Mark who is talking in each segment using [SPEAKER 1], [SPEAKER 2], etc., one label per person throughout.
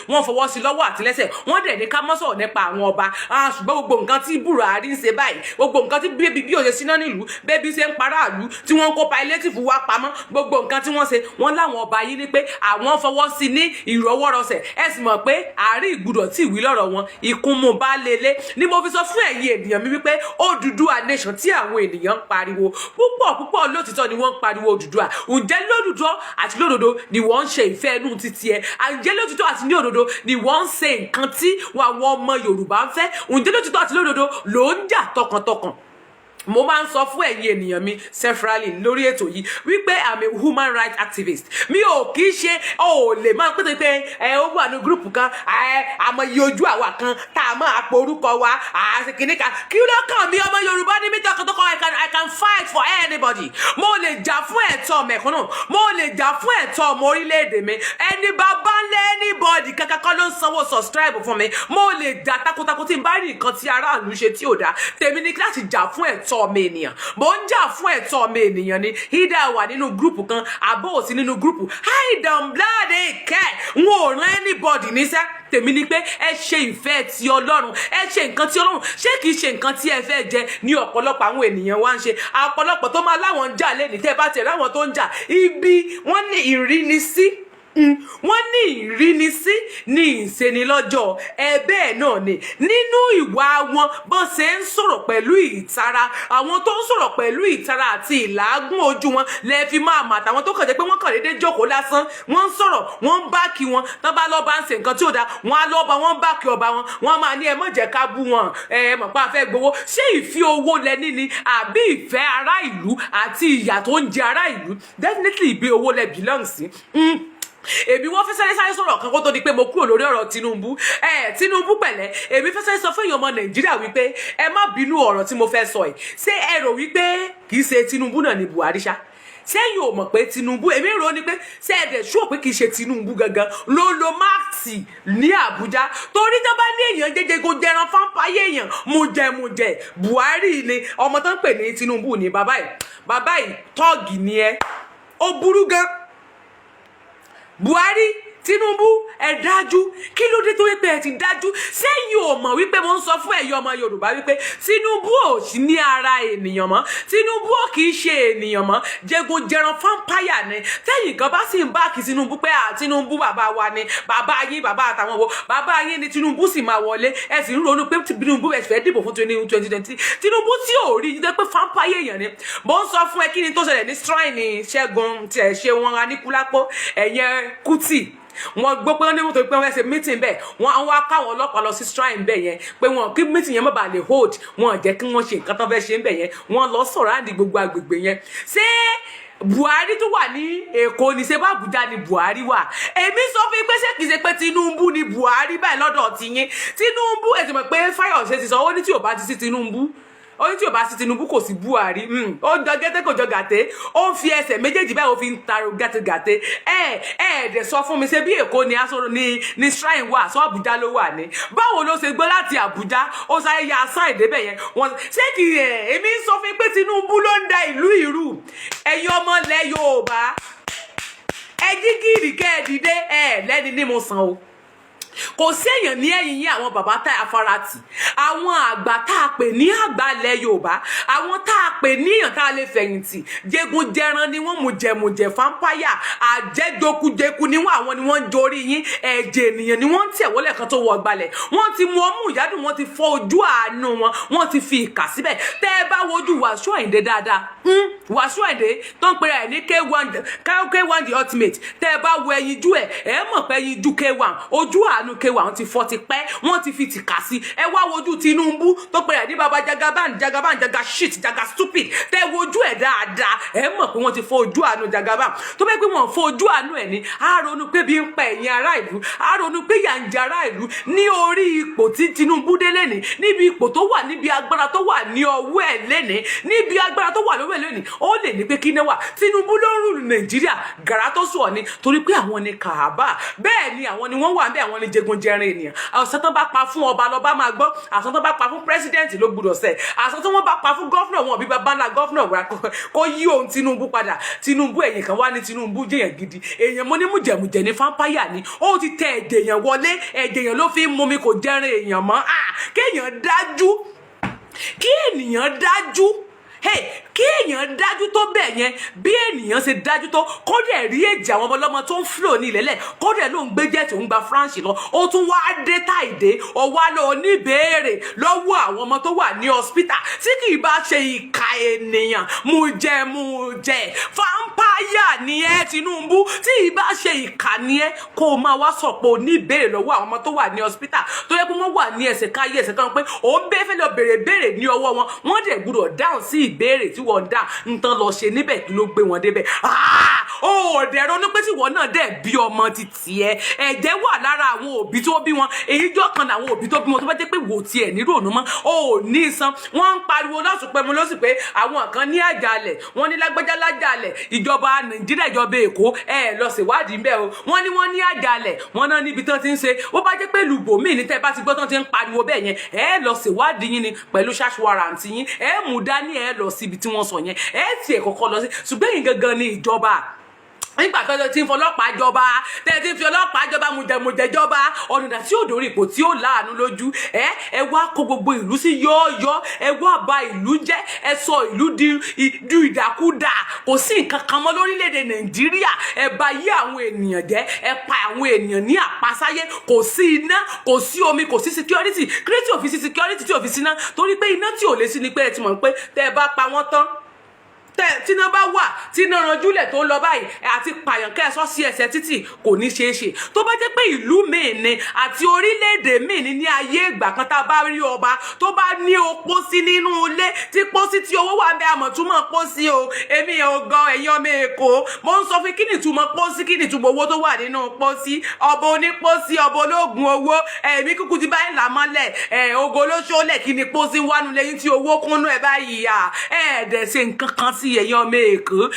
[SPEAKER 1] Wọ́n fọwọ́ sí lọ́wọ́ àti lẹ́sẹ̀. Wọ́n dẹ̀ ní ká mọ́ sọ̀rọ̀ nípa àwọn ọba. Ṣùgbọ́n gbogbo nǹkan tí Buhari ń ṣe báyìí, gbogbo nǹkan tí bébí bí òṣè síná nílùú, bébí ṣe ń paráàlú, tí wọ́n ń kó palliative wá pamọ́, gbogbo nǹkan tí wọ́n ṣe, wọ́n láwọn ọba yìí ní pé àwọn fọwọ́ sí ní ìrọwọ́rọsẹ̀. Ẹ sì mọ̀ pé àárín ìgbúdọ̀ tí ìwí lọ́rọ̀ wọn ìkúnmú bá lélẹ̀ ni mo fi sọ fún ẹ̀yin ènìyàn mi wípé Odùduwà Nation tí àwọn ènìyàn ń pariwo púpọ̀ púpọ̀, lótìtọ́ ni wọ́n ń pariwo Odùduwà. Ǹjẹ́ lótìtọ́ àti lódodo ni wọ́n ń ṣe ìfẹ́ inú títí ẹ? Ǹjẹ́ lótìtọ́ àti ní òdodo ni wọ́n ń ṣe nǹkan tí àwọn ọmọ Yorùbá ń fẹ́? Ǹjẹ́ lótìtọ́ àti lódodo ló ń jà tọkàntọkàn? Mo máa ń sọ fún ẹ̀yin ènìyàn mi severally lórí ètò yìí wípé I'm a human rights activist. Mi ò kì í ṣe ò lè máa pété pé ẹ ó wà ní group kan, ẹ àmọ́ iye ojú àwa kan tá a máa po orúkọ wa àti kìíní kan. Kí ló kàn mí? Ọmọ Yorùbá ní mí tọkàntọkàn. I can fight for anybody. Mo lè jà fún ẹ̀tọ́ mẹ̀kúnnù, mo lè jà fún ẹ̀tọ́ ọmọ orílẹ̀-èdè mi. Ẹni bàbá ńlẹ̀ anybody kankan kọ́ ló ń sanwó subscribe fún mi. Mo lè jà takuntakun tí n bá rí nǹkan tí aráàlú ṣe tí ò dáa. Tèmi ní láti jà fún ẹ̀tọ́ ọmọ ènìyàn. Mo ń jà fún ẹ̀tọ́ ọmọ ènìyàn ni. Ìdá wà nínú group kan àbó ò sí nínú group, I don't bloody care. N ò rán anybody níṣẹ́. Tèmi ni pé ẹ ṣe ìfẹ́ ti Ọlọ́run, ẹ ṣe nǹkan tí Ọlọ́run ṣé. Kìí ṣe nǹkan tí ẹ fẹ́ jẹ ní ọ̀pọ̀lọpọ̀ àwọn ènìyàn wá ń ṣe. Ọ̀pọ̀lọpọ̀ tó máa láwọn ń jà lẹ́ni, tẹ́ bá tẹ̀ láwọn tó ń jà ibi, wọ́n ní ìrínisí, wọ́n ní ìrínisí ní ìṣenilọ́jọ́. Ẹ bẹ́ẹ̀ náà ni nínú ìwà wọn, bọ́n ṣe ń sọ̀rọ̀ pẹ̀lú ìtara. Àwọn tó ń sọ̀rọ̀ pẹ̀lú ìtara àti ìlàágùn ojú wọn lẹ fi máa mà àtàwọn tó kàn jẹ́ pé wọ́n kàn déédéé jókòó lásán, wọ́n ń sọ̀rọ̀, wọ́n ń back wọn. Tán bá lọ́ba ń ṣe nǹkan tí ò dáa, wọ́n á lọ́ba, wọ́n ń back ọba wọn. Wọ́n máa ní ẹ má jẹ́ ká bú wọn, ẹ mọ̀ pé a fẹ́ gbowó. Ṣé ìfi owó lẹ ní ni àbí ìfẹ́ ará ìlú àti ìyà tó ń jẹ ará ìlú? Definitely, ìbí owó lẹ belong sí. Èmi wọ́n fẹ́ sáré sáré sọ̀rọ̀ kan kó tó di pé mo kúrò lórí ọ̀rọ̀ Tinubu. Ẹ Tinubu pẹ̀lẹ́. Èmi fẹ́ sáré sọ fún èèyàn ọmọ Nàìjíríà wípé ẹ má bínú ọ̀rọ̀ tí mo fẹ́ sọ yìí. Ṣé ẹ rò wípé kì í ṣe Tinubu náà ni Buhari ṣá? Sẹ́yìn ò mọ̀ pé Tinubu, èmi rò ó ní pé ṣé ẹ dẹ̀ ṣó pé kì í ṣe Tinubu gangan ló lo mask ní Àbújá? Torí tó bá ní èèyàn jẹjẹ kó jẹran fáńpáyé, èèyàn mujẹmujẹ, Buhari ni. Ọmọ tó ń pè ní Tinubu ní bàbá yìí. Bàbá yìí, tọ́ọ̀gì ni ẹ, ó burú gan. Buhari, Tinubu, ẹ dájú. Kí ló dé tó wípé ẹ ti dájú? Sẹ́yìn ò mọ̀ wípé mo ń sọ fún ẹ̀yin ọmọ Yorùbá wípé Tinubu ò sí ní ara ènìyàn mọ́? Tinubu ò kì í ṣe ènìyàn mọ́, jẹgun-jẹran vampire ni. Tẹ́yìn kan bá sì ń back Tinubu pé à Tinubu bàbá wa ni, bàbá yín, bàbá àtàwọn wo bàbá yín ni. Tinubu sì máa wọlé. Ẹ sì ń ronú pé Tinubu, ẹ sì fẹ́ dìbò fún 2023. Tinubu tí ò rí jẹ́ pé vampire èèyàn ni. Mo ń sọ fún ẹ, kí ni tó ṣẹlẹ̀ ní shrine Ṣẹ́gun tí ẹ ṣe wọn Aníkúlápó ẹ̀yẹn Kútì? Wọ́n gbọ́ pé wọ́n ní mọ́tò pé wọ́n fẹ́ ṣe meeting bẹ́ẹ̀. Wọ́n á wá káwọn ọlọ́pàá lọ sí shrine bẹ́ẹ̀ yẹn pé wọ́n kí meeting yẹn má bàa lè hold. Wọ́n jẹ́ kí wọ́n ṣe nǹkan tó fẹ́ ṣe ń bẹ̀ yẹn. Wọ́n lọ sọ̀rọ̀ àǹdí gbogbo agbègbè yẹn. Ṣé Buhari tó wà ní Èkó ní? Ṣe bá Àbújá ni Buhari wà? Èmi sọ fún yín pé ṣé kìí ṣe pé Tinubu ni Buhari báyìí lọ́dọ̀ tiyín? Tinubu, ẹ ti mọ̀ pé Fáyọ̀ṣe ti sọ, ó ní tí ò bá ti sí Tinubu, ó ní tí ò bá sí Tinubu, kò sí Buhari. Ó ń jọ gẹ́tẹ́, kò jọ gàtẹ́. Ó ń fi ẹsẹ̀ méjèèjì báyìí, ó fi ń taro gàtẹ́gàtẹ́. Ẹ ẹ dẹ̀ sọ fún mi, ṣé bí Èkó ni aṣọ ní shrine wà, sọ Àbújá ló wà ní? Báwo ló ṣe gbọ́ láti Àbújá, ó sáré ya sign débẹ̀ yẹn? Wọ́n ṣé kì í ẹ̀? Èmi ń sọ fún yín pé Tinubu ló ń da ìlú ìrú. Ẹ̀yin ọmọ ilẹ̀ Yorùbá, ẹ jí gìrì kẹ́ ẹ dìde. Ẹ lẹ́ni ní mo sàn o, kò sí èèyàn ní ẹ̀yìn yín. Àwọn bàbá tá a farati, àwọn àgbà tá a pè ní àgbà ilẹ̀ Yorùbá, àwọn tá a pè ní èèyàn tá a lè fẹ̀yìntì, jẹgun jẹran ni wọ́n, mùjẹmùjẹ vampire àjẹjọkújẹku ni wọ́n. Àwọn ni wọ́n ń jorí yín. Ẹ̀jẹ̀ ènìyàn ni wọ́n ń tẹ̀ wọlé kan tó wọ gbalẹ̀. Wọ́n ti mu ọmú ìyádùn, wọ́n ti fọ́ ojú àánú wọn, wọ́n ti fi ìkà síbẹ̀. Tẹ́ ẹ bá wojú Wàsíù Àyìndé dáadáa, Wàsíù Àyìndé tó ń pera ẹ̀ ní K1, K1 the Ultimate, tẹ́ ẹ bá wo ẹyinjú ẹ̀, ẹ mọ̀ pé ẹyinjú K1, ojú àánú K1 ti fọ́ ti pẹ́, wọ́n ti fi tìkà sí. Ẹ wá wojú Tinubu tó pera ẹ̀ ní baba Jagaban, Jagaban, Jaga shit, Jaga stupid. Tẹ́ ẹ wojú ẹ̀ dáadáa, ẹ mọ̀ pé wọ́n ti fọ́ ojú àánú Jagaban. Tó bẹ́ẹ̀ pé wọ́n fọ́ ojú àánú ẹ̀ ní, á ronú pé bí ń pa ẹ̀yin ará ìlú, á ronú pé yà ń jẹ ará ìlú ní orí ipò tí Tinubu dé lẹ́ni, níbi ipò tó wà, níbi agbára tó wà ní ọwọ́ ẹ̀ lẹ́ni, níbi agbára tó wà lọ́wọ́ ẹ̀ lẹ́ni. Ó lè ní pé kí ní wà. Tinubu ló ń rule Nàìjíríà gàrà tó sùn ní, torí pé àwọn ni kàábà. Bẹ́ẹ̀ ni àwọn ni wọ́n wà bẹ́ẹ̀, àwọn ni jẹgunjẹran. jẹrin ènìyàn. Àṣẹ tán bá pa fún ọba lọ́ba máa gbọ́, àṣẹ tán bá pa fún president ló gbúdọ̀ ṣẹ, àṣẹ tí wọ́n bá pa fún governor, wọn bí bàbá ńlá governor wà kó yí ohun Tinubu padà. Tinubu, ẹ̀yìn kan wá ní Tinubu jẹ̀yàn gidi èèyàn. Mo ní mùjẹ̀mùjẹ̀ ní, vampire ni. Ó ti tẹ ẹ̀jẹ̀ èèyàn wọlé, ẹ̀jẹ̀ èèyàn ló fi ń mumi, kò jẹrin èèyàn mọ́. Kéèyàn dájú, kí ènìyàn dájú, hey, kí èèyàn dájú tó bẹ́ẹ̀ yẹn, bí ènìyàn ṣe dájú tó, kó dẹ̀ rí èjì àwọn ọmọ ọlọ́mọ tó ń flow ní ilẹ̀lẹ̀, kó dẹ̀ ló ń gbé jet, ń gba France lọ, ó tún wá dé táìdé, ọwá lọ ní ìbéèrè lọ́wọ́ àwọn ọmọ tó wà ní hospital. Tí kì í bá ṣe ìka ènìyàn, mujẹmujẹ, vampire ni ẹ, Tinubu. Tí ì bá ṣe ìkà ni ẹ, kó o máa wá sọ̀pọ̀ ní ìbéèrè lọ́wọ́ àwọn ọmọ tó wà ní hospital, tó yẹ pé wọ́n wà ní ẹsẹ̀ káyé ẹsẹ̀ kan, pé òun bẹ́ẹ̀ fẹ́ lọ béèrè béèrè ní ọwọ́ wọn, wọ́n dẹ̀ gbúdọ̀ dáhùn sí ìbéèrè tí wọ́n dá ń tán lọ ṣe níbẹ̀. Kí ló gbé wọn débẹ̀? Ó dẹ̀ ronú pé tí wọ́n náà dẹ̀ bí ọmọ ti tiẹ̀, ẹ̀jẹ̀ wà lára àwọn òbí tó bí wọn. Èyí jọ́ kan làwọn òbí tó bí wọn, tó bá jẹ́ pé wò tiẹ̀ ní rònú mọ́, ó ní san. Wọ́n ń pariwo lọ́sùn pé mo lọ́sùn pé àwọn kan ní àjàlẹ̀, wọ́n ní lágbájá lájàlẹ̀. Ìjọba Nàìjíríà, ìjọba Èkó, ẹ lọ ṣèwádìí ńbẹ̀ o. Wọ́n ní wọ́n ní àjàlẹ̀, wọ́n náà níbi tán ti ń ṣe. Ó bá jẹ́ pé lùbòmíì ní, tẹ́ bá ti gbọ́ tán ti ń pariwo bẹ́ẹ̀ yẹn, ẹ lọ ṣèwádìí yín ni pẹ̀lú search warrant yín, ẹ mú dání, ẹ lọ síbi tí wọ́n sọ yẹn, ẹ tiẹ̀ kọ́kọ́ lọ sí. Ṣùgbọ́n yìí gangan ni ìjọba, nígbà tó ti ń fọlọ́pàá jọba, tẹ́ ti ń fi ọlọ́pàá jọba, mùjẹ̀mùjẹ̀ jọba, ọ̀nà tí ò dórí ipò tí ó láàánú lójú. Ẹ wá kó gbogbo ìlú sí yọ́ọ́yọ́, ẹ wá ba ìlú jẹ́, ẹ sọ ìlú di ìdàkudà. Kò sí nǹkan kan mọ́ lórílẹ̀‐èdè Nàìjíríà. Ẹ bà yí àwọn ènìyàn jẹ́, ẹ pa àwọn ènìyàn ní àpasáyé. Kò sí iná, kò sí omi, kò sí security. Kírètì òfin sí security tí òfin síná, torí pé iná tí ò lè sí ni pé ẹ ti mọ̀ pé tẹ́ ẹ bá pa wọ́n tán, tíná bá wà, tíná ranjúlẹ̀ tó ń lọ báyìí, àti pààyàn kẹ́ẹ̀sọ́ sí ẹsẹ̀ títì kò ní ṣeé ṣe. Tó bá jẹ́ pé ìlú míì ni àti orílẹ̀-èdè míì ni, ní ayé ìgbà kan, tá a bá rí ọba tó bá ní o pósí nínú ilé, tí pósí tí owó wà bẹ́ẹ̀, àmọ̀ túmọ̀ pósí o. Èmi ò gan, ẹ̀yin ọmọ Èkó, mo ń sọ fún, kí ni ìtumọ̀ pósí? Kí ni ìtumọ̀ owó tó wà nínú pósí? Ọba onípósí, ọba ológun owó, ẹ̀mí kúkú ti báyìí là mọ́lẹ̀ ẹ̀ ogo olóṣòlẹ̀. Kí ni pósí wánu lẹ́yìn tí owó kúnnú ẹ̀ báyìí? À ẹ̀ẹ́dẹ̀ ṣe nǹkan kan sí ẹ̀yin ọmọ Èkó.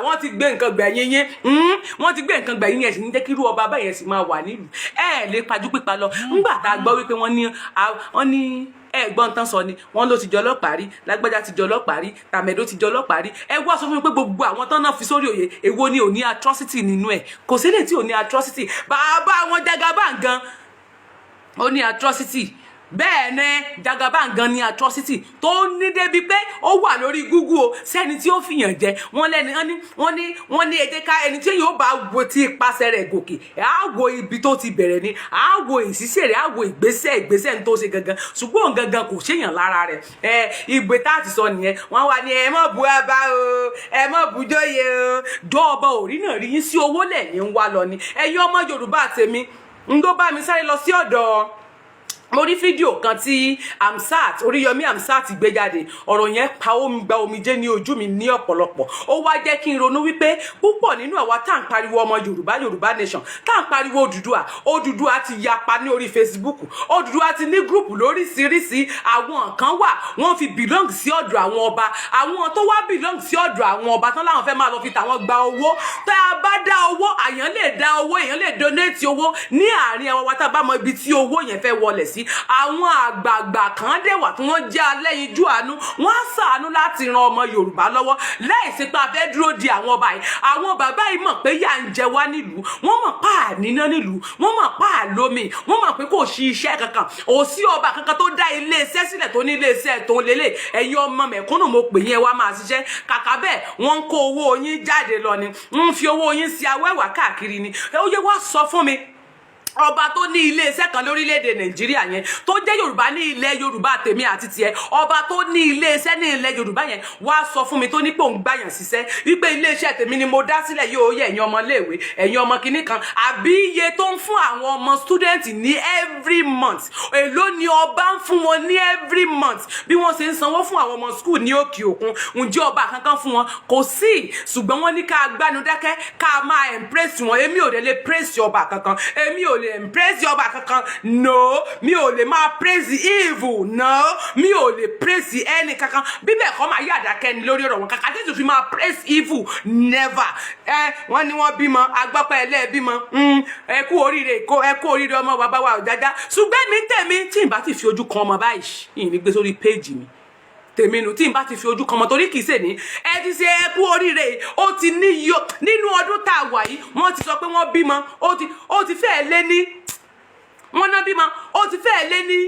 [SPEAKER 1] Wọ́n ti gbé nǹkan gbẹ̀yìn yín, wọ́n ti gbé nǹkan gbẹ̀yìn yẹn, sì ń jẹ́ kí irú ọba báyẹn sì máa wà nílùú. Ẹ̀ lè pajú pípa lọ. Ńgbà tá a gbọ́ wípé wọ́n ní ẹ̀gbọ́n tán sọ ni wọ́n ló ti jọ ọlọ́pàá rí, lágbájá ti jọ ọlọ́pàá rí, tàmẹ̀dó ti jọ ọlọ́pàá rí. Ẹ wá sọ fún mi pé gbogbo àwọn tán náà fi sórí òye, èwo ni ò ní atrocity nínú ẹ̀? Kò sí lè tí ò ní atrocity. Bàbá wọn Jagaban gan, ó ní atrocity. Bẹ́ẹ̀ ni, Jagaban gan ní atrocity tó ní débi pé ó wà lórí Google o. Sẹ́ni tí ó fìyàn jẹ wọ́n lẹ́ni, wọ́n ní èdè ká ẹni tí yóò bá wo tí ipasẹ̀ rẹ̀ gòkè, á wo ibi tó ti bẹ̀rẹ̀ ni, á wo ìṣiṣẹ́ rẹ̀, á wo ìgbésẹ̀ ní tó ṣe gangan. Ṣùgbọ́n gangan kò ṣèyàn lára rẹ̀. Ẹ ìgbé tá a ti sọ nìyẹn. Wọ́n wà ní ẹ mọ̀ bu ọba o, ẹ mọ̀ bu jóye o, jọ ọba òrí náà rí yín sí owó lẹ́yìn ń wá lọ ni. Ẹ̀yin ọmọ Yorùbá tèmi ń ló bá mi sáré lọ sí ọ̀dọ̀. Mo rí fídíò kan tí Amsat Oríyọmí Amsat gbé jáde. Ọ̀rọ̀ yẹn pa omi, gba omijé ní ojú mi ní ọ̀pọ̀lọpọ̀. Ó wá jẹ́ kí n ronú wípé púpọ̀ nínú àwa tá à ń pariwo ọmọ Yorùbá, Yorùbá nation, tá à ń pariwo Odùduwà, Odùduwà ti yapa ní orí Facebook. Odùduwà ti ní group lóríṣiríṣi. Àwọn kan wà, wọ́n fi belong sí ọ̀dọ̀ àwọn ọba. Àwọn tó wá belong sí ọ̀dọ̀ àwọn ọba tán láwọn fẹ́ máa lọ fi tàwọn gba owó. Tá a bá dá owó, àyàn lè dá owó, èèyàn lè donate owó ní àárín àwọn wa, tá a bá mọ ibi tí owó yẹn fẹ́ wọlé sí. Àwọn àgbààgbà kan dẹ̀ wà tí wọ́n jẹ́ alẹ́yinjú àánú, wọ́n á ṣàánú láti ran ọmọ Yorùbá lọ́wọ́ láìsí pé a fẹ́ dúró di àwọn ọba yìí. Àwọn bàbá yìí mọ̀ pé yà ń jẹ wá nílùú, wọ́n mọ̀ pa àníná nílùú, wọ́n mọ̀ pa àlómi, wọ́n mọ̀ pé kò sí iṣẹ́ kankan, ò sí ọba kankan tó dá ilé iṣẹ́ sílẹ̀, tó ní ilé iṣẹ́ tó ń lélẹ̀. Ẹ̀yin ọmọ mẹ̀kúnnù, mo pè yín, ẹ wá máa ṣiṣẹ́. Kàkà bẹ́ẹ̀, wọ́n ń kó owó yín jáde lọ ni, ń fi owó yín sí awẹ́wà káàkiri ni. Ó yẹ wá sọ fún mi, ọba tó ní iléeṣẹ́ kan lórílẹ̀‐èdè Nàìjíríà yẹn tó jẹ́ Yorùbá, ní ilẹ̀ Yorùbá tèmi àti tiẹ̀, ọba tó ní iléeṣẹ́ ní ilẹ̀ Yorùbá yẹn, wá sọ fún mi, tó ní pé òun gbàyàn síṣẹ́, wípé iléeṣẹ́ tèmi ni mo dá sílẹ̀ yóò yẹ ẹ̀yin ọmọléèwé, ẹ̀yin ọmọ kìíní kan, àbí iye tó ń fún àwọn ọmọ student ní every month, èló ni ọba ń fún wọn ní every month? Bí wọ́n ṣe ń sanwó fún àwọn ọmọ school ní òkè òkun, ǹjẹ́ ọba kankan fún wọn? Kò sí. Ṣùgbọ́n wọ́n ní ká gbánu dákẹ́, ká máa embrace wọn. Èmi ò dẹ̀ lè praise ọba kankan, èmi ò lè. lè praise ọba kankan. No, mi ò lè máa praise evil. No, mi ò lè praise ẹni kankan. Bíbẹ̀ kọ́, máa yí àdákẹ́ni lórí ọ̀rọ̀ wọn kàkà tí fi máa praise evil, never. Ẹ wọ́n ní wọ́n bímọ, agbọ́pẹ́ ẹlẹ́ẹ̀bímọ, ẹ kú oríire, ẹ kú oríire ọmọ bàbá wa Ọ̀jájá. Ṣùgbọ́n mi tèmi, tí n bá ti fi ojú kan ọmọ báyìí, ìyìn ní gbé sórí péèjì mi. Tèmi nu, tí n bá ti fi ojú kan ọmọ, torí kìí ṣe ní ẹ ti ṣe ẹ kú oríire. Ó ti ní yọ nínú ọdún tá a wà yìí, wọ́n ti sọ pé wọ́n bímọ, ó ti fẹ́ẹ̀ lé ní wọ́n ná bímọ, ó ti fẹ́ẹ̀ lé ní,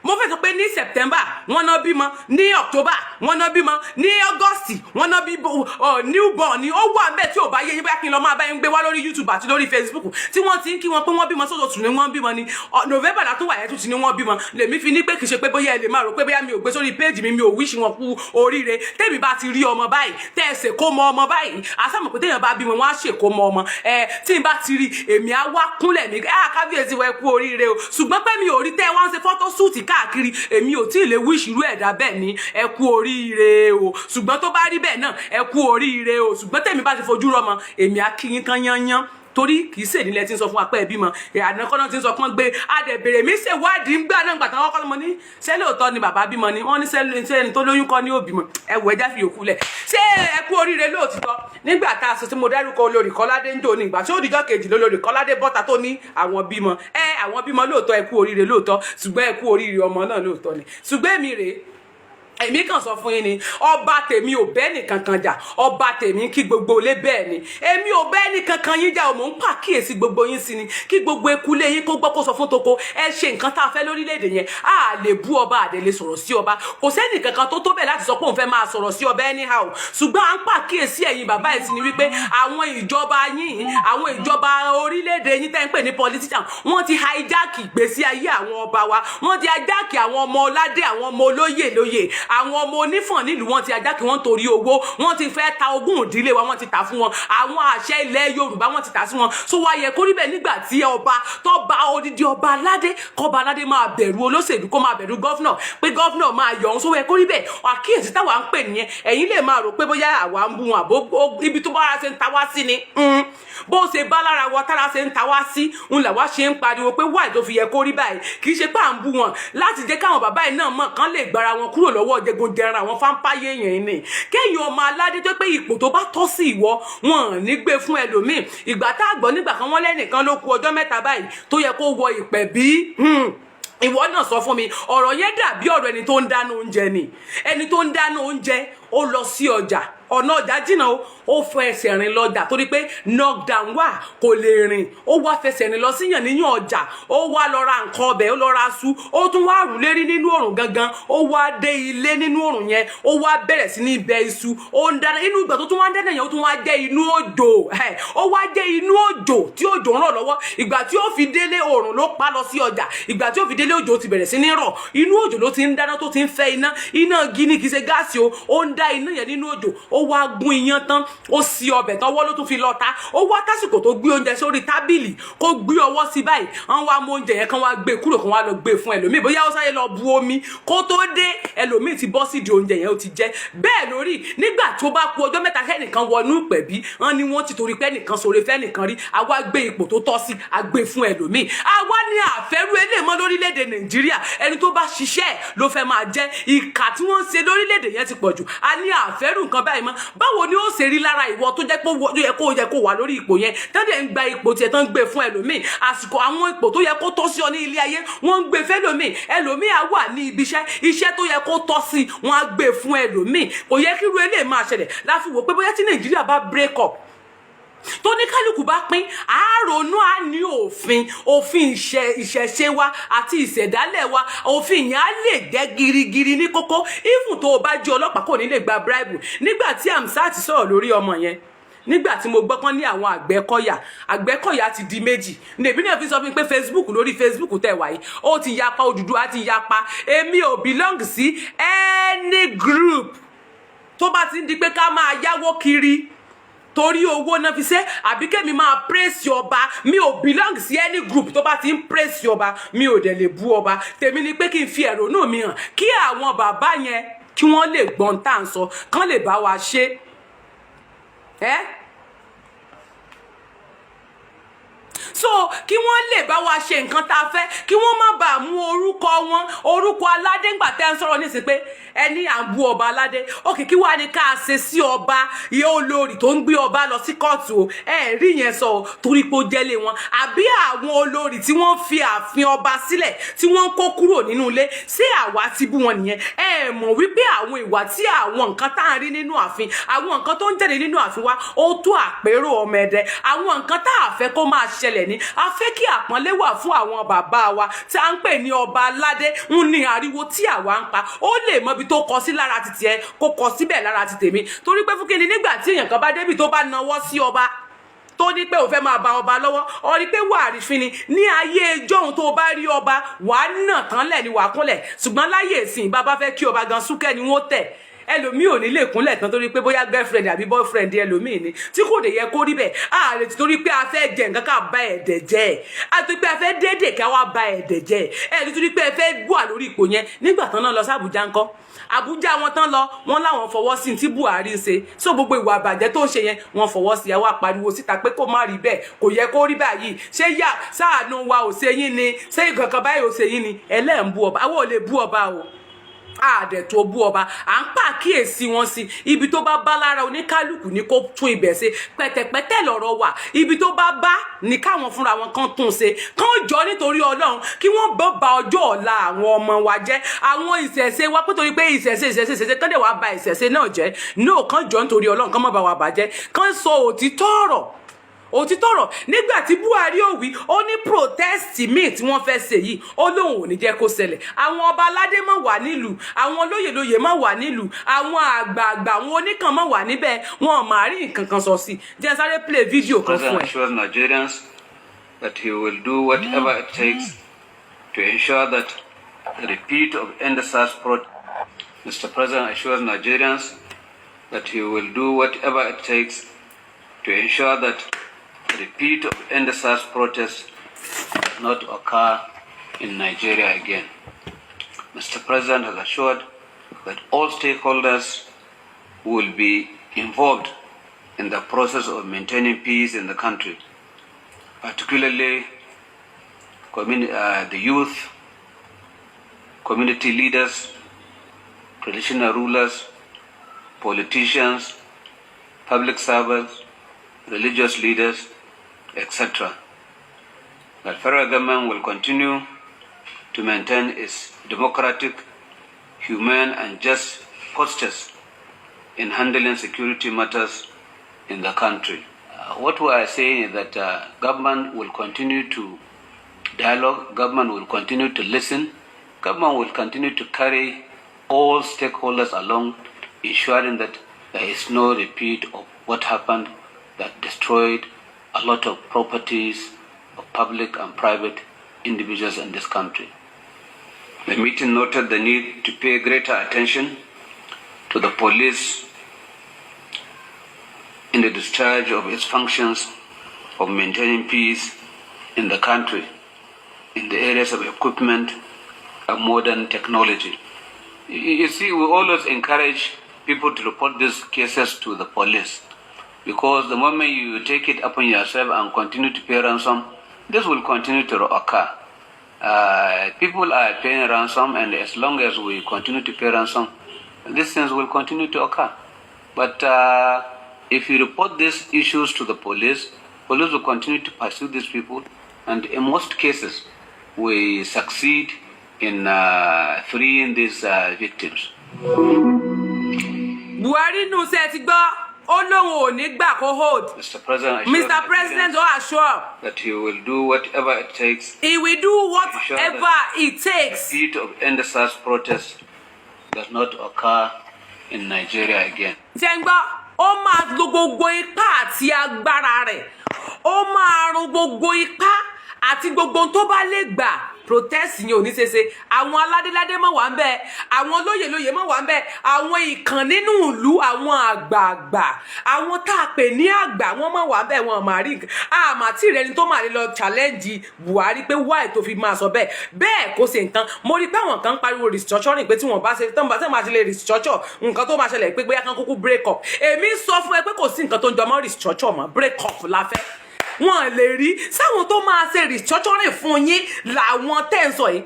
[SPEAKER 1] mo fẹ́ sọ pé ní September wọ́n ná bímọ, ní October wọ́n ná bímọ, ní August wọ́n ná bí newborn ni. Ó wà bẹ́ẹ̀ tí ò bá yé yín, bóyá kí n lọ máa bá yín gbé wá lórí YouTube àti lórí Facebook tí wọ́n ti ń kí wọn pé wọ́n bímọ. Sọ́dọ̀ ni wọ́n bímọ ni November látún wà yẹn tún ti ní wọ́n bímọ. Lèmi fi ní pé kì í ṣe pé bóyá ẹ lè máa rò pé bóyá mi ò gbé sórí péèjì mi, mi ò wish wọn kú oríire. Tèmi bá ti rí ọmọ báyìí, tẹ́ ẹ ṣe kó mọ ọmọ báyìí, àsámọ̀ pé téèyàn bá bímọ, wọn á ṣèkó mọ ọmọ ẹ. Tí n bá ti rí, èmi á wá kúnlẹ̀ mi, ẹ kábíyèsí wẹ, kú oríire o. Ṣùgbọ́n pé mi ò rí, tẹ́ ẹ wá ń ṣe photo shoot káàkiri, èmi ò tí ì lè wish irú ẹ̀dá bẹ́ẹ̀ ní ẹ kú oríire o. Ṣùgbọ́n tó bá rí bẹ́ẹ̀ náà, ẹ kú oríire o. Ṣùgbọ́n tèmi bá ti fojú rọmọ, èmi á kí yín tán yányán, torí kì í ṣèní lẹ ti ń sọ fún wa pé ẹ bímọ. Ànákọ́ náà ti ń sọ pọ́n gbé adẹ̀bẹ̀rẹ̀ mi ṣèwádìí ń gbà náà gbà tán kọ́kọ́ mọ ní ṣé lóòótọ́ ni bàbá bímọ ni. Wọ́n ní ṣé ẹni tó lóyún kọ́ ní òbímọ. Ẹ wò, ẹjá fi yòókù lẹ̀. Ṣé ẹ kú oríire lóòtítọ́? Nígbà tá a sọ tí mo dárúkọ olórí Kọ́ládé ń jò ní ìgbà tí ó dìjọ́ kejì lólórí Kọ́ládé bọ́ta tó ní àwọn bímọ. Ẹ àwọn bímọ lóòótọ́, ẹ kú oríire lóòótọ́, ṣùgbọ́n ẹ kú oríire ọmọ náà lóòótọ́ ni. Ṣùgbọ́n èmi rèé, èmi kàn sọ fún yín ni, ọba tèmi ò bẹ́ẹ̀ nìkan kan jà. Ọba tèmi kí gbogbo ilé bẹ́ẹ̀ ni. Èmi ò bẹ́ẹ̀ nìkan kan yín jà o. Mò ń pàkíyèsí gbogbo yín sí ni, kí gbogbo ekulé yín kó gbọ́, kó sọ fún toko. Ẹ ṣe nǹkan tá a fẹ́ lórílẹ̀‐èdè yẹn. A lè bú ọba, àdè lè sọ̀rọ̀ sí ọba. Kò sẹ́nì kankan tó tó bẹ́ẹ̀ láti sọ pé òun fẹ́ máa sọ̀rọ̀ sí ọba anyhow. Ṣùgbọ́n à ń pàkíyèsí ẹ̀yin bàbá ẹ̀ sí ni wípé àwọn ìjọba yín, àwọn ìjọba orílẹ̀-èdè yín tẹ́ ń pè ní politician, wọ́n ti hijack ìgbésí ayé àwọn ọba wa. Wọ́n ti hijack àwọn ọmọ ọládé, àwọn ọmọ olóyè lóyè, àwọn ọmọ onífọ̀n nílùú. Wọ́n ti hijack wọn torí owó. Wọ́n ti fẹ́ ta ogún ìdílé wa, wọ́n ti tà fún wọn. Àwọn àṣẹ ilẹ̀ Yorùbá, wọ́n ti tà sí wọn. So wá yẹ kó rí bẹ́ẹ̀ nígbà tí ọba tó bá odidi ọba aládé, kọba aládé máa bẹ̀rù olóṣèlú, kó máa bẹ̀rù governor, pé governor máa yọ̀ ọ́n? So yẹ kó rí bẹ́ẹ̀? Àkíyèsí táwa ń pè nìyẹn. Ẹ̀yin lè máa rò pé bóyá àwa ń bú wọn, àbó ibi tó bá ṣe ń ta wá sí ni. Bó ṣe bá lára wa tára ṣe ń ta wá sí ń là wá ṣe ń pariwo pé wáì tó fi yẹ kó rí báyìí. Kì í ṣe pé à ń bú wọn, láti jẹ́ káwọn bàbá yìí náà mọ̀ kán lè gbára wọn kúrò lọ́wọ́ jẹgun-jẹran àwọn fáńpáyé yẹn ni. Kéèyàn ọmọ aládé tó pé ipò tó bá tọ́ sí ìwọ, wọn ò ní gbé fún ẹlòmíì. Ìgbà tá a gbọ́ nígbà kan, wọ́n lẹ́nìkan ló kù ọjọ́ 3 báyìí tó yẹ kó wọ ìpẹ̀bí. Ìwọ náà sọ fún mi, ọ̀rọ̀ yẹn dàbí ọ̀rọ̀ ẹni tó ń dáná oúnjẹ ni. Ẹni tó ń dáná oúnjẹ, ó lọ sí ọjà, ọ̀nà ọjà jìnnà o. Ó fẹsẹ̀ rìn lọ́jà torí pé knockdown wà, kò lè rìn. Ó wá fẹsẹ̀ rìn lọ síyàn níyàn ọjà, ó wá lọ ra nǹkan ọbẹ̀, ó lọ ra aṣú, ó tún wá rù lérí nínú òrùn gangan. Ó wá dé ilé nínú òrùn yẹn, ó wá bẹ̀rẹ̀ sí ní bẹ iṣu, ó ń dáná. Inú ìgbà tó tún wá ń dáná yẹn, ó tún wá jẹ́ inú òjò. Ó wá jẹ́ inú òjò tí òjò ń rọ̀ lọ́wọ́. Ìgbà tí ó fi délé, òrùn ló pa lọ sí ọjà. Ìgbà tí ó fi délé, òjò ti bẹ̀rẹ̀ sí ní rọ̀. Inú òjò ló ti ń dáná, tó ti ń fẹ́ iná, iná gíní, kì í ṣe gáàsì o. Ó ń dá iná yẹn nínú òjò. Ó wá gún iyán tán, ó sì ọbẹ̀ tán, ọwọ́ ló tún fi lọ ta. Ó wá tásìkò tó gbé oúnjẹ sórí tábìlì, kó gbé ọwọ́ sí báyìí, wọ́n wá mú oúnjẹ yẹn, kán wá gbé kúrò, kán wá lọ gbé fún ẹlòmíì. Bóyá ó sáré lọ bu omi kó tó dé, ẹlòmíì ti bọ́ sídìí oúnjẹ yẹn, ó ti jẹ bẹ́ẹ̀ lórí. Nígbà tó bá ku ọjọ́ 3 kẹ́nìkan wọnú ìpẹ̀bí, wọ́n ní wọ́n ti torí pé ẹnìkan sọ̀rọ̀ fẹ́nìkan rí, àwa gbé ipò tó tọ́ sí, a gbé fún ẹlòmíì. Àwa ní àfẹ́rú eléèmọ́ lórílẹ̀‐èdè Nàìjíríà. Ẹni tó bá ṣiṣẹ́ ló fẹ́ máa jẹ́. Ìkà tí wọ́n ń ṣe lórílẹ̀‐èdè yẹn ti pọ̀ jù. A ní àfẹ́rù nǹkan báyìí mọ́. Báwo ni ó ṣe rí lára ìwọ tó jẹ́ pé ó yẹ kó wà lórí ipò yẹn, tẹ́lẹ̀ ń gba ipò tiẹ̀ tán, gbé fún ẹlòmíì? Àsìkò àwọn ipò tó yẹ kó tọ́ sí ọ ní ilé ayé, wọ́n ń gbé fẹ́lòmíì. Ẹlòmíì á wà ní ibi iṣẹ́, iṣẹ́ tó yẹ kó tọ́ sí, wọ́n á gbé fún ẹlòmíì. Kò yẹ kí irú eléyìí máa ṣẹlẹ̀. Láfi wò pé bóyá tí Nàìjíríà bá break up, tó ní kálukú bá pín àárònú, á ní òfin ìṣẹ̀ṣe wa àti ìṣẹ̀dálẹ̀ wa, òfin yẹn á lè jẹ́ girigiri ní kókó. Even tó o bá jẹ́ ọlọ́pàá, kò ní lè gba bribe. Nígbà tí Hamzat sọ̀rọ̀ lórí ọmọ yẹn, nígbà tí mo gbọ́ pọ́n ní àwọn Àgbẹ̀kọ̀yà, Àgbẹ̀kọ̀yà ti di méjì. Nèbí náà fi sọ fún mi pé Facebook, lórí Facebook tẹ̀ wáyé, ó ti yapa. Odùduwà ti yapa. Èmi ò belong sí any group tó bá ti ń di pé ká máa yáwó kiri torí owó náà fi ṣe, àbí kémi máa praise ọba. Mi ò belong sí any group tó bá ti ń praise ọba. Mi ò dẹ̀ lè bú ọba. Tèmi ni pé kí n fi ẹ̀rọ̀nù mi hàn, kí àwọn bàbá yẹn, kí wọ́n lè gbọ́n tá à ń sọ, kán lè bá wa ṣe ẹ́. So kí wọ́n lè bá wa ṣe nǹkan tá a fẹ́, kí wọ́n má bàa mú orúkọ wọn, orúkọ aládé. Ńgbà tẹ́ ń sọ̀rọ̀ nísìnyí pé ẹni à ń bú ọba aládé òkè, kí wàá ní ká ṣe sí ọba iye olórí tó ń gbé ọba lọ sí kóòtù o? Ẹ rí yẹn sọ o, torí pé ó jẹ́lé wọn, àbí àwọn olórí tí wọ́n fi ààfin ọba sílẹ̀, tí wọ́n ń kó kúrò nínú ilé, ṣé àwa ti bú wọn nìyẹn? Ẹ mọ̀ wípé àwọn ìwà tí àwọn nǹkan tá à ń rí nínú ààfin, àwọn nǹkan tó ń jáde nínú ààfin wa, ó tó àpérò ọmọ ẹdẹ. Àwọn nǹkan tá a fẹ́ kó máa ṣẹlẹ̀ ní a fẹ́ kí àpọ́nlé wà fún àwọn bàbá wa tí a ń pè ní ọba aládé ń ní ariwo tí àwa ń pa. Ó lè mọbi tó kọ sí lára titi ẹ, kó kọ síbẹ̀ lára ti tèmi, torí pé fún kíni, nígbà tí èèyàn kan bá débi tó bá nawọ́ sí ọba, tó ní pé òun fẹ́ máa ba ọba lọ́wọ́, ọ rí pé wà á rí fín ni. Ní ayé ìjọ́un, tó bá rí ọba, wàá nà tán lẹ̀ ni, wàá kúnlẹ̀. Ṣùgbọ́n láyé ìsìn, bàbá fẹ́ kí ọba gan, súnkẹ́ ni wọ́n tẹ̀. Ẹlòmíì ò ní lè kúnlẹ̀ tán, torí pé bóyá girlfriend àbí boyfriend ẹlòmíì ni, tí kò dé yẹ kó rí bẹ́ẹ̀. A lè ti torí pé a fẹ́ jẹ nǹkan ká ba ẹ̀dẹ̀ jẹ́, a torí pé a fẹ́ dédè ká wá ba ẹ̀dẹ̀ jẹ́ ẹ̀, nítorí pé ẹ fẹ́ wà lórí ipò yẹn. Nígbà tán náà lọ sí Àbújá ńkọ́? Àbújá wọn tán lọ, wọn láwọn fọwọ́ sí tí Buhari ń ṣe. So gbogbo ìwà àbàjẹ́ tó ń ṣe yẹn, wọn fọwọ́ sí. Àwa pariwo síta pé kó má rí bẹ́ẹ̀, kò yẹ kó rí báyìí. Ṣé yá sáànù wa ò ṣe yín ni? Ṣé ìkankan báyìí ò ṣe yín ni? Ẹlẹ́ẹ̀ ń bú ọba. Àwọn ò lè bú ọba o, àdẹ̀ tó bú ọba, à ń pàkíyèsí wọn sí ibi tó bá bá lára oníkálukú ní kó tún ibẹ̀ ṣe. Pẹ̀tẹ̀pẹ̀tẹ̀ lọ̀rọ̀ wà. Ibi tó bá bá ní káwọn fúnra wọn kan tún ṣe, kán jọ nítorí Ọlọ́run, kí wọ́n bọ́ ba ọjọ́ ọ̀la àwọn ọmọ wa jẹ́, àwọn ìṣẹ̀ṣe wa, pé torí pé ìṣẹ̀ṣe, ìṣẹ̀ṣe, ìṣẹ̀ṣe, kán dẹ̀ wá ba ìṣẹ̀ṣe náà jẹ́. No, kán jọ nítorí Ọlọ́run, kán má ba wa bàjẹ́, kán sọ òtítọ́ ọ̀rọ̀, òtítọ́ ọ̀rọ̀. Nígbà tí Buhari ò wí, ó ní protest míì tí wọ́n fẹ́ ṣe yìí, ó lóun ò ní jẹ́ kó ṣẹlẹ̀. Àwọn ọba aládé mọ̀ wà nílùú, àwọn olóyè lóyè mọ̀ wà nílùú, àwọn àgbààgbà, àwọn oníkan mọ̀ wà níbẹ̀, wọn ò máa rí nǹkan kan sọ sí. Jẹ́ n sáré play fídíò kan fún
[SPEAKER 2] President
[SPEAKER 1] ẹ.
[SPEAKER 2] assures Nigerians that he will do whatever it takes to ensure that the repeat of EndSARS protest. Mr. President assures Nigerians that he will do whatever it takes to ensure that the repeat of EndSARS protests does not occur in Nigeria again. Mr. President has assured that all stakeholders will be involved in the process of maintaining peace in the country, particularly the youth, community leaders, traditional rulers, politicians, public servants, religious leaders, etc. The federal government will continue to maintain its democratic, humane, and just postures in handling security matters in the country. What we are saying is that government will continue to dialogue, government will continue to listen, government will continue to carry all stakeholders along, ensuring that there is no repeat of what happened that destroyed a lot of properties of public and private individuals in this country. The meeting noted the need to pay greater attention to the police in the discharge of its functions of maintaining peace in the country in the areas of equipment and modern technology. You see, we always encourage people to report these cases to the police, because the moment you take it upon yourself and continue to pay ransom, this will continue to occur. People are paying ransom, and as long as we continue to pay ransom, these things will continue to occur. But if you report these issues to the police, police will continue to pursue these people, and in most cases, we succeed in freeing these victims.
[SPEAKER 1] Buhari nù sẹ́ ti gbọ́, ó lóun ò ní gbà kó hold.
[SPEAKER 2] Mr. President assures
[SPEAKER 1] Mr. President ó assure
[SPEAKER 2] that he will do whatever it takes
[SPEAKER 1] he will do whatever it takes
[SPEAKER 2] repeat of EndSARS protests does not occur in Nigeria again.
[SPEAKER 1] Ṣe ń gbọ́? Ó máa lo gbogbo ipá àti agbára rẹ̀, ó máa run gbogbo ipá àti gbogbo ohun tó bá lè gbà, protest yẹn ò ní ṣe ṣe. Àwọn aládéládé mọ̀ wá ń bẹ̀, àwọn lóyè lóyè mọ̀ wá ń bẹ̀, àwọn ìkàn nínú ìlú, àwọn àgbààgbà, àwọn tá a pè ní àgbà, wọ́n mọ̀ wá ń bẹ̀. Wọn máa rí nǹkan àmà tí ìrẹni tó máa lè lọ challenge Buhari pé why tó fi máa sọ bẹ́ẹ̀ bẹ́ẹ̀ kó ṣe nǹkan. Mo rí pé àwọn kan ń pariwo restructuring, pé tí wọ́n bá ṣe tán bá tán máa ti lè restructure, nǹkan tó máa ṣẹlẹ̀ pé bóyá kan kúkú break up. Èmi sọ fún ẹ pé kò sí nǹkan tó ń jọmọ́ restructure mọ́, break up la fẹ́. Wọn lè rí sáwọn tó máa ṣe restructuring fún yín làwọn tẹ́ ń sọ yìí.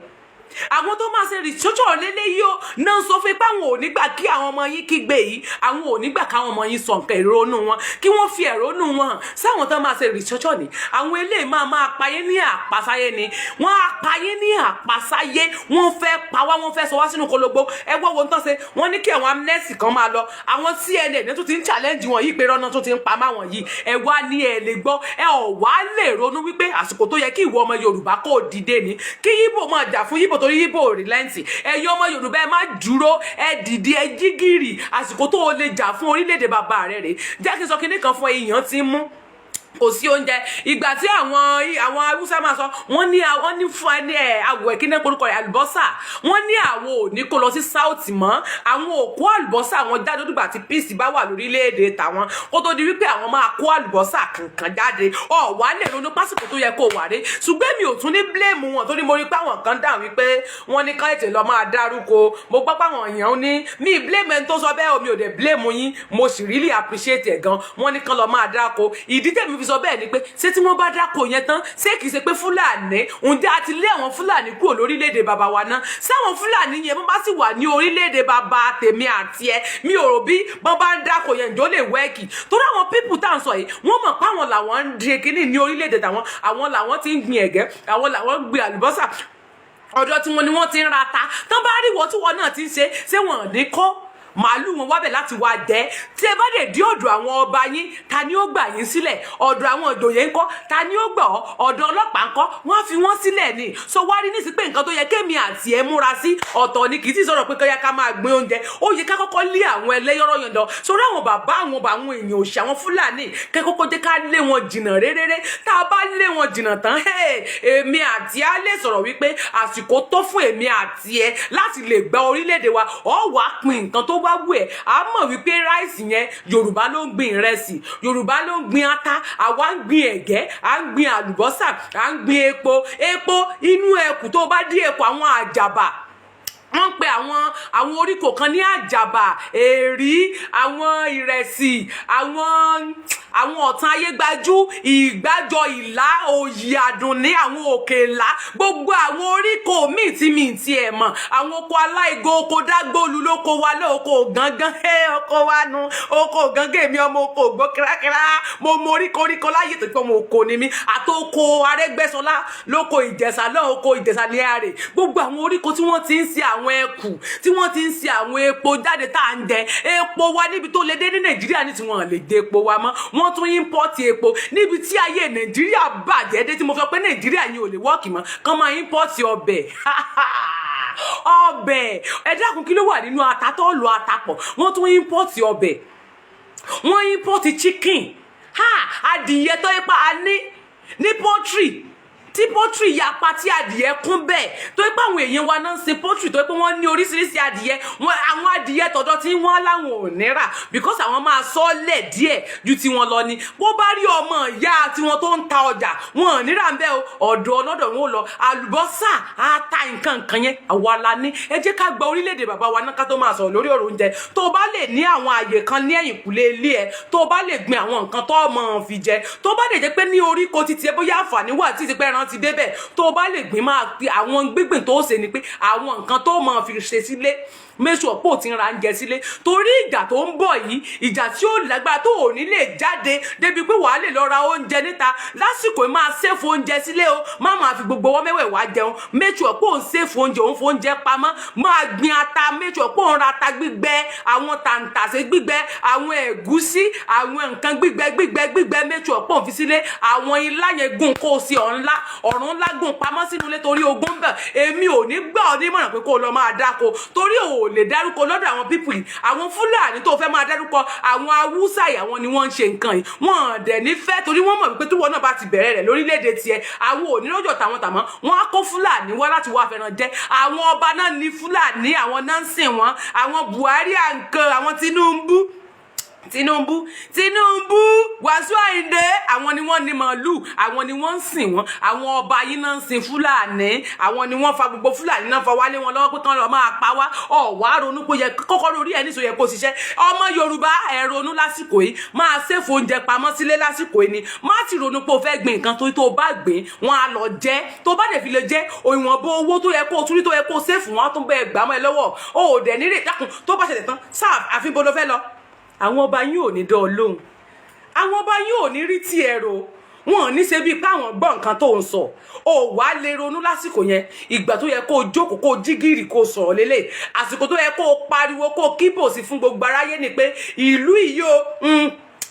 [SPEAKER 1] Àwọn tó máa ṣe restructuring lélẹ́yìí o náà sọ fún pé àwọn ò ní gbà kí àwọn ọmọ yín kígbe yìí, àwọn ò ní gbà káwọn ọmọ yín sọ nǹkan ìrònú wọn, kí wọ́n fi ẹ̀rọnú wọn hàn sáwọn tó máa ṣe restructuring ni. Àwọn eléyìí máa payé ní àpasáyé ni. Wọ́n á payé ní àpasáyé. Wọ́n fẹ́ pa wá, wọ́n fẹ́ sọ wá sínú kologbo. Ẹ wọ́n wo ń tán ṣe. Wọ́n ní kí àwọn amnesty kan máa lọ. Àwọn CNN tó ti ń challenge wọn yìí pé rọ́nà tó ti ń pa máwọn yìí. Ẹ wá ní ẹ lè gbọ́, ẹ ò wá lè ronú wípé àsìkò tó yẹ kí ìwọ ọmọ Yorùbá kó dìde ni. Kí Yíbò máa jà fún Yíbò torí Yíbò ò relent. Ẹ̀yin ọmọ Yorùbá, ẹ má dúró, ẹ dìde, ẹ jí gìrì. Àsìkò tó o lè jà fún orílẹ̀-èdè bàbá rẹ rèé. Jẹ́ kí n sọ kinní kan fún èèyàn tí ń mú kò sí oúnjẹ. Ìgbà tí àwọn Haúsá máa sọ, wọ́n ní wọ́n ní fún ẹ ní ẹ àwọ̀ kí ní orúkọ rẹ̀, àlùbọ́sà. Wọ́n ní àwọn ò ní kó lọ sí South mọ́, àwọn ò kó àlùbọ́sà wọn jáde nígbà tí peace bá wà lórílẹ̀‐èdè tàwọn, kó tó di wípé àwọn máa kó àlùbọ́sà kankan jáde. Ọ̀ wá lè ronú pásìkò tó yẹ kó wà rí. Ṣùgbọ́n mi ò tún ní blame wọn, torí mo rí pé àwọn kan dáhùn wípé wọ́n ní ká ètè lọ máa dárúkọ. Mo gbọ́ pé àwọn èèyàn ní mi blame ẹni tó sọ bẹ́ẹ̀ o, mi ò dẹ̀ blame yín, mo sì really appreciate ẹ̀ gan. Wọ́n ní kán lọ máa dáko. Ìdí tẹ̀mí fi sọ bẹ́ẹ̀ ni pé, ṣé tí wọ́n bá dáko yẹn tán, ṣé kìí ṣe pé Fúlàní, ǹjẹ́ a ti lé àwọn Fúlàní kúrò lórílẹ̀‐èdè bàbá wa náà? Sáwọn Fúlàní yẹn, wọ́n bá sì wà ní orílẹ̀‐èdè bàbá tèmi àti ẹ, mi ò rò bí wọ́n bá ń dáko yẹn ǹjọ́ lè work, torí àwọn people tá à ń sọ yìí, wọ́n mọ̀ pé àwọn làwọn ń di kínní ní orílẹ̀‐èdè tàwọn. Àwọn làwọn ti ń gbin ẹ̀gẹ́, àwọn làwọn ń gbin àlùbọ́sà, ọ̀dọ̀ tí wọn ni wọ́n ti ń ra ta. Tán bá rí wọ́n tí wọ́n náà ti ń ṣe, ṣé wọ́n ní kọ́ màálù wọn wábẹ̀ láti wá jẹ́? Tí ẹ bá dé dé ọ̀dọ̀ àwọn ọba yín, ta ni ó gbà yín sílẹ̀? Ọ̀dọ̀ àwọn ìjòyè ńkọ́? Ta ni ó gbà ọ́? Ọ̀dọ̀ ọlọ́pàá ńkọ́? Wọ́n á fi wọ́n sílẹ̀ ni. So wá rí nísìsiyìí pé nǹkan tó yẹ kémi àti ẹ múra sí ọ̀tọ̀ ni. Kì í sì sọ̀rọ̀ pé kọ́yá ká máa gbin oúnjẹ. Ó yẹ ká kọ́kọ́ lé àwọn ẹlẹ́yọ̀rọ̀ yàn lọ sórí àwọn bàbá àwọn èèyàn òṣì, àwọn Fúlàní, kẹ́ kọ́kọ́ jẹ́ ká lé wọn jìnnà réréré. Tá a bá lé wọn jìnnà tán, èmi àti á lè sọ̀rọ̀ wípé àsìkò tó fún èmi àti ẹ láti lè gba orílẹ̀-èdè wa. Ọ̀ wá pin nǹkan tó bá wù ẹ́. A mọ̀ wípé rice yẹn, Yorùbá ló ń gbin ìrẹsì, Yorùbá ló ń gbin ata, àwa ń gbin ẹ̀gẹ́, à ń gbin àlùbọ́sà, à ń gbin epo. Epo inú ẹkù, tó bá dí epo, àwọn àjàbà, wọ́n ń pe àwọn oríkò kan ní àjàbà, èrí, àwọn ìrẹsì, àwọn ọ̀tàn ayégbájú, ìgbàjọ, ìlà, òyì, àdùnní, àwọn òkè ńlá, gbogbo àwọn oríkò míì tí mi ti ẹ̀ mọ̀, àwọn oko aláìgo, oko dágbólu lóko wa lóko gángan, oko wa nu oko gángan. Èmi ọmọ oko ògbó kírákírá, mo mọ oríko oríko láyé tó pé ọmọ oko ni mí. Àtòkò Arẹ́gbẹ́ṣọlá lóko Ìjẹ̀ṣà náà, oko Ìjẹ̀ṣà ní àrè, gbogbo àwọn oríko tí wọ́n ti ń ṣe àwọn ẹkù, tí wọ́n ti ń ṣe àwọn epo jáde tá à ń jẹ. Epo wa níbi tó lè dé ní Nàìjíríà ní tí wọ́n lè dé epo wa mọ́, wọ́n tún import epo. Níbi tí ayé Nàìjíríà bàjẹ́ dé, tí mo sọ pé Nàìjíríà yìí ò lè work mọ́, kán máa import ọbẹ̀. Ọbẹ̀, ẹ dákun, kí ló wà nínú ata tó lọ ata pọ̀? Wọ́n tún import ọbẹ̀, wọ́n import chicken, ha, adìyẹ tó yẹ pa a ní poultry, tí poultry yapa, tí adìyẹ kún bẹ́ẹ̀, tó yẹ pé àwọn èèyàn wa náà ń sin poultry, tó yẹ pé wọ́n ní oríṣiríṣi adìyẹ wọn. Àwọn adìyẹ tọ̀dọ̀ tí wọ́n láwọn ò ní rà because àwọn máa sọ lẹ̀ díẹ̀ ju tiwọn lọ ni. Bó bá rí ọmọ ìyá tiwọn tó ń ta ọjà, wọn ò ní rà ń bẹ́ o, ọ̀dọ̀ ọlọ́dọ̀ wọn ò lọ. Àlùbọ́sà, ata, nǹkan nǹkan yẹn, àwa la ní. Ẹ jẹ́ ká gba orílẹ̀-èdè bàbá wa náà ká tó máa sọ̀rọ̀ lórí ọ̀rọ̀ oúnjẹ. Tó o bá lè ní àwọn àyè kan ní ẹ̀yìnkùlé ilé ẹ, tó o bá lè gbin àwọn nǹkan tó o mọ̀ fi jẹ, tó bá lè jẹ́ pé ní oríko títí ẹ, bóyá àǹfààní wà títí pé ẹran ti débẹ̀, tó o bá lè gbìn, máa fi àwọn gbígbìn tó o ṣe ni pé àwọn nǹkan tó o máa fi ṣe sílé, make sure pé ò ti ń ra oúnjẹ sílé, torí ìjà tó ń bọ̀ yìí, ìjà tí ó lágbára tó ò ní lè jáde débi pé wàá lè lọ ra oúnjẹ níta. Lásìkò yìí, máa save oúnjẹ sílé o. Má máa fi gbogbo ọwọ́ mẹ́wẹ̀ẹ̀wá jẹun. Make sure pé ò ń save oúnjẹ, òun fún oúnjẹ pamọ́. Máa gbin ata, make sure pé ò ń ra ata gbígbẹ, àwọn tàǹtàṣé gbígbẹ, àwọn ẹ̀gúsí, àwọn nǹkan gbígbẹ gbígbẹ gbígbẹ. Make sure pé ò ń fi sílé. Àwọn ilá yẹn, gùn kó o sí ọ̀nlá ọ̀run ńlá, gùn pamọ́ sínú ilé torí ogun ń bẹ̀. Èmi ò ní gbà ọ́ nímọ̀ràn pé kó o lọ máa dáko, torí ò lè dárúkọ lọ́dọ̀ àwọn people yìí. Àwọn Fúlàní tó fẹ́ máa dárúkọ, àwọn Haúsá yìí, àwọn ni wọ́n ń ṣe nǹkan yìí. Wọ́n dẹ̀ ní fẹ́, torí wọ́n mọ̀ wípé tí wọ́n náà bá ti bẹ̀rẹ̀ rẹ̀ lórílẹ̀‐èdè tiẹ̀, àwọn ò ní lọ́jọ́ tàwọn tàmọ́. Wọ́n á kó Fúlàní wá láti wá fẹ́ràn jẹ́. Àwọn ọba náà ní Fúlàní, àwọn náà ń sìn wọ́n, àwọn Buhari àǹkan, àwọn Tinubu. Tinubu, Tinubu, Wàsíù Àyìndé, àwọn ni wọ́n ní màálù, àwọn ni wọ́n ń sìn wọ́n. Àwọn ọba yìí náà ń sin Fúlàní, àwọn ni wọ́n fa gbogbo Fúlàní náà fa wálé wọn lọ́wọ́ pé kán lọ́ọ́ máa pa wá. Ọ̀wá ronú pé yẹ kọ́kọ́ lórí ẹ̀ níṣó yẹ kó ṣiṣẹ́. Ọmọ Yorùbá, ẹ̀ ronú lásìkò yìí, máa save oúnjẹ pamọ́ sílé lásìkò yìí ni. Má ti ronú pé o fẹ́ gbìn nǹkan tó o bá gbìn, wọn á lọ jẹ. Tó bá dẹ̀ fi lè jẹ́ òyìnbó, owó tó yẹ kó o tún rí, tó yẹ kó o save, wọn á tún bẹ́ẹ̀ gbà mọ́ ẹ lọ́wọ́. O ò dẹ̀ nírè dákun. Tó bá ṣẹlẹ̀ tán sáà, àfi bó ló fẹ́ lọ? Àwọn ọba yín ò ní dán ọ lóhùn, àwọn ọba yín ò ní rí tiẹ̀ rò, wọn ò ní ṣe bíi pé àwọn gbọ́ nǹkan tó ń sọ. Ò wá lè ronú lásìkò yẹn. Ìgbà tó yẹ kó o jókòó, kó o jí gìrì, kó o sọ̀rọ̀ lélẹ̀, àsìkò tó yẹ kó o pariwo, kó o kíbò sí fún gbogbo aráyé ni pé ìlú yìí o,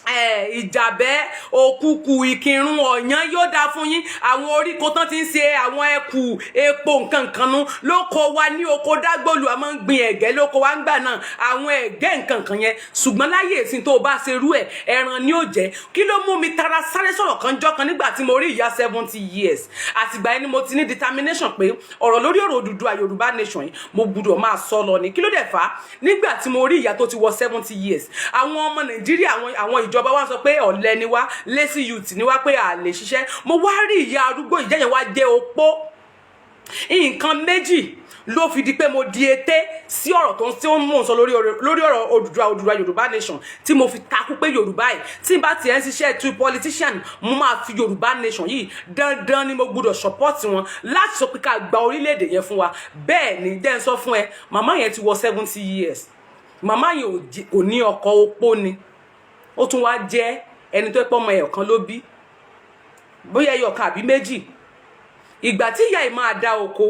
[SPEAKER 1] Ìjàbẹ́, Òkùkù, Ìkìrun, Ọ̀yán, yóò dáa fún yín. Àwọn oríko tán ti ń ṣe àwọn ẹkù epo nǹkan kan nu lóko wa ní oko Dágbòlù. A máa ń gbin ẹ̀gẹ́ lóko wa ń gbà náà, àwọn ẹ̀gẹ́ nǹkan kan yẹn. Ṣùgbọ́n láyé ìsìn, tó o bá ṣe rú ẹ̀, ẹran ni ó jẹ́. Kí ló mú mi tara sáré sọ̀rọ̀ kan jọ́ kan nígbà tí mo rí ìyá 70 years? Àtìgbà yẹn ni mo ti ní determination pé ọ̀rọ̀ lórí ọ̀rọ̀ Odùduwà, Yorùbá nation yìí, mo gbúdọ̀ máa sọ lọ ni. Kí ló dẹ̀ fà á? Nígbà tí mo rí ìyá tó ti wọ 70 years, àwọn ọmọ Nàìjíríà, àwọn ìjọba wa sọ pé ọ̀lẹ ni wá, lazy youth ni wá, pé a lè ṣiṣẹ́. Mo wá rí ìyá arúgbó ìyá yẹn wá jẹ́ opó. Nǹkan méjì ló fi di pé mo di ète sí ọ̀rọ̀ tó ń tí ó ń mú un sọ lórí ọ̀rọ̀ Odùduwà, Odùduwà, Yorùbá nation, tí mo fi takú pé Yorùbá yìí, tí n bá tiẹ̀ ń ṣiṣẹ́ tu politician, mo máa fi Yorùbá nation yìí, dandan ni mo gbọ́dọ̀ support wọn láti sọ pé ká gba orílẹ̀-èdè yẹn fún wa. Bẹ́ẹ̀ ni dẹ́ ń sọ fún ẹ, màmá yẹn ti wọ 70 years. Màmá yẹn kò ní ọkọ, opó ni. Ó tún wá jẹ́ ẹni tó pọ́ ọmọ ẹ̀ kan ló bí, bóyá ẹyọ kan àbí méjì. Ìgbà tí ìyá yìí máa dá oko,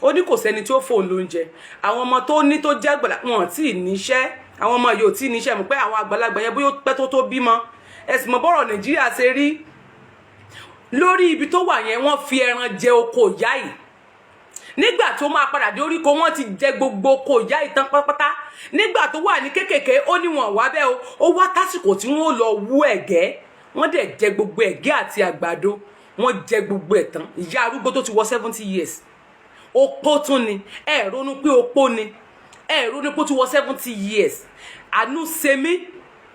[SPEAKER 1] ó ní kò sẹ́ni tí ó fóun lóúnjẹ. Àwọn ọmọ tó ní tó jẹ́ àgbàlá, wọn tí ì níṣẹ́. Àwọn ọmọ yìí ò tí ì níṣẹ́. Mọ̀ pé àwọn àgbàlagbà yẹn, bóyá ó pẹ́ tó tó bímọ, ẹ sì mọ̀ bọ́rọ̀ Nàìjíríà ṣe rí. Lórí ibi tó wà yẹn, wọ́n fi ẹran jẹ oko ìyá yìí. Nígbà tó máa padà dé oríko, wọ́n ti jẹ gbogbo oko ìyá yìí tán pátápátá. Nígbà tó wà ní kékèké, ó ní wọn wá bẹ́ẹ̀ o. Ó wá tásìkò tí wọ́n lọ wú ẹ̀gẹ́, wọ́n dẹ̀ jẹ gbogbo ẹ̀gẹ́ àti àgbàdo, wọ́n jẹ gbogbo ẹ̀ tán. Ìyá arúgbó tó ti wọ 70 years, opó tún ni. Ẹ ronú pé opó ni, ẹ ronú pé ó ti wọ 70 years. Àánú ṣe mí,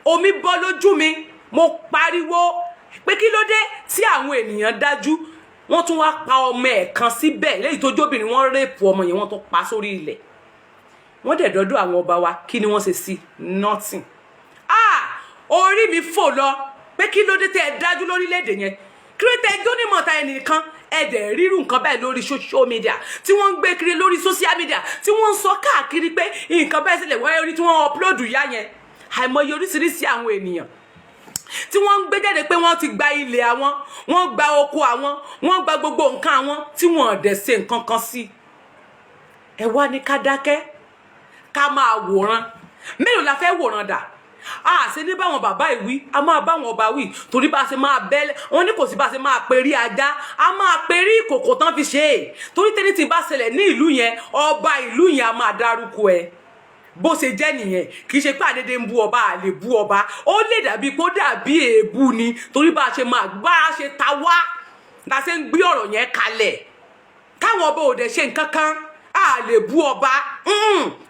[SPEAKER 1] omi bọ́ lójú mi. Mo pariwo pé kí ló dé tí àwọn ènìyàn dájú? Wọ́n tún wá pa ọmọ ẹ̀ kan síbẹ̀ lẹ́yìn tó jóbìnrin. Wọ́n rape ọmọ yẹn, wọ́n tún pa sórí ilẹ̀. Wọ́n dẹ̀ dọ́dọ̀ àwọn ọba wa, kí ni wọ́n ṣe sí? Nothing. Ah, orí mi fò lọ pé kí ló dé tẹ́ ẹ dájú lórílẹ̀‐èdè yẹn? Kí ló tẹ́ ẹ jónímọ̀ ta ẹnìkan? Ẹ dẹ̀ rírun nǹkan báyìí lórí social media tí wọ́n ń gbé kiri lórí social media, tí wọ́n ń sọ káàkiri pé nǹkan báyìí sílẹ̀. Wọ́n rí tí wọ́n upload ìyá yẹn, àìmọye oríṣiríṣi àwọn ènìyàn tí wọ́n ń gbé jáde pé wọ́n ti gba ilẹ̀ àwọn, wọ́n gba oko àwọn, wọ́n gba gbogbo nǹkan àwọn, tí wọ́n dẹ̀ ṣe nǹkan kan sí. Ẹ wá ní ká dákẹ́, ká máa wòran. Mélòó la fẹ́ wòran dà? A ṣe ní báwọn bàbá ìwí, a máa báwọn ọba wí, torí bá a ṣe máa bẹ́lẹ̀ wọn ní kò sí bá a ṣe máa perí ajá, a máa perí ìkòkò tán fi ṣe é. Torí tẹ́ni tí bá ṣẹlẹ̀ ní ìlú yẹn, ọba ìlú yẹn a máa dárúkọ ẹ. Bó ṣe jẹ́ nìyẹn. Kì í ṣe pé àdédé ń bú ọba, à lè bú ọba. Ó lè dàbí kó dàbí èébú ni, torí bá a ṣe máa bá a ṣe ta wá la ṣe ń gbé ọ̀rọ̀ yẹn kalẹ̀. Káwọn ọba ò dẹ̀ ṣe nǹkan kan, a lè bú ọba,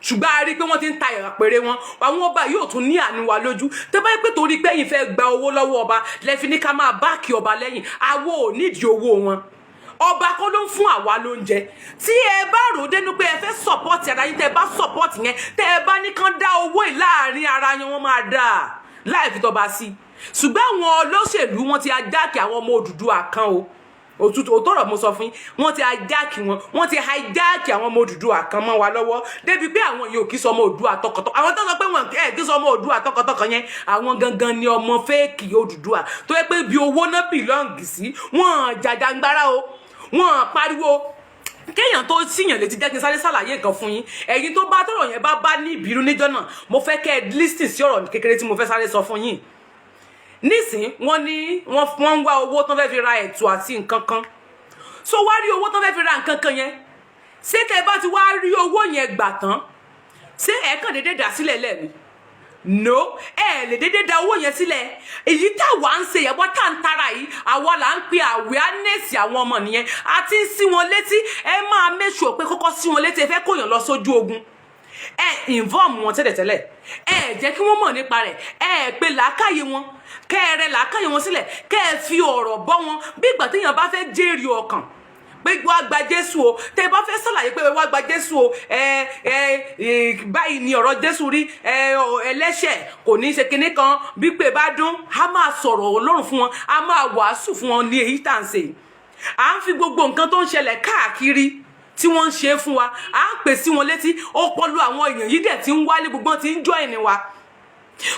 [SPEAKER 1] ṣùgbọ́n a rí i pé wọ́n ti ń ta ìràpèrè wọn. Àwọn ọba yóò tún ní àánú wa lójú. Tẹ́ bá yẹ pé torí pé ẹ̀yin fẹ́ gba owó lọ́wọ́ ọba lẹ́fi ní ká máa back ọba lẹ́yìn, àwo ò nídìí owó wọn. Ọba kọ́ ló ń fún àwa lóúnjẹ. Tí ẹ bá rò ó dénú pé ẹ fẹ́ support ara yín, tẹ́ ẹ bá support yẹn, tẹ́ ẹ bá ní kán dá owó yìí láàrin ara yẹn, wọ́n máa dà láì fi tọba sí. Ṣùgbọ́n àwọn olóṣèlú, wọn ti hijack àwọn ọmọ Odùduwà kan o. Òtútù òtọ́rọ̀ mo sọ fún yín, wọ́n ti hijack wọn, wọ́n ti hijack àwọn ọmọ Odùduwà kan mọ́ wa lọ́wọ́, débi pé àwọn yìí ò kí sọ ọmọ Oòduà tọkàntọkàn. Àwọn tó sọ pé wọn ẹ kí sọ ọmọ Oòduà tọkàntọkàn yẹn, àwọn gangan ni ọmọ fake Odùduwà tó yẹ pé bí owó náà belong sí. Wọn jàjàngbara o, wọn pariwo kéèyàn tó síyàn létí. Jẹ́ kí n sáré ṣàlàyé nǹkan fún yín. Ẹ̀yin tó bá tọ̀rọ̀ yẹn bá bá ní ìbínú níjọ́ náà, mo fẹ́ kẹ́ ẹ listen sí ọ̀rọ̀ kékeré tí mo fẹ́ sáré sọ fún yín nísìn. Wọ́n ní wọ́n ń wá owó tán fẹ́ fi ra ẹ̀tù àti nǹkan kan. So wá rí owó tán fẹ́ fi ra nǹkan kan yẹn, ṣé tẹ́ bá ti wá rí owó yẹn gbà tán, ṣé ẹ kàn déédéé dà sílẹ̀ lẹ́ẹ̀ni? No, ẹ lè déédéé da owó yẹn sílẹ̀. Èyí táwa ń ṣe ìyàwó tá ń tara yìí, àwa là ń pe awareness àwọn ọmọ nìyẹn àti ń sí wọn létí. Ẹ máa make sure pé kọ́kọ́ sí wọn létí. Ẹ fẹ́ kóyàn lọ sójú ogun, Ẹ inform wọn tẹ́lẹ̀tẹ́lẹ̀, ẹ jẹ́ kí wọ́n mọ̀ nípa rẹ̀. Ẹ pe làákàyè wọn, kẹ́ ẹ rẹ làákàyè wọn sílẹ̀, kẹ́ ẹ fi ọ̀rọ̀ bọ́ wọn bí ìgbà téèyàn bá fẹ́ jèrè ọkàn pé wá gba Jésù o. Tẹ́ ẹ bá fẹ́ ṣàlàyé pé wá gba Jésù o, ẹ ẹ báyìí ni ọ̀rọ̀ Jésù rí. Ẹ ẹlẹ́ṣẹ̀ kò ní í ṣe kinní kan bí pé bá dún. A máa sọ̀rọ̀ Ọlọ́run fún wọn, a máa wàásù fún wọn ní èyí tá à ń ṣe. À ń fi gbogbo nǹkan tó ń ṣẹlẹ̀ káàkiri tí wọ́n ń ṣe fún wa, à ń pè sí wọn létí. Ọpọlọ àwọn èèyàn yìí dẹ̀ ti ń wálé, gbogbo wọn ti ń join wa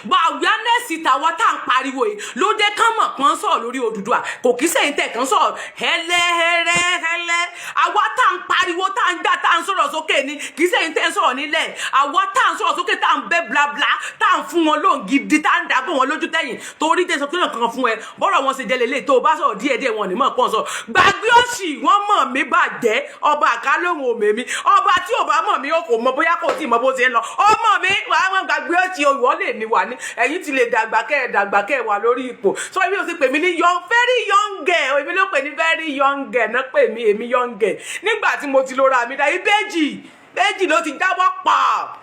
[SPEAKER 1] gba awareness. Tàwa tá à ń pariwo yìí ló jẹ́ kán mọ̀ kán sọ̀rọ̀ lórí Odùduwà. Kò kí sẹ́yìn tẹ̀ kán sọ̀rọ̀ hẹ́lẹ́hẹ́lẹ́hẹ́lẹ́. Àwa tá à ń pariwo, tá à ń gbà, tá à ń sọ̀rọ̀ sókè ni. Kì í sẹ́yìn tẹ̀ ń sọ̀rọ̀ nílẹ̀. Àwa tá à ń sọ̀rọ̀ sókè, tá à ń bẹ́ blabla, tá à ń fún wọn lóhùn gidi, tá à ń dàbò wọn lójú tẹ̀yìn, torí tẹ̀ sọ pé nǹkan fún ẹ bọ́rọ̀ wọn ṣe jẹ́ lélẹ̀. Tó o bá sọ̀rọ̀ díẹ̀díẹ̀, wọn ní mọ̀ pọ́n sọ. Gbàgbé òṣì, wọ́n mọ̀ mí bàjẹ́. Ọba àkálòhùn òmèmí, ọba tí ò bá mọ̀ mí, ó kò mọ bóyá kò tí ì mọ bó ṣe ń lọ. Ó mọ̀ mí wàá wọn. Gbàgbé òṣì, ìwọ lè ní wà ní ẹ̀yin ti lè dàgbà, kẹ́ ẹ̀ dàgbà, kẹ́ ẹ̀ wà lórí ipò. So èmi ò sì pè mí ní young, very young girl. Èmi ló pè ní very young girl náà pè mí. Èmi young girl nígbà tí mo ti lóra mi dá ìbejì méjì ló ti jábọ́ pa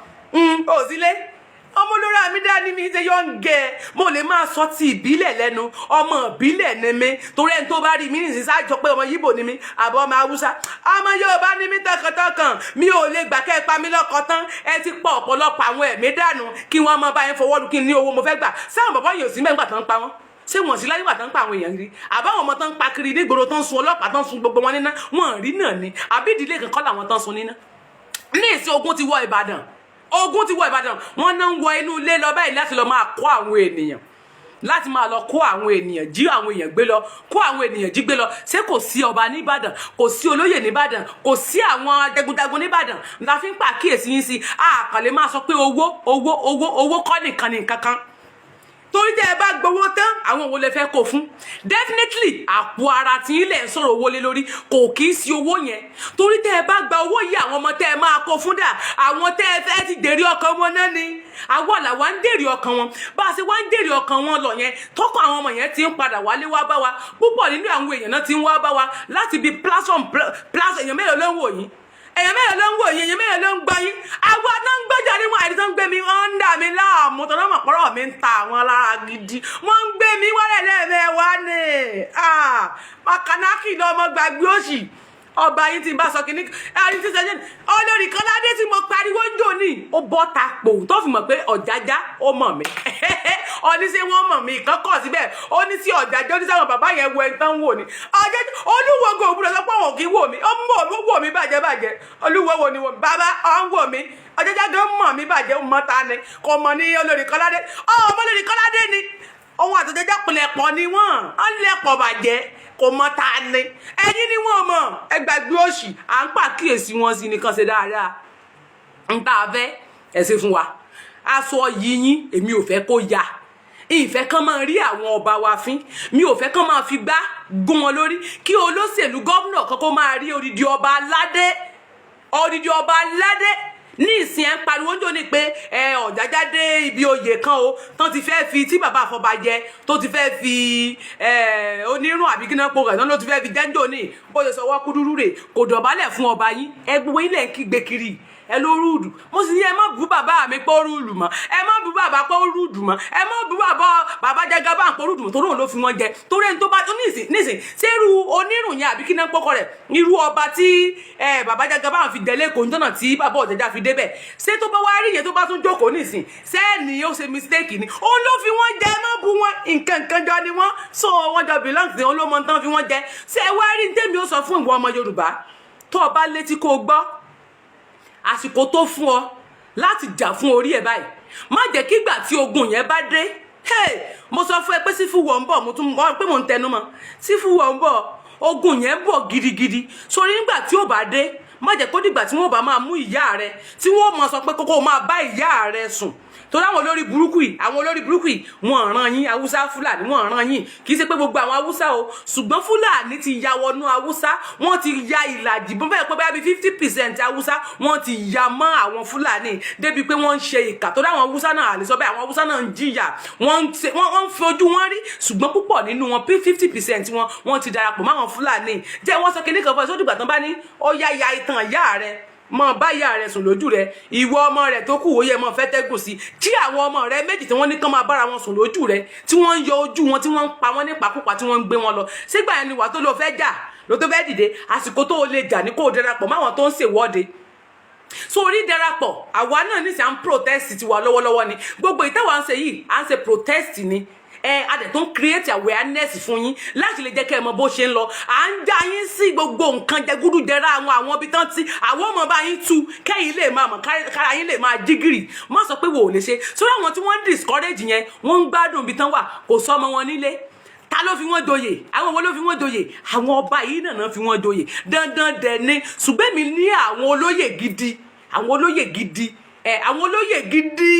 [SPEAKER 1] ò sílé ọmọ olórí àmì dání mi ṣe young girl. Mo lè máa sọ ti ìbílẹ̀ lẹ́nu, ọmọ ìbílẹ̀ ni mí, torí ẹni tó bá rí mi nìsín sáájọ pé ọmọ Yíbò ni mí àbọ̀ ọmọ Haúsá. Ọmọ Yorùbá ni mí tọkàntọkàn. Mi ò lè gbà kẹ́ ẹ pa mí lọ́kọ tán. Ẹ ti pọ̀ ọ̀pọ̀lọpọ̀ àwọn ẹ̀mí dànù kí wọ́n máa bá yẹn fọwọ́ lu kí n ní owó mo fẹ́ gbà. Sáwọn bàbá yìí ò sí mẹ́ngbà tán pa wọ́n? Ṣé wọn sí láyé wà tán pa àwọn èèyàn rí? Àbáwọn ọmọ tán pa kiri nígboro, tán sun ọlọ́pàá, tán sun gbogbo wọn níná, wọn rí náà ni? Àbí ìdílé kankan làwọn tán sun níná ní ìsìn? Ogun ti wọ Ìbàdàn, ogun ti wọ Ìbàdàn. Wọn náà ń wọ inú ilé lọ báyìí láti lọ máa kó àwọn ènìyàn, láti máa lọ kó àwọn ènìyàn, jí àwọn èèyàn gbé lọ, kó àwọn ènìyàn jí gbé lọ. Ṣé kò sí ọba nìbàdàn? Kò sí olóyè nìbàdàn? Kò sí àwọn jagunjagun nìbàdàn? La fi ń pàkíyèsí yín sí. Àkàlẹ́ máa sọ pé owó, owó, owó, owó kọ́ nìkan ní nǹkan kan, torí tẹ́ ẹ bá gbowó tán, àwọn òwò lè fẹ́ kó fún? Definitely, àpò ara tí ilẹ̀ ń sọ̀rọ̀ owó lé lórí kò kì í sí owó yẹn, torí tẹ́ ẹ bá gba owó yìí, àwọn ọmọ tẹ́ ẹ máa kó fún dà? Àwọn tẹ́ ẹ fẹ́ ti dèrè ọkàn wọn náà ni. Àwa làwa ń dèrè ọkàn wọn. Bá a ṣe wá ń dèrè ọkàn wọn lọ yẹn, tọkọ àwọn ọmọ yẹn ti ń padà wálé wá bá wa. Púpọ̀ nínú àwọn èèyàn náà ti ń wá bá wa láti ibi platform platform. Èèyàn mélòó ló ń wò yín? Èèyàn mélòó ló ń wò yín? Èèyàn mélòó ló ń gbọ́ yín? Àwa náà ń gbọ́jà ní wọn àìrí tó ń gbé mi, wọ́n ń dà mí láàmú tó náà mọ̀ pọ́rọ̀ mi ń ta àwọn lára gidi. Wọ́n ń gbé mi wálẹ̀ lẹ́ẹ̀mẹ́wàá ni makanaki lọ́mọ. Gbàgbé òṣì, ọba yín tí n bá sọ kínní ẹni tí sẹ́yìn olórí Kọ́ládé tí mo pariwo ń jò ní ó bọ́ ta pò tó fi mọ̀ pé Ọ̀jájá ó mọ̀ mí. Ó ní ṣé wọ́n mọ̀ mí ìkan kọ̀ síbẹ̀. Ó ní sí Ọ̀jájá, ó ní sáwọn bàbá yẹn wo ẹni tán ń wò ní Ọ̀jájá. Olúwo go òbúrò sọ pé òun kì í wò mí. Ó mọ̀, ó wò mí bàjẹ́ bàjẹ́. Olúwo wo ni wò mí? Bàbá ọ̀ ń wò mí. Ọ̀jájá gan mọ̀ mí bàjẹ́. Ó mọ̀ ta ni kò mọ̀ ní olórí Kọ́ládé? Ọmọ olórí Kọ́ládé ni òun àtọ̀jájá pilẹ̀ pọ̀ ni wọ́n á lẹ̀ pọ̀ bàjẹ́. Kò mọ ta ni, ẹ̀yin ni wọ́n mọ̀. Ẹ gbàgbé òṣì, à ń pàkíyèsí wọn sí nìkan. Ṣe dáadáa ń tá a fẹ́ ẹ ṣe fún wa. Aṣọ yìí yín, èmi ò fẹ́ kó ya. Ìfẹ́ kán máa rí àwọn ọba wa fín, mi ò fẹ́ kán máa fi gbá gún wọn lórí. Kí olóṣèlú gómìnà kan kó máa rí odidi ọba aládé, odidi ọba aládé ní ìsìn. Ẹ ń pariwo ń jò ní pé ẹ Ọ̀jájá dé ibi oyè kan o, tán ti fẹ́ fi tí bàbá àfọbàjẹ tó ti fẹ́ fi ẹ onírun àbí kí náà po rẹ̀ náà ló ti fẹ́ fi jẹ́ńjò ní bó ṣe sọwọ́ kúdúrú rè, kò dọ̀bálẹ̀ fún ọba yín. Ẹ gbogbo ilẹ̀ ń kígbe kiri, ẹ ló rude. Mo sì ní ẹ má bú bàbá mi pé ó rude mọ́, ẹ má bú bàbá pé ó rude mọ́, ẹ má bú bàbá bàbá Jagaban pé ó rude mọ́, torí òun ló fi wọ́n jẹ. Torí ẹni tó bá nísìn nísìn, ṣé irú onírùn yẹn àbí kí náà pọ́kọ rẹ̀, irú ọba tí bàbá Jagaban fi jẹ lẹ́kọ̀ọ́ nítorí tí bàbá Ọ̀jájá fi débẹ̀, ṣé tó bá wá rí yẹn, tó bá tún jókòó nísìn, sẹ́ẹ̀ni ó ṣe mistake ni? Òun ló fi wọ́n jẹ, ẹ má bú wọn. Nǹkan nǹkan jọ ni wọ́n so, wọ́n jọ belong sí wọn, ló mọ tán fi wọ́n jẹ. Ṣé ẹ wá rí tèmi ó sọ fún ìwọ ọmọ Yorùbá tó o bá létí kó o gbọ́? Àsìkò tó fún ọ láti jà fún orí ẹ báyìí. Má jẹ́ kígbà tí ogun yẹn bá dé. Hey, mo sọ fún ẹ pé sífù wọ̀ ń bọ̀. Mo tún mọ̀ pé mo ń tẹnu mọ́, sífù wọ̀ ń bọ̀, ogun yẹn ń bọ̀ gidigidi. Sórí nígbà tí ó bá dé, má jẹ́ kó dìgbà tí wọ́n bá máa mú ìyá rẹ, tí wọ́n mọ̀ sọ pé kókó máa bá ìyá rẹ sùn, torí àwọn olórí burúkú yìí, àwọn olórí burúkú yìí, wọ́n ràn yín. Haúsá, Fúlàní, wọ́n ràn yín. Kì í ṣe pé gbogbo àwọn Haúsá o, ṣùgbọ́n Fúlàní ti ya wọnú Haúsá, wọ́n ti ya ìlàjì bó fẹ́ẹ́ pé bóyá bíi 50% Haúsá, wọ́n ti ya mọ́ àwọn Fúlàní débi pé wọ́n ń ṣe ìkà. Torí àwọn Haúsá náà, àlè sọ bẹ́ẹ̀, àwọn Haúsá náà ń jìyà, wọ́n ń fi ojú wọn rí, ṣùgbọ́n púpọ̀ nínú wọn, 50% wọn, wọ́n ti darapọ̀ mọ́ àwọn Fúlàní. Jẹ́ wọ́n sọ kíní kan fún ẹ sódìgbà tán bá ní ó yá ya ìtàn ìyá rẹ̀. Mọ bá ìyá rẹ sùn lójú rẹ. Ìwọ ọmọ rẹ tó kù, wòye mọ fẹ́ tẹ́gùn sí tí àwọn ọmọ rẹ méjì tí wọ́n ní kán máa bára wọn sùn lójú rẹ, tí wọ́n ń yọ ojú wọn, tí wọ́n ń pa wọ́n nípakúpa, tí wọ́n ń gbé wọn lọ sígbà yẹn ni wà tó lọ fẹ́ jà ló tó fẹ́ dìde. Àsìkò tó o lè jà ní kó o darapọ̀ máwọn tó ń ṣèwọ́de sórí darapọ̀. Àwa náà nísìnyí, à ń protest tiwa lọ́wọ́lọ́wọ́ ni. Gbogbo ìtawà ń ṣe yìí, à ń ṣe protest ni. Ẹ a dẹ̀ tó ń create awareness fún yín láti lè jẹ́ kẹ́ ẹ mọ bó ṣe ń lọ. À ń já yín sí gbogbo nǹkan jẹgúdújẹrá àwọn ibi tán tí àwọn ọmọ bá yín tú, kẹ́yìn lè máa mọ̀, kára yín lè máa jí gìrì. Má sọ pé wò ó lè ṣe sórí. Àwọn tí wọ́n ń discourage yẹn, wọ́n ń gbádùn ibi tán wà, kò sọ́mọ wọn nílé. Ta ló fi wọ́n joyè? Àwọn wo ló fi wọ́n joyè? Àwọn ọba yìí náà fi wọ́n joyè. Dandan dẹ̀ ni. Ṣùgbọ́n mi ní àwọn olóyè gidi, àwọn olóyè gidi ẹ, àwọn olóyè gidi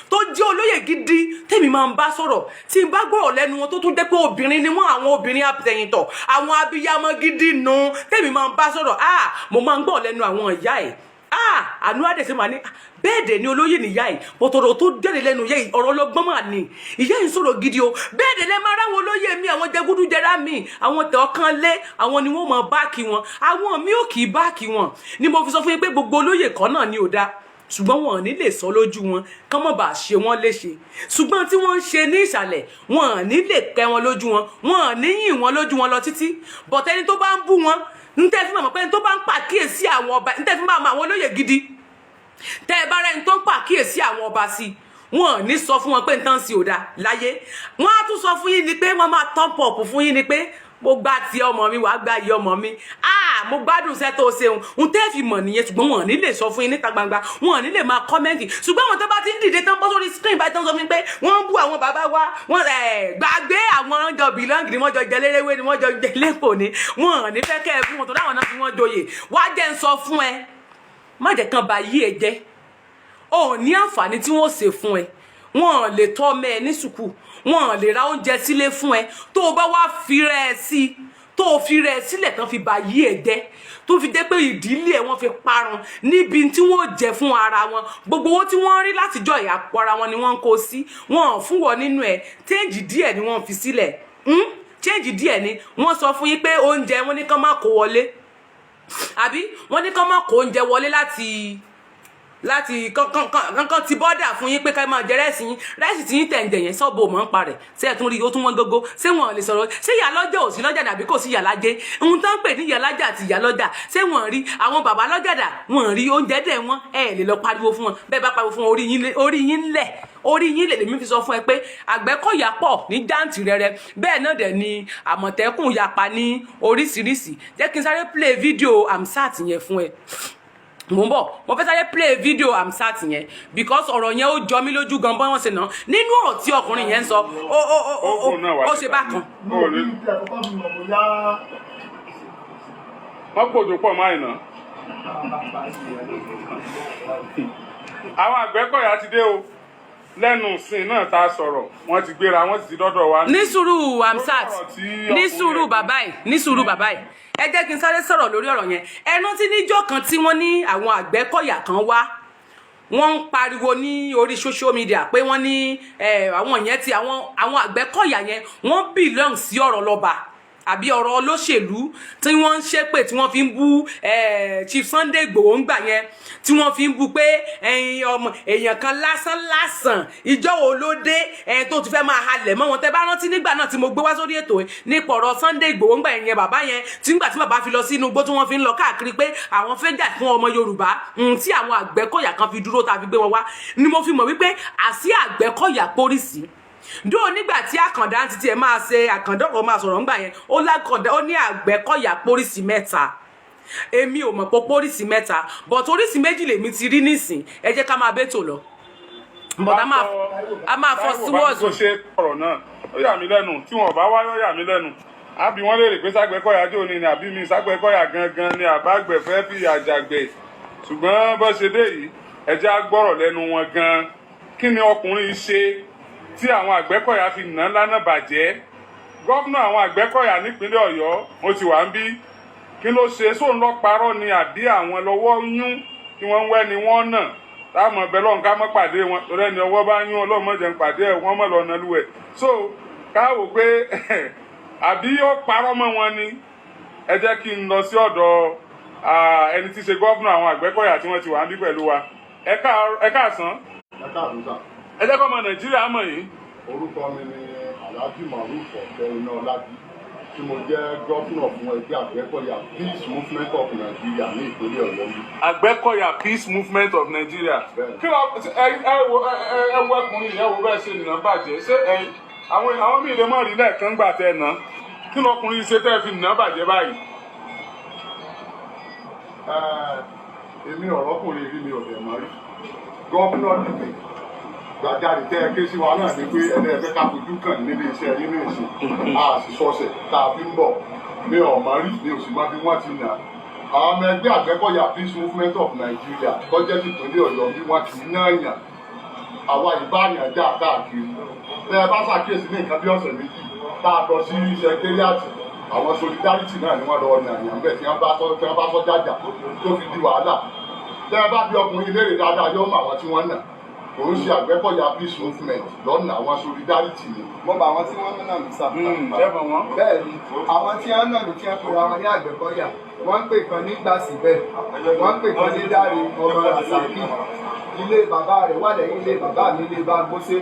[SPEAKER 1] tó jẹ́ olóyè gidi tèmi máa ń bá sọ̀rọ̀, tí n bá gbọ́rọ̀ lẹ́nu wọn, tó tún jẹ́ pé obìnrin ni wọ́n, àwọn obìnrin àtẹ̀yìntọ̀, àwọn abiyamọ gidi nù tèmi máa ń bá sọ̀rọ̀. Ah, mo máa ń gbọ́ lẹ́nu àwọn ìyá ẹ̀. Ah, àánú àdẹ̀sẹ̀ máa ní bẹ́ẹ̀ dẹ̀ ni olóyè níyà ẹ̀ bọ̀tọ̀rọ̀ tó jáde lẹ́nu ìyá yìí, ọ̀rọ̀ ọlọ́gbọ́n mà ní. Ìyá yìí sọ̀rọ̀ gidi o. Bẹ́ẹ̀ dẹ̀ lẹ́ máa ráwọn olóyè mi, àwọn jẹgúdújẹrá mi, àwọn tẹ̀ ọkàn lé, àwọn ni wọ́n mọ̀ back wọn. Àwọn mi ò kì í back wọn. Ni mo fi sọ fún yín pé gbogbo olóyè kan náà ni ò dáa, ṣùgbọ́n wọn ò ní lè sọ lójú wọn kán mọ̀ bá ṣe wọ́n léṣe. Ṣùgbọ́n tí wọ́n ń ṣe ní ìsàlẹ̀, wọn ò ní lè pẹ́ wọn lójú wọn, wọn ò ní yìn wọn lójú wọn lọ títí. Bọ̀tẹ́ni tó bá ń bú wọn, ń tẹ́ fi mọ̀ pé ẹni tó bá ń pàkíyèsí àwọn ọba, ń tẹ́ fi mọ̀ àwọn olóyè gidi, tẹ́ ẹ bá rẹ́ni tó ń pàkíyèsí àwọn ọba sí, wọn ò ní sọ fún wọn pé nǹkan sì ò dáa láyé. Wọn á tún sọ fún yín ni pé wọn máa top up fún yín ni pé mo gba ti ọmọ mi, wàá gba iye ọmọ mi. Ah, mo gbádùn iṣẹ́ tó ṣeun. Ń tẹ́ fi mọ̀ nìyẹn. Ṣùgbọ́n wọn ò ní lè sọ fún yín níta gbangba, wọn ò ní lè máa comment. Ṣùgbọ́n àwọn tó bá ti ń dìde tán bọ́ sórí screen báyìí, tán sọ fún mi pé wọ́n ń bú àwọn bàbá wa, wọ́n gbàgbé àwọn jọ belong ni, wọ́n jọ jẹ lérewé ni, wọ́n jọ jẹ lẹ́pọ̀ ni. Wọn ò ní fẹ́ kẹ́ ẹ fún wọn tó dáwọn náà fi wọ́n joyè. Wá jẹ́ ń sọ fún ẹ, má jẹ́ kán ba yí ẹ jẹ́. O ò ní àǹfààní tí wọ́n ṣe fún ẹ. Wọn ò lè tọ́ ọmọ ẹ ní sùkúù, wọn ò lè ra oúnjẹ sílé fún ẹ. Tó o bá wá fi rẹ sí i, tó o fi rẹ sílẹ̀ tán fi ba yí ẹ jẹ́, tó fi jẹ́ pé ìdílé ẹ wọ́n fi parun níbi tí wọ́n jẹ fún ara wọn. Gbogbo owó tí wọ́n rí látijọ́ ìyàpọ̀ ara wọn ni wọ́n ń kó sí. Wọn ò fún wọn nínú ẹ. Change díẹ̀ ni wọ́n fi sílẹ̀. Change díẹ̀ ni wọ́n sọ fún yín pé oúnjẹ wọn ní kán má kó wọlé, àbí wọ́n ní kán má kó oúnjẹ wọlé láti kankan ti bọ́dà fún yín pé ká máa jẹ rice yín. Rice tí yín tẹ̀ ń jẹ yẹn, sọ́ọ̀bù mọ̀ ń parẹ̀. Ṣé ẹ̀ tún rí? Ó tún wọ́n gógó. Ṣé wọ́n lè sọ̀rọ̀? Ṣé ìyá lọ́jà ò sí lọ́jà ní, àbí kò sí ìyá lájẹ́? Ohun tó ń pè ní ìyá lọ́jà àti ìyá lọ́jà, ṣé wọ́n rí? Àwọn bàbá lọ́jà dà? Wọ́n rí oúnjẹ dẹ̀ wọ́n. Ẹ̀ lè lọ pariwo fún wọn. Bẹ́ẹ̀ bá pariwo fún wọn, orí yín lẹ̀, orí yín lè. Lèmi fi sọ fún ẹ pé Àgbẹ̀kọ̀yà pọ̀ ní jáǹtì rẹrẹ, bẹ́ẹ̀ náà dẹ̀ ni Àmọ̀tẹ́kùn yapa ní oríṣiríṣi. Jẹ́ kí n sáré play fídíò Amsat yẹn fún ẹ. Mo ń bọ̀, mo fẹ́ sáré play video Amsat yẹn because ọ̀rọ̀ yẹn, ó jọ mí lójú gan bọ́n wọ́n ṣe nà nínú ọ̀rọ̀ tí ọkùnrin yẹn ń sọ. Ó ó ó ó ó ṣe bákan.
[SPEAKER 3] Ó ní
[SPEAKER 4] Bí àkọ́kọ́ mi mọ̀ bóyá
[SPEAKER 3] wọ́n pòjò pọ̀ máa ìná. Àwọn Àgbẹ̀kọ̀yà ti dé o. Lẹ́nu ìsìn náà tá a sọ̀rọ̀, wọ́n ti gbéra, wọ́n sì ti dọ́dọ̀ wa.
[SPEAKER 1] Ní sùúrù, Amsat, ní sùúrù bàbá yìí, ní sùúrù bàbá yìí. Ẹ jẹ́ kí n sáré sọ̀rọ̀ lórí ọ̀rọ̀ yẹn. Ẹ rántí níjọ́ kan tí wọ́n ní àwọn Àgbẹ̀kọ̀yà kan wá, wọ́n ń pariwo ní orí social media pé wọ́n ní àwọn yẹn ti àwọn Àgbẹ̀kọ̀yà yẹn, wọ́n belong sí ọ̀rọ̀ lọ́ba àbí ọ̀rọ̀ olóṣèlú tí wọ́n ń ṣépè, tí wọ́n fi ń bú Chief Sunday Igboho ń gbà yẹn, tí wọ́n fi ń bú pé ẹ̀yin ọmọ èèyàn kan lásán lásán, ìjọ wo ló dé ẹ̀yin tó ti fẹ́ máa halẹ̀ mọ́ wọn? Tẹ́ bá rántí nígbà náà tí mo gbé wá sórí ètò nípa ọ̀rọ̀ Sunday Igboho ń gbà yẹn, bàbá yẹn tí ń gbà tí bàbá fi lọ sínú igbó, tí wọ́n fi ń lọ káàkiri pé àwọn fẹ́ jà fún ọmọ Yorùbá, tí àwọn Àgbẹ̀kọ̀yà kan fi dúró tá a fi gbé wọn wá, ni mo fi mọ̀ wípé àsí Àgbẹ̀kọ̀yà pórísì dóò. Nígbà tí Àkàndá ti tiẹ̀ máa ṣe Àkàndá ọ̀rọ̀ máa sọ̀rọ̀ ńgbà yẹn, ó lákàndá, ó ní Àgbẹ̀kọ̀yà pórísì mẹ́ta. Èmi ò mọ̀ pé pórísì mẹ́ta, but oríṣi méjì lèmi ti rí nísìn. Ẹ jẹ́ ká máa bẹ́tò lọ, but a máa fọ́ sí
[SPEAKER 3] Táíwò bá
[SPEAKER 1] wọ́ọ̀sì.
[SPEAKER 3] tó ṣe ọ̀rọ̀ náà, ó yà mí lẹ́nu. Tí wọn ò bá wáyé, ó yà mí lẹ́nu. Àbí wọ́n lè rè pé ságbẹ́kọ̀yà jò ní ni, àbí mi ságbẹ́kọ̀yà gangan ni àbágbẹ̀fẹ́ fi àjàgbẹ̀. Ṣùgbọ́n bó ṣe dé yìí, ẹ jẹ́ á gbọ́rọ̀ lẹ́nu wọn gan. Kí ni ọkùnrin yìí ṣe tí àwọn Àgbẹ̀kọ̀yà fi nà án lánàá bàjẹ́? Gómìnà àwọn Àgbẹ̀kọ̀yà nípínlẹ̀ Ọ̀yọ́, ó ti wà ń bí. Kí ló ṣe? Sóun lọ parọ́ ni, àbí àwọn lọ́wọ́ yún tí wọ́n ń wẹ́ ni wọ́n nà táwọn ọbẹ̀ lọ́hùn? Ká mọ́ pàdé wọn torí ẹni ọwọ́ bá yún ọlọ́mọ jẹ́ ń pàdé ẹ̀, wọ́n mọ̀ lọ́nà lúwẹ̀. So ká wò pé àbí ó parọ́ mọ́ wọn ni. Ẹ jẹ́ kí n lọ sí ọ̀dọ̀ Ẹni tí í ṣe governor àwọn Àgbẹ̀kọ̀yà tí wọ́n ti wà ń bí pẹ̀lú wa. Ẹ káàsán.
[SPEAKER 4] Ẹ káàbọ̀ sà.
[SPEAKER 3] Ẹ jẹ́ kọ́ ọmọ Nàìjíríà mọ̀ yín.
[SPEAKER 4] Orúkọ mi ni Alhaji Maruf Ọ̀kẹ́ Ináolájí, tí mo jẹ́ governor fún ẹgbẹ́ Àgbẹ̀kọ̀yà Peace Movement of Nigeria ní ìpínlẹ̀ Ọ̀yọ́ mi.
[SPEAKER 3] Àgbẹ̀kọ̀yà Peace Movement of Nigeria.
[SPEAKER 4] Bẹ́ẹ̀ni.
[SPEAKER 3] Kí ló ẹ wo ẹ wo ẹkùnrin yìí, ẹ wo bẹ́ẹ̀ ṣe nìyẹn bàjẹ́. Ṣé ẹ àwọn míì lè mọ̀ rí lẹ́ẹ̀kan gbà tẹ́ ẹ ná? Kí lọkùnrin ṣe tẹ́ ẹ fi nìyẹn bàjẹ́ báyìí?
[SPEAKER 4] Èmi ọ̀rọ̀kùnrin rí mi ò dẹ̀ mọ́ rí. Governor dìbò gbàjarè tẹ́ ẹ ké sí wa náà ni pé ẹni ẹ fẹ́ ká fojú kàn nílé iṣẹ́ yín ní ìsìn, a sì sọ̀sẹ̀ tá a fi ń bọ̀. Mi ò mọ̀ rí, mi ò sì mọ bí wọ́n ti nà. Àwọn ọmọ ẹgbẹ́ Àgbẹ̀kọ̀yà Peace Movement of Nigeria tó jẹ́ tìpínlẹ̀ Ọ̀yọ́ bí wọ́n ti náà yàn àwa ìbáyàn jà káàkiri. Tẹ́ ẹ bá ṣàkíyèsí, ní nǹkan bí ọ̀sẹ̀ 2 tá a lọ sí secretariat, àwọn Solidarity náà ni wọ́n lọ ọ̀nà àyàn bẹ́ẹ̀ tí wọ́n bá sọ jájà tó fi di wàhálà. Tẹ́ ẹ bá bí ọkùnrin léèrè dáadáa, yóò mọ àwọn tí wọ́n nà. Kò ń ṣe Àgbẹ̀kọ̀yà Peace Movement lọ́nà, àwọn Solidarity ni.
[SPEAKER 5] Mo bá àwọn tí wọ́n nà mí sà.
[SPEAKER 3] Ẹ mọ̀ wọ́n.
[SPEAKER 5] Bẹ́ẹ̀ ni, àwọn tí wọ́n nà mí tí wọ́n pera wọn ní Àgbẹ̀kọ̀yà, wọ́n ń pè kan ní Gbàsíbẹ̀, wọ́n ń pè kan ní Dáre ọmọ Rasaki. Ilé bàbá rẹ̀ wà lẹ́yìn ilé bàbá mi, ilé Bágbóṣé.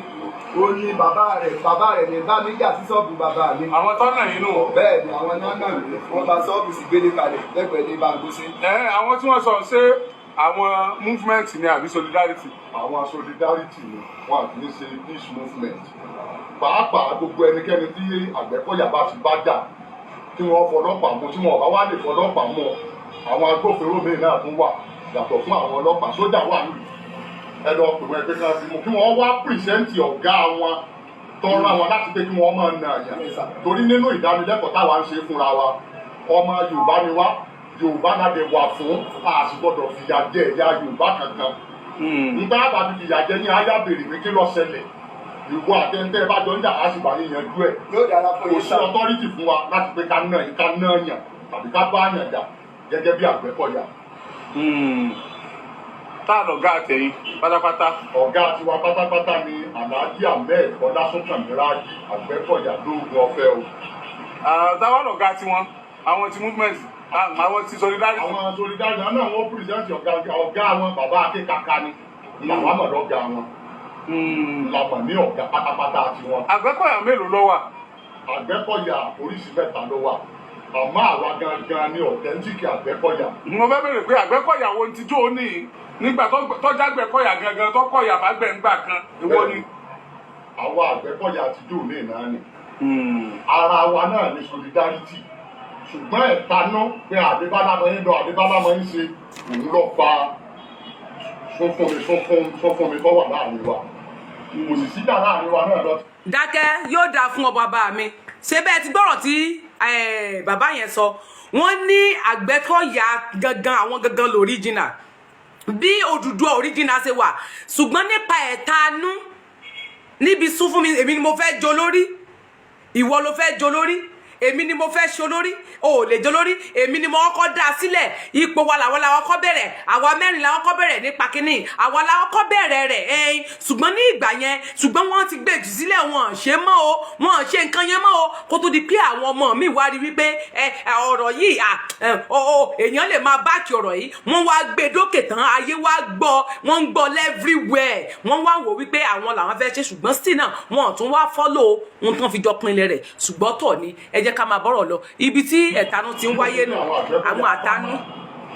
[SPEAKER 5] Ó ní bàbá rẹ̀, bàbá rẹ̀ ní bá mi jà sí ṣọ́ọ̀bù bàbá mi.
[SPEAKER 3] Àwọn tọ́nà yín nù.
[SPEAKER 5] Bẹ́ẹ̀ ni, àwọn náà nà mí. Wọ́n bá ṣọ́ọ̀bù sí gbélé kalẹ̀ lẹ́gbẹ̀ẹ́ ilé Bágbóṣé.
[SPEAKER 3] Ẹ àwọn tí wọ́n sọ, ṣé àwọn movement ni àbí Solidarity?
[SPEAKER 4] Àwọn Solidarity ni wọn kì í ṣe Peace Movement. Pàápàá, gbogbo ẹnikẹ́ni tí Àgbẹ̀kọ̀yà bá ti bá jà, kí wọ́n fọlọ́pàá mú. Tí wọn bá wá lè fọlọ́pàá mú, àwọn agbófinró míì náà tún wà yàtọ̀ fún àwọn ọlọ́pàá. Sójà wà nílùú, ẹ lọ pè wọ́n, ẹgbẹ́ kan fi mú, kí wọ́n wá present ọ̀gá wọn tọ́ra wọn láti pé kí wọ́n máa nà yàn. Torí nínú ìdánilẹ́kọ̀ọ́ táwa ń ṣe fúnra wa, ọmọ Yorùbá ni wá, Yorùbá náà dẹ̀ wà fún, a sì gbọ́dọ̀ fìyà jẹ ẹ̀yà Yorùbá kankan. Nígbà bá fi fìyà jẹ ní ayá béèrè pé kí ló ṣẹlẹ̀, ìwọ àtẹ̀ntẹ̀ bá jọ ń jà, á sì bá yín yanjú ẹ̀.
[SPEAKER 5] Yóò dára fún
[SPEAKER 4] Kò
[SPEAKER 5] yín
[SPEAKER 4] sí
[SPEAKER 5] sà.
[SPEAKER 4] authority fún wa láti pé ká ná yàn tàbí ká bá yàn jà gẹ́gẹ́ bí Àgbẹ̀kọ̀yà.
[SPEAKER 3] Tá a lọ̀gá àtẹ̀yìn pátápátá?
[SPEAKER 4] Ọ̀gá tiwa pátápátá ni Alhaji Ahmed Ọlásùnkànmí Rájí, Àgbẹ̀kọ̀yà lóògùn ọ̀fẹ́ o.
[SPEAKER 3] Táwa lọ̀gá tiwọn, àwọn ti movement, àwọn ti Solidarity?
[SPEAKER 4] Àwọn Solidarity náà, wọ́n present ọ̀gá. Ọ̀gá wọn, bàbá akékaka ni làwọn àmọ̀dọ̀ ọ̀gá wọn làmọ̀ ní ọ̀gá pátápátá tiwọn.
[SPEAKER 3] Àgbẹ̀kọ̀yà mélòó ló wà?
[SPEAKER 4] Àgbẹ̀kọ̀yà oríṣi mẹ́ta ló wà, àmọ́ àwa gangan ni authentic Àgbẹ̀kọ̀yà.
[SPEAKER 3] Mo fẹ́ bèrè pé Àgbẹ̀kọ̀yà wo ti jó ní nígbà tọ́jà Àgbẹ̀kọ̀yà gangan tó kọ̀yà fàgbẹ̀ ńgbà kan, èwo ni?
[SPEAKER 4] Àwa Àgbẹ̀kọ̀yà àtijọ́ òní náà ni. Ara wa náà ni Solidarity, ṣùgbọ́n ẹ̀tanú pé àdébálámọ̀ yín lọ, àdébálámọ̀ yín ṣe, òun lọ fa sún fún mi, sún fún, sún fún mi tó wà láàrin wa. Kò sì síjà láàrin wa náà lọ.
[SPEAKER 1] Dákẹ́, yóò dáa fún ọ bàbá mi. Ṣé bẹ́ẹ̀ ti gbọ́rọ̀ tí bàbá yẹn sọ? Wọ́n ní Àgbẹ̀kọ̀yà gangan, àwọn gangan l'original, bí Odùduwà original ṣe wà. Ṣùgbọ́n nípa ẹ̀tanú níbi sún fún mi, èmi ni mo fẹ́ jo lórí, ìwọ ló fẹ́ jo lórí, èmi ni mo fẹ́ ṣolórí, o ò lè jolórí, èmi ni mo kọ́kọ́ dá sílẹ̀, ipò wa làwọn làwọn kọ́ bẹ̀rẹ̀, àwa mẹ́rin làwọn kọ́ bẹ̀rẹ̀ nípa kínní, àwa làwọn kọ́ bẹ̀rẹ̀ rẹ̀ ẹyin. Ṣùgbọ́n ní ìgbà yẹn, ṣùgbọ́n wọ́n ti gbé jù sílẹ̀, wọn ṣe mọ́ o, wọn ṣe nǹkan yẹn mọ́ o, kó tó di pé àwọn ọmọ mi wá rí wípé ẹ ọ̀rọ̀ yìí ọ èèyàn lè máa back ọ̀rọ̀ yìí. Wọ́n wá gbé dókè tán, ayé wá gbọ́, wọ́n ń gbọ́ everywhere. Wọ́n wá wò wípé àwọn làwọn fẹ́ ṣe, ṣùgbọ́n still náà wọn ò tún wá follow ohun tán fi jọ pinlẹ̀ rẹ̀. Ṣùgbọ́n tọ̀ ni, ẹ jẹ́ ká máa bọ́rọ̀ lọ ibi tí ẹ̀tanú ti ń wáyé nù, àwọn àtanú.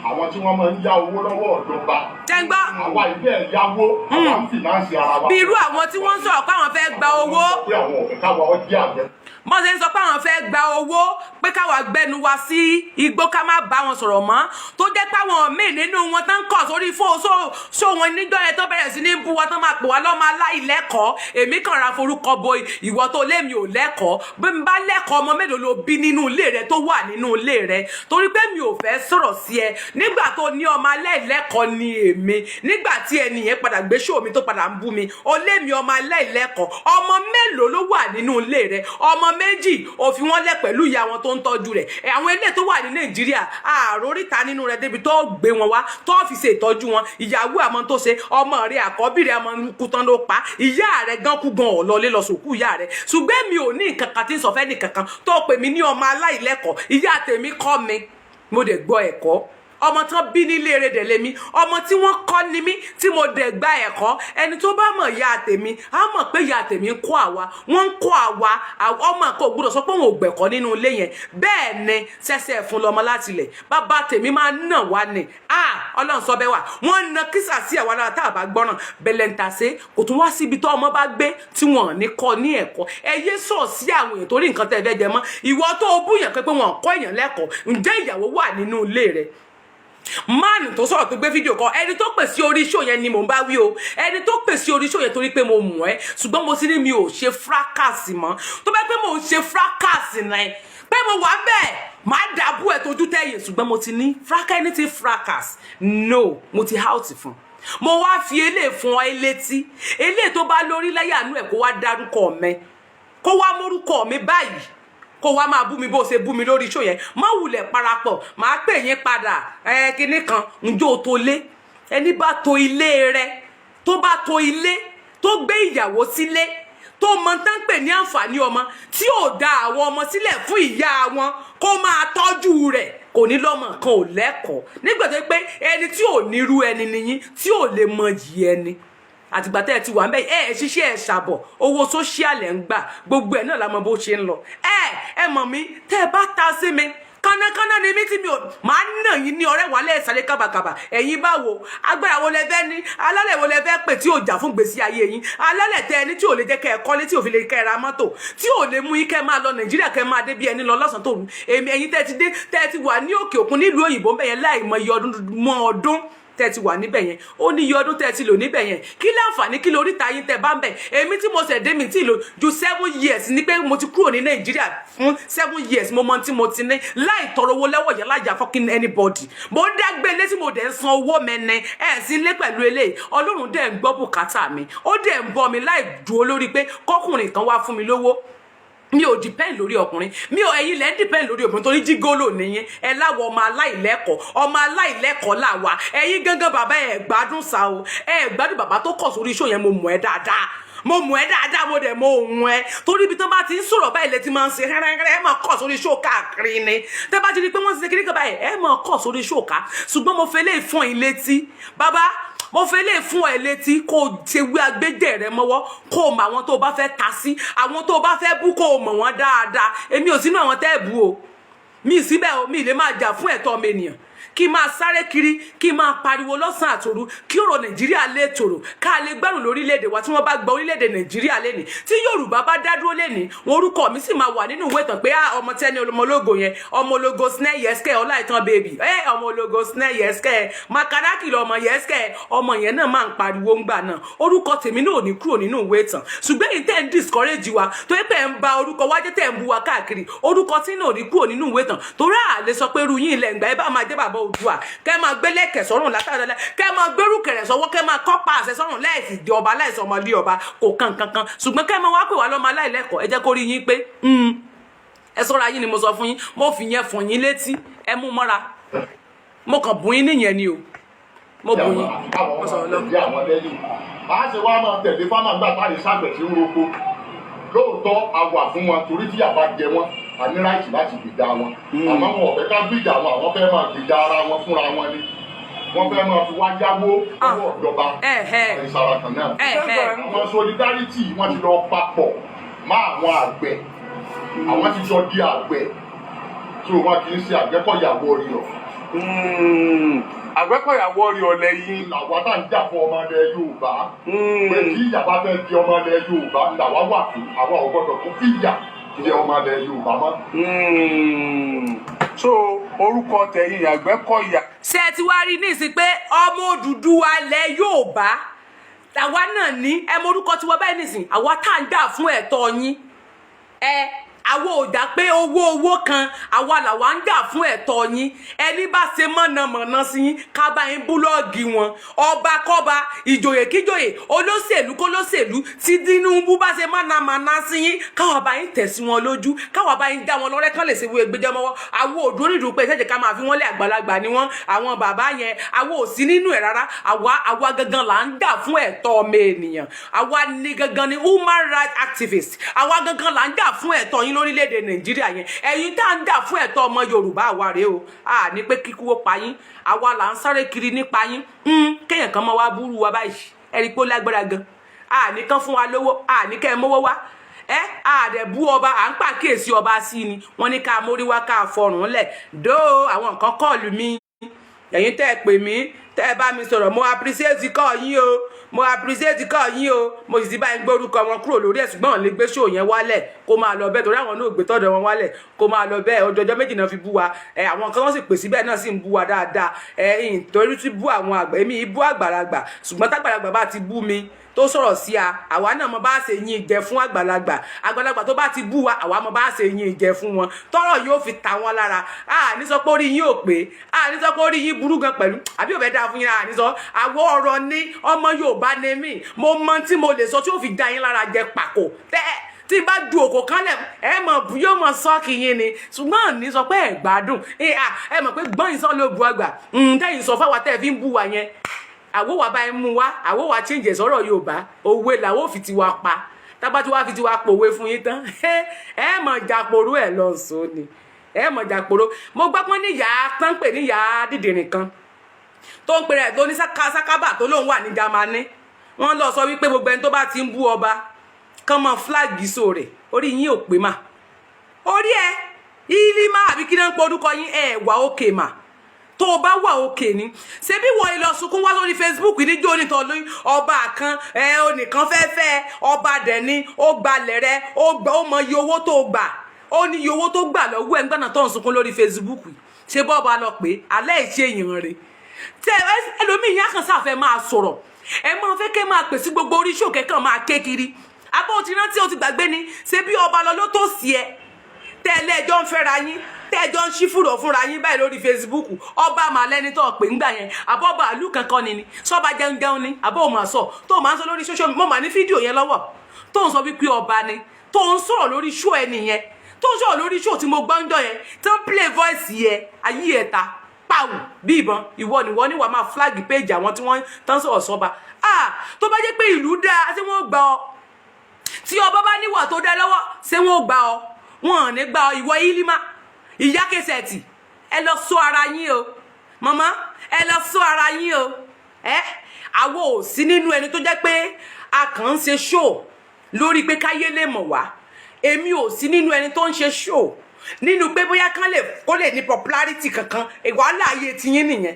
[SPEAKER 4] Àwọn tí wọ́n máa ń yá owó lọ́wọ́ ìjọba.
[SPEAKER 1] Tẹ́ ń gbọ́?
[SPEAKER 4] Àwa ìbẹ́ ẹ̀ yáwó, àwa ń finance ara wa.
[SPEAKER 1] Bí irú àwọn tí wọ́n ń sọ̀rọ̀ pé àwọn fẹ́ gba owó.
[SPEAKER 4] Pé àwọn ọ̀fẹ́ káwa ọ jẹ́ àgbẹ̀.
[SPEAKER 1] Bọ́n ṣe ń sọ pé àwọn fẹ́ gba owó, pé káwa gbẹnu wa sí igbó, ká má bá wọn sọ̀rọ̀ mọ́, tó jẹ́ pé àwọn míì nínú wọn tán kọ̀ sórí fóò ṣó wọn níjọ́ yẹn tó bẹ̀rẹ̀ sí ní bú wa, tán máa pè wá lọ́mọ aláìlẹ́kọ̀ọ́. Èmi kàn ra forúkọ bo ìwọ tó lémi ò lẹ́kọ̀ọ́. Bí n bá lẹ́kọ̀ọ́, ọmọ mélòó ló bí nínú ilé rẹ tó wà nínú ilé rẹ? Torí pé mi ò fẹ́ sọ̀rọ̀ sí ẹ nígbà tó ní ọmọ aláìlẹ́kọ̀ọ́ ni èmi. Nígbà tí ẹni yẹn padà gbé ṣó mi tó padà ń bú mi, ó lémi ọmọ aláìlẹ́kọ̀ọ́. Ọmọ mélòó ló wà nínú ilé rẹ? Ọmọ méjì, ó fi wọ́n lẹ̀ pẹ̀lú ìyá wọn tó ń tọ́jú rẹ̀. Ẹ àwọn ilé tó wà ní Nàìjíríà, àròríta nínú rẹ̀ débi tó gbé wọn wá tó fi ṣe ìtọ́jú wọn. Ìyàwó àmọ́ tó ṣe ọmọ rẹ̀ àkọ́bí rẹ̀ àmọ́ kú tán ló pa ìyá rẹ̀ gan, kú gan ọ̀lọ́lé lọ sòkú ìyá rẹ̀. Ṣùgbọ́n mi ò ní nǹkan kan tí ń sọ fẹ́ nìkankan tó pè mí ní ọmọ aláìlẹ́kọ̀ọ́. Ìyá tèmi kọ́ mi, mo dẹ̀ gbọ́ ẹ̀kọ́. Ọmọ tán bí nílé eré dẹ̀ lèmi, ọmọ tí wọ́n kọ́ ni mí, tí mo dẹ̀ gba ẹ̀kọ́. Ẹni tó bá mọ̀ ìyá tèmi á mọ̀ pé ìyá tèmi ń kọ́ àwa, wọ́n ń kọ́ àwa. Ọmọ kan ò gbọ́dọ̀ sọ pé òun ò gbẹ̀kọ́ nínú ilé yẹn. Bẹ́ẹ̀ ni sẹ́sẹ́ fún lọ́mọ láti ilẹ̀. Bàbá tèmi máa ń nà wá ni. Ah, Ọlọ́run sọ bẹ́ẹ̀ wà, wọ́n na kísà sí àwa lára tá a bá gbọ́ràn bẹ̀lẹ̀ ń tàsé. Kò tún wá síbi tó ọmọ bá gbé tí wọ́n ní kọ́ ní ẹ̀kọ́. Ẹ yé sọ̀ sí àwọn èèyàn torí nǹkan tẹ́ ẹ fẹ́ jẹ mọ́. Ìwọ tó o búyàn pé wọn kọ́ èèyàn lẹ́kọ̀ọ́, ǹjẹ́ ìyàwó wà nínú ilé rẹ̀? Máàlù tó sọ̀rọ̀, tó gbé fídíò kan, ẹni tó pè sí orí show yẹn ni mò ń bá wí o. Ẹni tó pè sí orí show yẹn, torí pé mo mọ̀ ẹ́, ṣùgbọ́n mo ti ní mi ò ṣe fracas mọ́. Tó bá pé mo ń ṣe fracas náà pé mo wà bẹ́ẹ̀, máa dàbú ẹ̀ tójú tẹ̀yìn, ṣùgbọ́n mo ti ní fracas, anything fracas, no, mo ti out fún. Mo wá fi eléè fún ọ létí. Eléè tó bá lórí láyàánú ẹ̀, kó wá dárúkọ mi, kó wá mórúkọ mi báyìí, kó wá máa bú mi bó ṣe bú mi lórí show yẹn. Má wulẹ̀ parapọ̀, máa pè yín padà. Ẹ kinní kan njó tó lé. Ẹni bá to ilé rẹ̀, tó bá to ilé, tó gbé ìyàwó sílé, tó mọ tán pè ní àǹfààní ọmọ, tí ò da àwọn ọmọ sílẹ̀ fún ìyá wọn kó máa tọ́jú rẹ̀, kò ní lọ́mọ kan ò lẹ́kọ̀ọ́. Nígbà tó pé ẹni tí ò nírú ẹni nìyí, tí ò lè mọ yìí ẹni. Àtìgbà tẹ́ ẹ ti wà ń bẹ́, ẹ ẹ ṣiṣẹ́, ẹ ṣàbọ̀, owó social ẹ̀ ń gbà, gbogbo ẹ̀ náà la mọ bó ṣe ń lọ. Ẹ ẹ mọ̀ mí, tẹ́ ẹ bá ta sí mi, kánákáná ni mí tí mi ò máa nà yín ní ọ̀rẹ́ wàlẹ̀ ìsàlẹ̀ kábàkàbà. Ẹ̀yin báwo? Agbára wo lẹ fẹ́ ní? Alálẹ̀ wo lẹ fẹ́ pè tí ò jà fún gbèsè ayé yín? Alálẹ̀ tẹ ẹni tí ò lè jẹ́ kẹ́ ẹ kọ́lé, tí ò fi lè kẹ́ ẹ ra mọ́tò, tí ò lè mú yín kẹ́ ẹ máa lọ Nàìjíríà, kẹ́ ẹ máa dé bí ẹni lọ lọ́sàn-án tòru. Èmi ẹ̀yin tẹ́ ti dé, tẹ́ ti wà ní òkè òkun, nílùú òyìnbó ń bẹ̀ yẹn, láì mọ iye ọdún mọ́ ọdún tẹ́ ti wà níbẹ̀ yẹn, ó ní iye ọdún tẹ́ ti lò níbẹ̀ yẹn. Kí láǹfààní, kí lórí ta yín tẹ́ bá ń bẹ̀? Èmi tí mo ṣẹ̀ dé, mi tí lò ju 7 years ní pé mo ti kúrò ní Nàìjíríà fún 7 years. Mo mọ tí mo ti ní láì tọrọ owó lẹ́wọ̀ yẹn, láì jà fucking anybody. Mo ń dágbé ilé tí mo dẹ̀ ń san owó mẹ́nẹ ẹ̀ sí ilé pẹ̀lú eléyìí. Ọlọ́run dẹ̀ ń gbọ́ bùkátà mi, ó dẹ̀ ń bọ́ mi láì dúró lórí pé kọ́kùnrin kan wá fún mi lówó. Mi ò depend lórí ọkùnrin mi ò. Ẹ̀yin lẹ ń depend lórí obìnrin torí gigolo nìyẹn. Ẹ láwọ ọmọ aláìlẹ́kọ̀ọ́, ọmọ aláìlẹ́kọ̀ọ́ là wà. Ẹ̀yin gangan, bàbá, ẹ gbádùn sa o, ẹ gbádùn. Bàbá tó kọ̀ sórí show yẹn, mo mọ̀ ẹ́ dáadáa, mo mọ̀ ẹ́ dáadáa, mo dẹ̀ mọ òun ẹ, torí ibi tó bá ti ń sọ̀rọ̀ báyìí lẹ ti máa ń ṣe hẹ́rẹ́hẹ́rẹ́. Ẹ máa kọ̀ sórí show káàkiri ni. Tẹ́ bá ti rí i pé wọ́n ti ṣe kíní kan báyìí, ẹ máa kọ̀ sórí show ká. Ṣùgbọ́n mo fẹ́ lè fún ẹ létí, bàbá, mo fẹ́ lè fún ẹ létí, kó o ṣe wí agbẹ́jẹ̀ rẹ mọ́wọ́, kó o mọ àwọn tó o bá fẹ́ ta sí, àwọn tó o bá fẹ́ bú, kó o mọ̀ wọ́n dáadáa. Èmi ò sínú àwọn tẹ́ ẹ̀ bú o, mi síbẹ̀ o. Mi lè máa jà fún ẹ̀tọ́ ọmọ ènìyàn, kí n máa sáré kiri, kí n máa pariwo lọ́sàn-án àtòru kí ọ̀rọ̀ Nàìjíríà lè tòrò, ká lè gbárùn lórílẹ̀‐èdè wa. Tí wọ́n bá gba orílẹ̀‐èdè Nàìjíríà lẹ́nìí, tí Yorùbá bá dá dúró lẹ́nìí, orúkọ mi sì máa wà nínú ìwé ìtàn pé ah, ọmọ tẹ́ni ọmọ ológo yẹn, ọmọ ológo snẹ́ yẹ́sìkẹ́ ọláìtàn baby ẹ, ọmọ ológo snẹ́ yẹ́sìkẹ́ makaraki lọmọ yẹ́sìkẹ́, ọmọ yẹn náà máa ń pariwo ńgbà náà. Orúkọ tèmi náà ò ní kúrò nínú ìwé ìtàn. Ṣùgbọ́n èyí tẹ́ ń discourage wa, tó yẹ pé ẹ̀ ń ba orúkọ wájẹ́, tẹ́ ń bu wa káàkiri, orúkọ tí náà ò ní kúrò nínú ìwé ìtàn, torí à lè sọ pé irú yín ilẹ̀ ǹgbà ẹ bá máa jẹ́ bàbá Oòduà, kẹ́ máa gbé lẹ́kẹ̀ sọ́rùn látàrí, kẹ́ máa gbérù kẹ̀rẹ̀ sọ́wọ́, kẹ́ máa kọ́pa àṣẹ sọ́rùn láìsí di ọba, láìsí ọmọlé ọba, kò kàn kankan. Ṣùgbọ́n kẹ́ máa wá pè wá lọ́mọ aláìlẹ́kọ̀ọ́, ẹ jẹ́ kó rí yín pé ẹ sọ́ra yín ni mo sọ fún yín. Mo fi yẹn fún yín létí, ẹ mú mọ́ra. Mo kàn bùn yín nìyẹn ni o, mo bùn yín.
[SPEAKER 4] Káwọn
[SPEAKER 1] Mo
[SPEAKER 4] máa
[SPEAKER 1] sọ̀rọ̀ lọ.
[SPEAKER 4] tẹ̀lé àwọn lẹ́yìn, a ṣe wá máa tẹ̀lé farmer nígbà táyé ságbẹ̀ tí ń roko. Lóòótọ́, a wà fún wọn torí tí àbá jẹ wọn, a ní right láti gbèjà wọn, àmọ́ wọn ò fẹ́ ká gbìjà wọn. Àwọn fẹ́ máa gbèjà ara wọn fúnra wọn ni. Wọ́n fẹ́ máa fi wá yáwó lọ́wọ́ ìjọba. Ìsara kan náà, àwọn solidarity, wọ́n ti lọ papọ̀ má àwọn àgbẹ̀, àwọn ti jọ di àgbẹ̀ tí wọn kì í ṣe Àgbẹ̀kọ̀yà warrior.
[SPEAKER 3] Àgbẹ̀kọ̀yà warrior lẹ́yìn.
[SPEAKER 4] Làwa tá à ń jà fún ọmọ ilẹ̀ Yorùbá pé kí ìyà bá fẹ́ di ọmọ ilẹ̀ Yorùbá làwa wà fún. Àwa ò gbọ́dọ̀ kó fìyà jẹ ọmọ ilẹ̀ Yorùbá mọ́.
[SPEAKER 3] So orúkọ tẹ̀yìn Àgbẹ̀kọ̀yà.
[SPEAKER 1] Ṣé ẹ ti wá rí ní ìsìn pé ọmọ Odùduwà ilẹ̀ Yorùbá àwa náà ní ẹ mọ orúkọ tiwa báyìí nísìn? Àwa tá à ń jà fún ẹ̀tọ́ yín ẹ, àwa ò dá pé owó owó kan, àwa làwa ń jà fún ẹ̀tọ́ yín. Ẹni bá ṣe mọ̀nàmọ̀nà sí yín, ká bá yín block wọn. Ọba kọ́ba, ìjòyè kíjòyè, olóṣèlú kólóṣèlú, tí Tinubu bá ṣe mọ̀nàmọ̀nà sí yín, káwa bá yín tẹ̀ sí wọn lójú, káwa bá yín dá wọn lọ́rẹ́ kán lè ṣe wo ẹgbẹ́jọ́ mọ́wọ́. Àwọn òdúró nídùú pé ìṣẹ̀jẹ̀ ká máa fi wọ́n lé, àgbàlagbà ni wọ́n, àwọn bàbá yẹn. Àwa ò sí nínú ẹ̀ rárá. Àwa gangan là ń jà fún ẹ̀tọ́ ọmọ ènìyàn. Àwa ni gangan ni human rights activist. Àwa gangan là ń jà fún ẹ̀tọ́ yín. lórílẹ̀‐èdè Nàìjíríà yẹn. Ẹ̀yin tá à ń jà fún ẹ̀tọ́ ọmọ Yorùbá, àwa rèé o. A ní pé kíkú ó pa yín, àwa là ń sáré kiri nípa yín. Kéèyàn kan máa wá búrú wa báyìí, ẹ rí i pé ó lágbára gan. A ní kán fún wa lówó, a ní kẹ́ ẹ mówó wá. Ẹ àdẹ̀ bú ọba, à ń pàkíyèsí ọba sí ni. Wọ́n ní ká mórí wá, ká fọrùn lẹ̀ dóò. Àwọn nǹkan kọ́ọ̀lù mi, ẹ̀yin tẹ́ ẹ pè mí, tẹ́ ẹ bá mi sọ̀rọ̀, mo appreciate call yín o, mo appreciate call yín o. Mo sì ti bá yín gbórúkọ wọn kúrò lórí ẹ̀, ṣùgbọ́n lè gbé show yẹn wálẹ̀ kó máa lọ bẹ́ẹ̀, torí àwọn náà gbé tọ́dọ̀ wọn wálẹ̀ kó máa lọ bẹ́ẹ̀. Ọjọ́ 2 náà fi bú wa. Ẹ àwọn kan wọ́n sì pè síbẹ̀ náà sì ń bú wa dáadáa. Ẹ ìtorí tí bú àwọn àgbà, èmi bú àgbàlagbà, ṣùgbọ́n tágbàlagbà bá ti bú mi, tó sọ̀rọ̀ sí a, àwa náà mo bá ṣe yín jẹ fún àgbàlagbà. Àgbàlagbà tó bá ti bú wa, àwa mo bá ṣe yín jẹ fún wọn, tọ́rọ̀ yóò fi ta wọn lára. A ní sọ pé orí yín ò pé, a ní sọ pé orí yín burú gan pẹ̀lú àbí ò fẹ́ dáa fún yín. A ní sọ àwọ̀ ọ̀rọ̀ ní ọmọ Yorùbá ní mí. Mo mọ tí mo lè sọ tí ó fi dá yín lára jẹ pàkó tẹ́ tí n bá ju òkò kan lẹ̀, ẹ mọ̀ bú yóò mọ̀ sọ́ọ̀kì yín ni. Ṣùgbọ́n ní sọ pé ẹ gbádùn, ẹ mọ̀ pé gbọ́n yín sọ ló bu àgbà tẹ́yìn sọ fáwa tẹ́ ẹ fi ń bú wa yẹn. Àwọ̀ wa bá ẹ mú wa, àwọ̀ wa change sọ̀rọ̀ Yorùbá, òwe làwọ̀ fi tiwa pa. Tábà tí wàá fi tiwa pòwe fún yín tán, ẹ mọ̀ jàporó ẹ̀ lọ sọ ni, ẹ mọ̀ jàporó. Mo gbọ́ pọ́n níyà tán pè níyà dídìrín kan tó ń pèrè tó ní sákábà tó lóun wà ní Jámánì. Wọ́n lọ sọ wípé gbogbo ẹni tó bá ti ń bú ọba kán mọ flag sóòrè. Orí yín ò pé mà, orí ẹ ìlímà àbí kí náà ń porúkọ yín, ẹ wà òkè mà. Tó o bá wà òkè ni, ṣebí wọ́n lọ sunkún wá sórí Facebook níjó nítọ́ lóyún ọba kan. Ẹ onìkan fẹ́ fẹ́ ọba dẹ̀ ni, ó gbalẹ̀ rẹ, ó gbà, ó mọ iye owó tó gbà, ó ní iye owó tó gbà lọ́wọ́ ẹ̀ ń gbànà tó ń sunkún lórí Facebook. Ṣé bọ́ọ̀bà lọ pé alẹ́ ìṣe èèyàn rẹ̀ tẹ ẹlòmíì yẹn kàn sáfẹ́ máa sọ̀rọ̀, ẹ máa fẹ́ kẹ́ máa pè sí gbogbo orí ṣòkè kan máa ké kiri. Abó ti rántí, o ti gbàgbé ni. Ṣé bí ọba lọ ló tó sí ẹ tẹ́lẹ̀, ẹjọ́ ń fẹ́ra yín, tẹ́jọ́ ń ṣí fùrọ̀ fúnra yín báyìí lórí Facebook? Ọba màlẹ́ni tó pè ńgbà yẹn, àbọ̀bà àlù kankan ni sọ́ba jẹun jẹun ni àbọ̀ òun àsọ tó máa ń sọ lórí social. Mo mà ní fídíò yẹn lọ́wọ́ tó ń sọ wípé ọba ni, tó ń sọ̀rọ̀ lórí show ẹ nìyẹn, tó ń sọ̀rọ̀ lórí show tí mo gbọ́ ń jọ yẹn, tó ń play voice yẹ ayé ẹ̀ ta pàwù bí ìbọn. Ìwọ nìwọ ní wàá máa flag page àwọn tí wọ́n tán sọ̀rọ̀ sọ́ba. Ah, tó bá jẹ́ pé ìlú dáa, tí wọ́n gbà ọ́, tí ọba bá níwà tó dá lọ́wọ́, ṣé wọ́n gbà ọ́? Wọn ò ní gbà ọ́. Ìwọ ìlímà ìyá kẹsẹ̀tì, ẹ lọ sọ ara yín o. Màmá, ẹ lọ sọ ara yín o. Ẹ àwọ ò sí nínú ẹni tó jẹ́ pé a kàn ń ṣe show lórí pé káyé lè mọ̀ wá. Èmi ò sí nínú ẹni tó ń ṣe show nínú pé bóyá kán lè kó lè ní popularity kankan. Wàhálà ayé tiyín nìyẹn.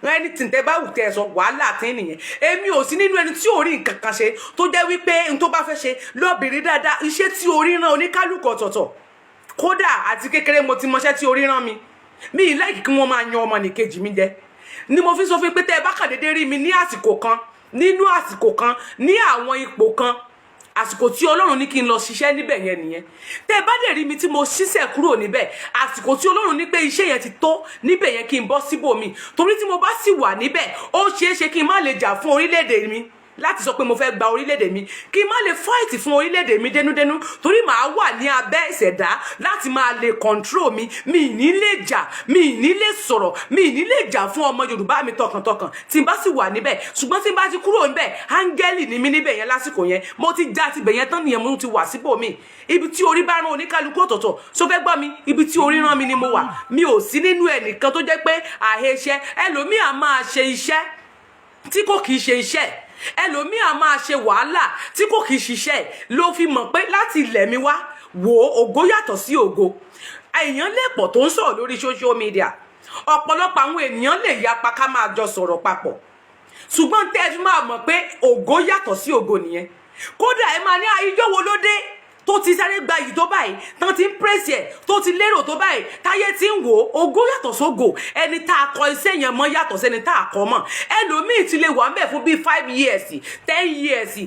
[SPEAKER 1] Anything tẹ bá wù tẹ ẹ sọ, wàhálà tí nìyẹn. Èmi ò sí nínú ẹni tí ò rí nǹkan kan ṣe tó jẹ́ wípé n tó bá fẹ́ ṣe lọ́bìnrin dáadáa, iṣẹ́ tí orí rán oníkálukú ọ̀tọ̀ọ̀tọ̀. Kódà àti kékeré mo ti mọṣẹ́ tí orí rán mi. Mi ì like kí wọ́n máa yan ọmọ nìkejì mi jẹ ni mo fi sọ fún pé tẹ́ ẹ bá kàn déédéé rí mi ní àsìkò kan, nínú àsìkò kan, ní àwọn ipò kan, àsìkò tí Ọlọ́run ní kí n lọ ṣiṣẹ́ níbẹ̀ yẹn nìyẹn. Tẹ́ ẹ bá dẹ̀ rí mi tí mo ṣiṣẹ́ kúrò níbẹ̀, àsìkò tí Ọlọ́run ní pé iṣẹ́ yẹn ti tó níbẹ̀ yẹn, kí n bọ́ síbòmí. Torí tí mo bá sì wà níbẹ̀, ó ṣeé ṣe kí n má lè jà fún orílẹ̀-èdè mi láti sọ pé mo fẹ́ gba orílẹ̀-èdè mi, kí n má lè fight fún orílẹ̀-èdè mi dénúdénú, torí màá wà ní abẹ́ ìṣẹ̀dá láti máa lè control mi. Mi ní lè jà, mi ní lè sọ̀rọ̀, mi ní lè jà fún ọmọ Yorùbá mi tọkàntọkàn tí n bá sì wà níbẹ̀. Ṣùgbọ́n tí n bá ti kúrò níbẹ̀, áńgẹ́lì ni mí níbẹ̀ yẹn. Lásìkò yẹn, mo ti já tibẹ̀ yẹn tán nìyẹn, mo ti wà síbòmí. Ibi tí orí bá rán oníkálukú ọ̀tọ̀ọ̀tọ̀. So fẹ́ gbọ́ mi, ibi tí orí rán mi ni mo wà. Mi ò sí nínú ẹnìkan tó jẹ́ pé àhẹṣẹ. Ẹlòmíì á máa ṣe iṣẹ́ tí kò kìí ṣe iṣẹ́, ẹlòmíì á máa ṣe wàhálà tí kò kìí ṣiṣẹ́. Ló fi mọ̀ pé láti ilẹ̀ mi wá wò ó, ògo yàtọ̀ sí ògo. Èèyàn lè pọ̀ tó ń sọ̀rọ̀ lórí social media, ọ̀pọ̀lọpọ̀ àwọn ènìyàn lè yapa ká máa jọ sọ̀rọ̀ papọ̀, ṣùgbọ́n tẹ́ ẹ fi máa mọ̀ pé ògo yàtọ̀ sí ògo nìyẹn. Kódà ẹ máa ní àìjọ́ wo ló dé tó ti sáré gba yìí tó báyìí, tán ti ń pèsè ẹ̀, tó ti lérò tó báyìí, táyé ti ń wò ó? Ògo yàtọ̀ sógo. Ẹni tá a kọ iṣẹ́ yẹn mọ́ yàtọ̀ sẹ́ni tá a kọ mọ́. Ẹlòmíì ti lè wà ń bẹ̀ fún bíi 5 years, 10 years,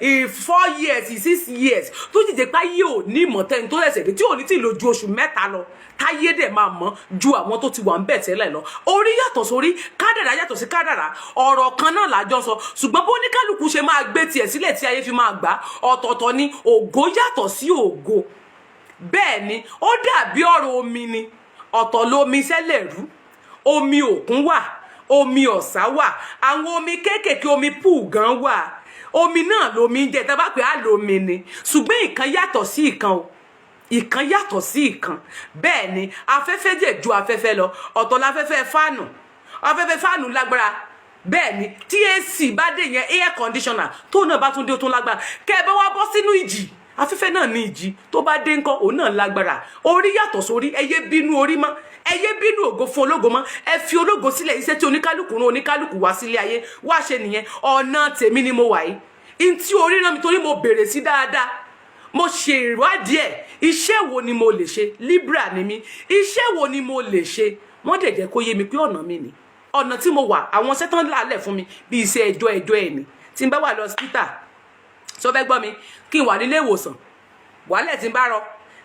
[SPEAKER 1] 4 years, 6 years, tó ti jẹ́ pé ayé ò ní ìmọ̀tẹ́ni tó ṣẹ̀ṣẹ̀ dé tí ò ní tí ì lò ju oṣù 3 lọ, táyé dẹ̀ máa mọ̀ ju àwọn tó ti wà ń bẹ̀ tẹ́lẹ̀ lọ. Orí yàtọ̀ sórí, kádàrá yàtọ̀ sí kádàrá. Ọ̀rọ̀ kan náà làjọ sọ, ṣùgbọ́n bó ní kálukú ṣe máa gbé tiẹ̀ sílẹ̀ tí ayé fi máa gbà ọ̀tọ̀ọ̀tọ̀ ni. Ògo yàtọ̀ sí ògo. Bẹ́ẹ̀ ni, ó dàbí ọ̀rọ̀ omi ni. Ọ̀tọ̀ lomi sẹ́lẹ̀ rú, omi òkun wà, omi ọ̀sà wà, àwọn omi kéékèèké, omi pool gan wà. Omi náà lomi ń jẹ tá a bá pè á lomi ni, ṣùgbọ́n ìkan yàtọ̀ sí ìkan o. Ìkan yàtọ̀ sí ìkan. Bẹ́ẹ̀ ni afẹ́fẹ́ dẹ̀ ju afẹ́fẹ́ lọ. Ọ̀tọ̀ láfẹ́fẹ́ fan. Afẹ́fẹ́ fan lágbára. Bẹ́ẹ̀ ni tí AC bá dé yẹn, air conditioner tó náà bá tún dé, ó tún lágbára. Kẹ́ ẹ bá wá bọ́ sínú ìjì, afẹ́fẹ́ náà ní ìjì tó bá dé ńkọ́, òun náà lágbára. Orí yàtọ̀ sórí. Ẹ yé bínú orí mọ́, ẹ yé bínú ògo fún ológo mọ́. Ẹ fi ológo sílẹ̀. Iṣẹ́ tí oníkálukú rán oníkálukú wá sílé ayé wá ṣe nìyẹn. Ọ̀nà tèmi ni mo wà yìí, ntí orí rán mi, torí mo bèrè sí dáadáa, mo ṣe ìwádìí ẹ̀. Iṣẹ́ wo ni mo lè ṣe? Libra ni mí. Iṣẹ́ wo ni mo lè ṣe? Wọ́n dẹ̀ jẹ́ kó yé mi pé ọ̀nà mi ni ọ̀nà tí mo wà. Àwọn sẹ́tàn lálẹ̀ fún mi bí iṣẹ́ ẹjọ́ ẹjọ́ ẹ̀ ni. Tí n bá wà lọ hospital, sọ fẹ́ gbọ́ mi, kí n wà nílé ìwòsàn, wàhálẹ̀ tí n bá rọ,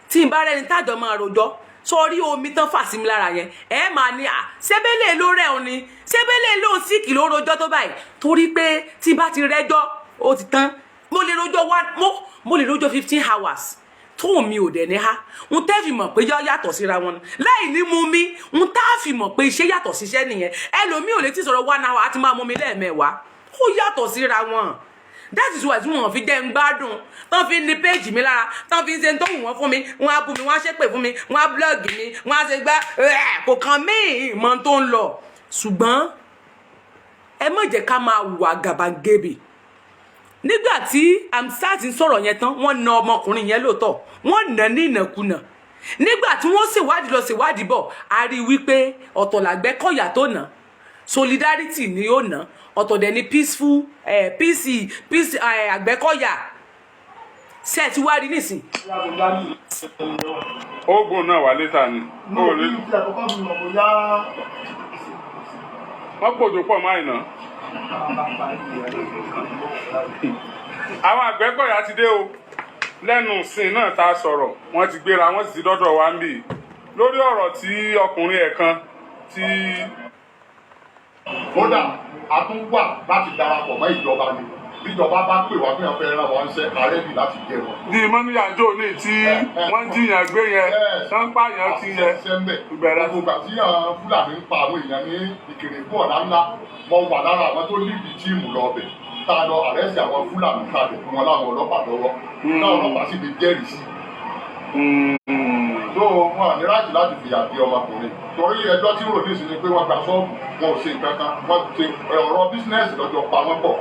[SPEAKER 1] tí n bá rẹni tájọ máa rojọ́ sórí omi tán fà sí mi lára yẹn, ẹ máa ní à ṣébélé ló rẹ̀ òun ni, ṣébélé ló ń síkì ló rojọ́ tó báyìí, torí pé tí n bá ti rẹ́jọ́, ó ti tán. Mo lè rojọ́ wá, mo lè rojọ́ 15 hours tó mi ò dẹ̀ ní ha n tẹ́ fi mọ̀ pé yàtọ̀ síra wọn láì ní mú mi. N tá fi mọ̀ pé iṣẹ́ yàtọ̀ síṣẹ́ nìyẹn. Ẹlòmíì ò lè ti sọ̀rọ̀ 1 hour, á ti máa mú mi lẹ́ẹ̀mẹ́wàá. Ó yàtọ̀ síra wọn. That is why tí wọn fi jẹ́ ń gbádùn, tán fi ní péèjì mi lára, tán fi ń ṣe tó wù wọ́n fún mi. Wọ́n á bú mi, wọ́n á ṣépè fún mi, wọ́n á blog mi, wọ́n á ṣe gbá. Kò kàn mí, ìmọ̀ tó ń lọ. Ṣùgbọ́n ẹ má jẹ́ ká máa wà gàbàgebè. Nígbà tí Amsat ń sọ̀rọ̀ yẹn tán, wọ́n na ọmọkùnrin yẹn lóòótọ́, wọ́n nà ní ìnàkunà. Nígbà tí wọ́n ṣèwádìí lọ, ṣèwádìí bọ̀, a rí i wípé ọ̀tọ̀ làgbẹ́kọ̀yà tó nà, solidarity ni ó nà, ọ̀tọ̀ dẹ̀ ni peaceful peace peace Àgbẹ̀kọ̀yà. Ṣe ẹ ti wá rí nísìn?
[SPEAKER 3] Oògùn náà wà létà ni.
[SPEAKER 5] Mo
[SPEAKER 3] Ó
[SPEAKER 5] rí
[SPEAKER 3] lè
[SPEAKER 5] tí àkọ́kọ́ mi mọ̀ bóyá.
[SPEAKER 3] Wọ́n pòjò pọ̀ máa ìná. Àwọn Àgbẹ̀kọ̀yà ti dé o. Lẹ́nu ìsìn náà tá a sọ̀rọ̀, wọ́n ti gbéra, wọ́n sì ti dọ́dọ̀ wá ń bì lórí ọ̀rọ̀ tí ọkùnrin ẹ̀ kan tí
[SPEAKER 4] Kódà a tún wà láti darapọ̀ mọ́ ìjọba ni. Bíjọba bá pè wá pé wọ́n fẹ́ rán wọn ṣẹ́ àrẹ́bì láti jẹ wọn.
[SPEAKER 3] Ní mọ́níyàjò ní tí wọ́n jiyàn gbé yẹn, tán pààyàn ti yẹn.
[SPEAKER 4] Sẹ́ńbẹ̀.
[SPEAKER 3] Ìbẹ̀rẹ̀.
[SPEAKER 4] Gbogbo ìgbà tí àwọn Fúlàní ń pa àwọn èèyàn ní Ìkèrèkú ọ̀dà ńlá, mo wà lára àwọn tó lead team lọ ọbẹ̀ tá a lọ arrest àwọn Fúlàní, tá a lè fún wọn láwọn ọlọ́pàá lọ́wọ́, táwọn ọlọ́pàá sì lè jẹ́rìí sí. Tó wọn ní right láti fìyà jẹ ọmọkùnrin, torí ẹjọ́ tí ń rò ní ìsinmi pé wọ́n gba ṣọ́ọ̀bù, wọn ò ṣe nǹkan kan, wọ́n ṣe ọ̀rọ̀ business lọ́jọ́ pa wọ́n pọ̀.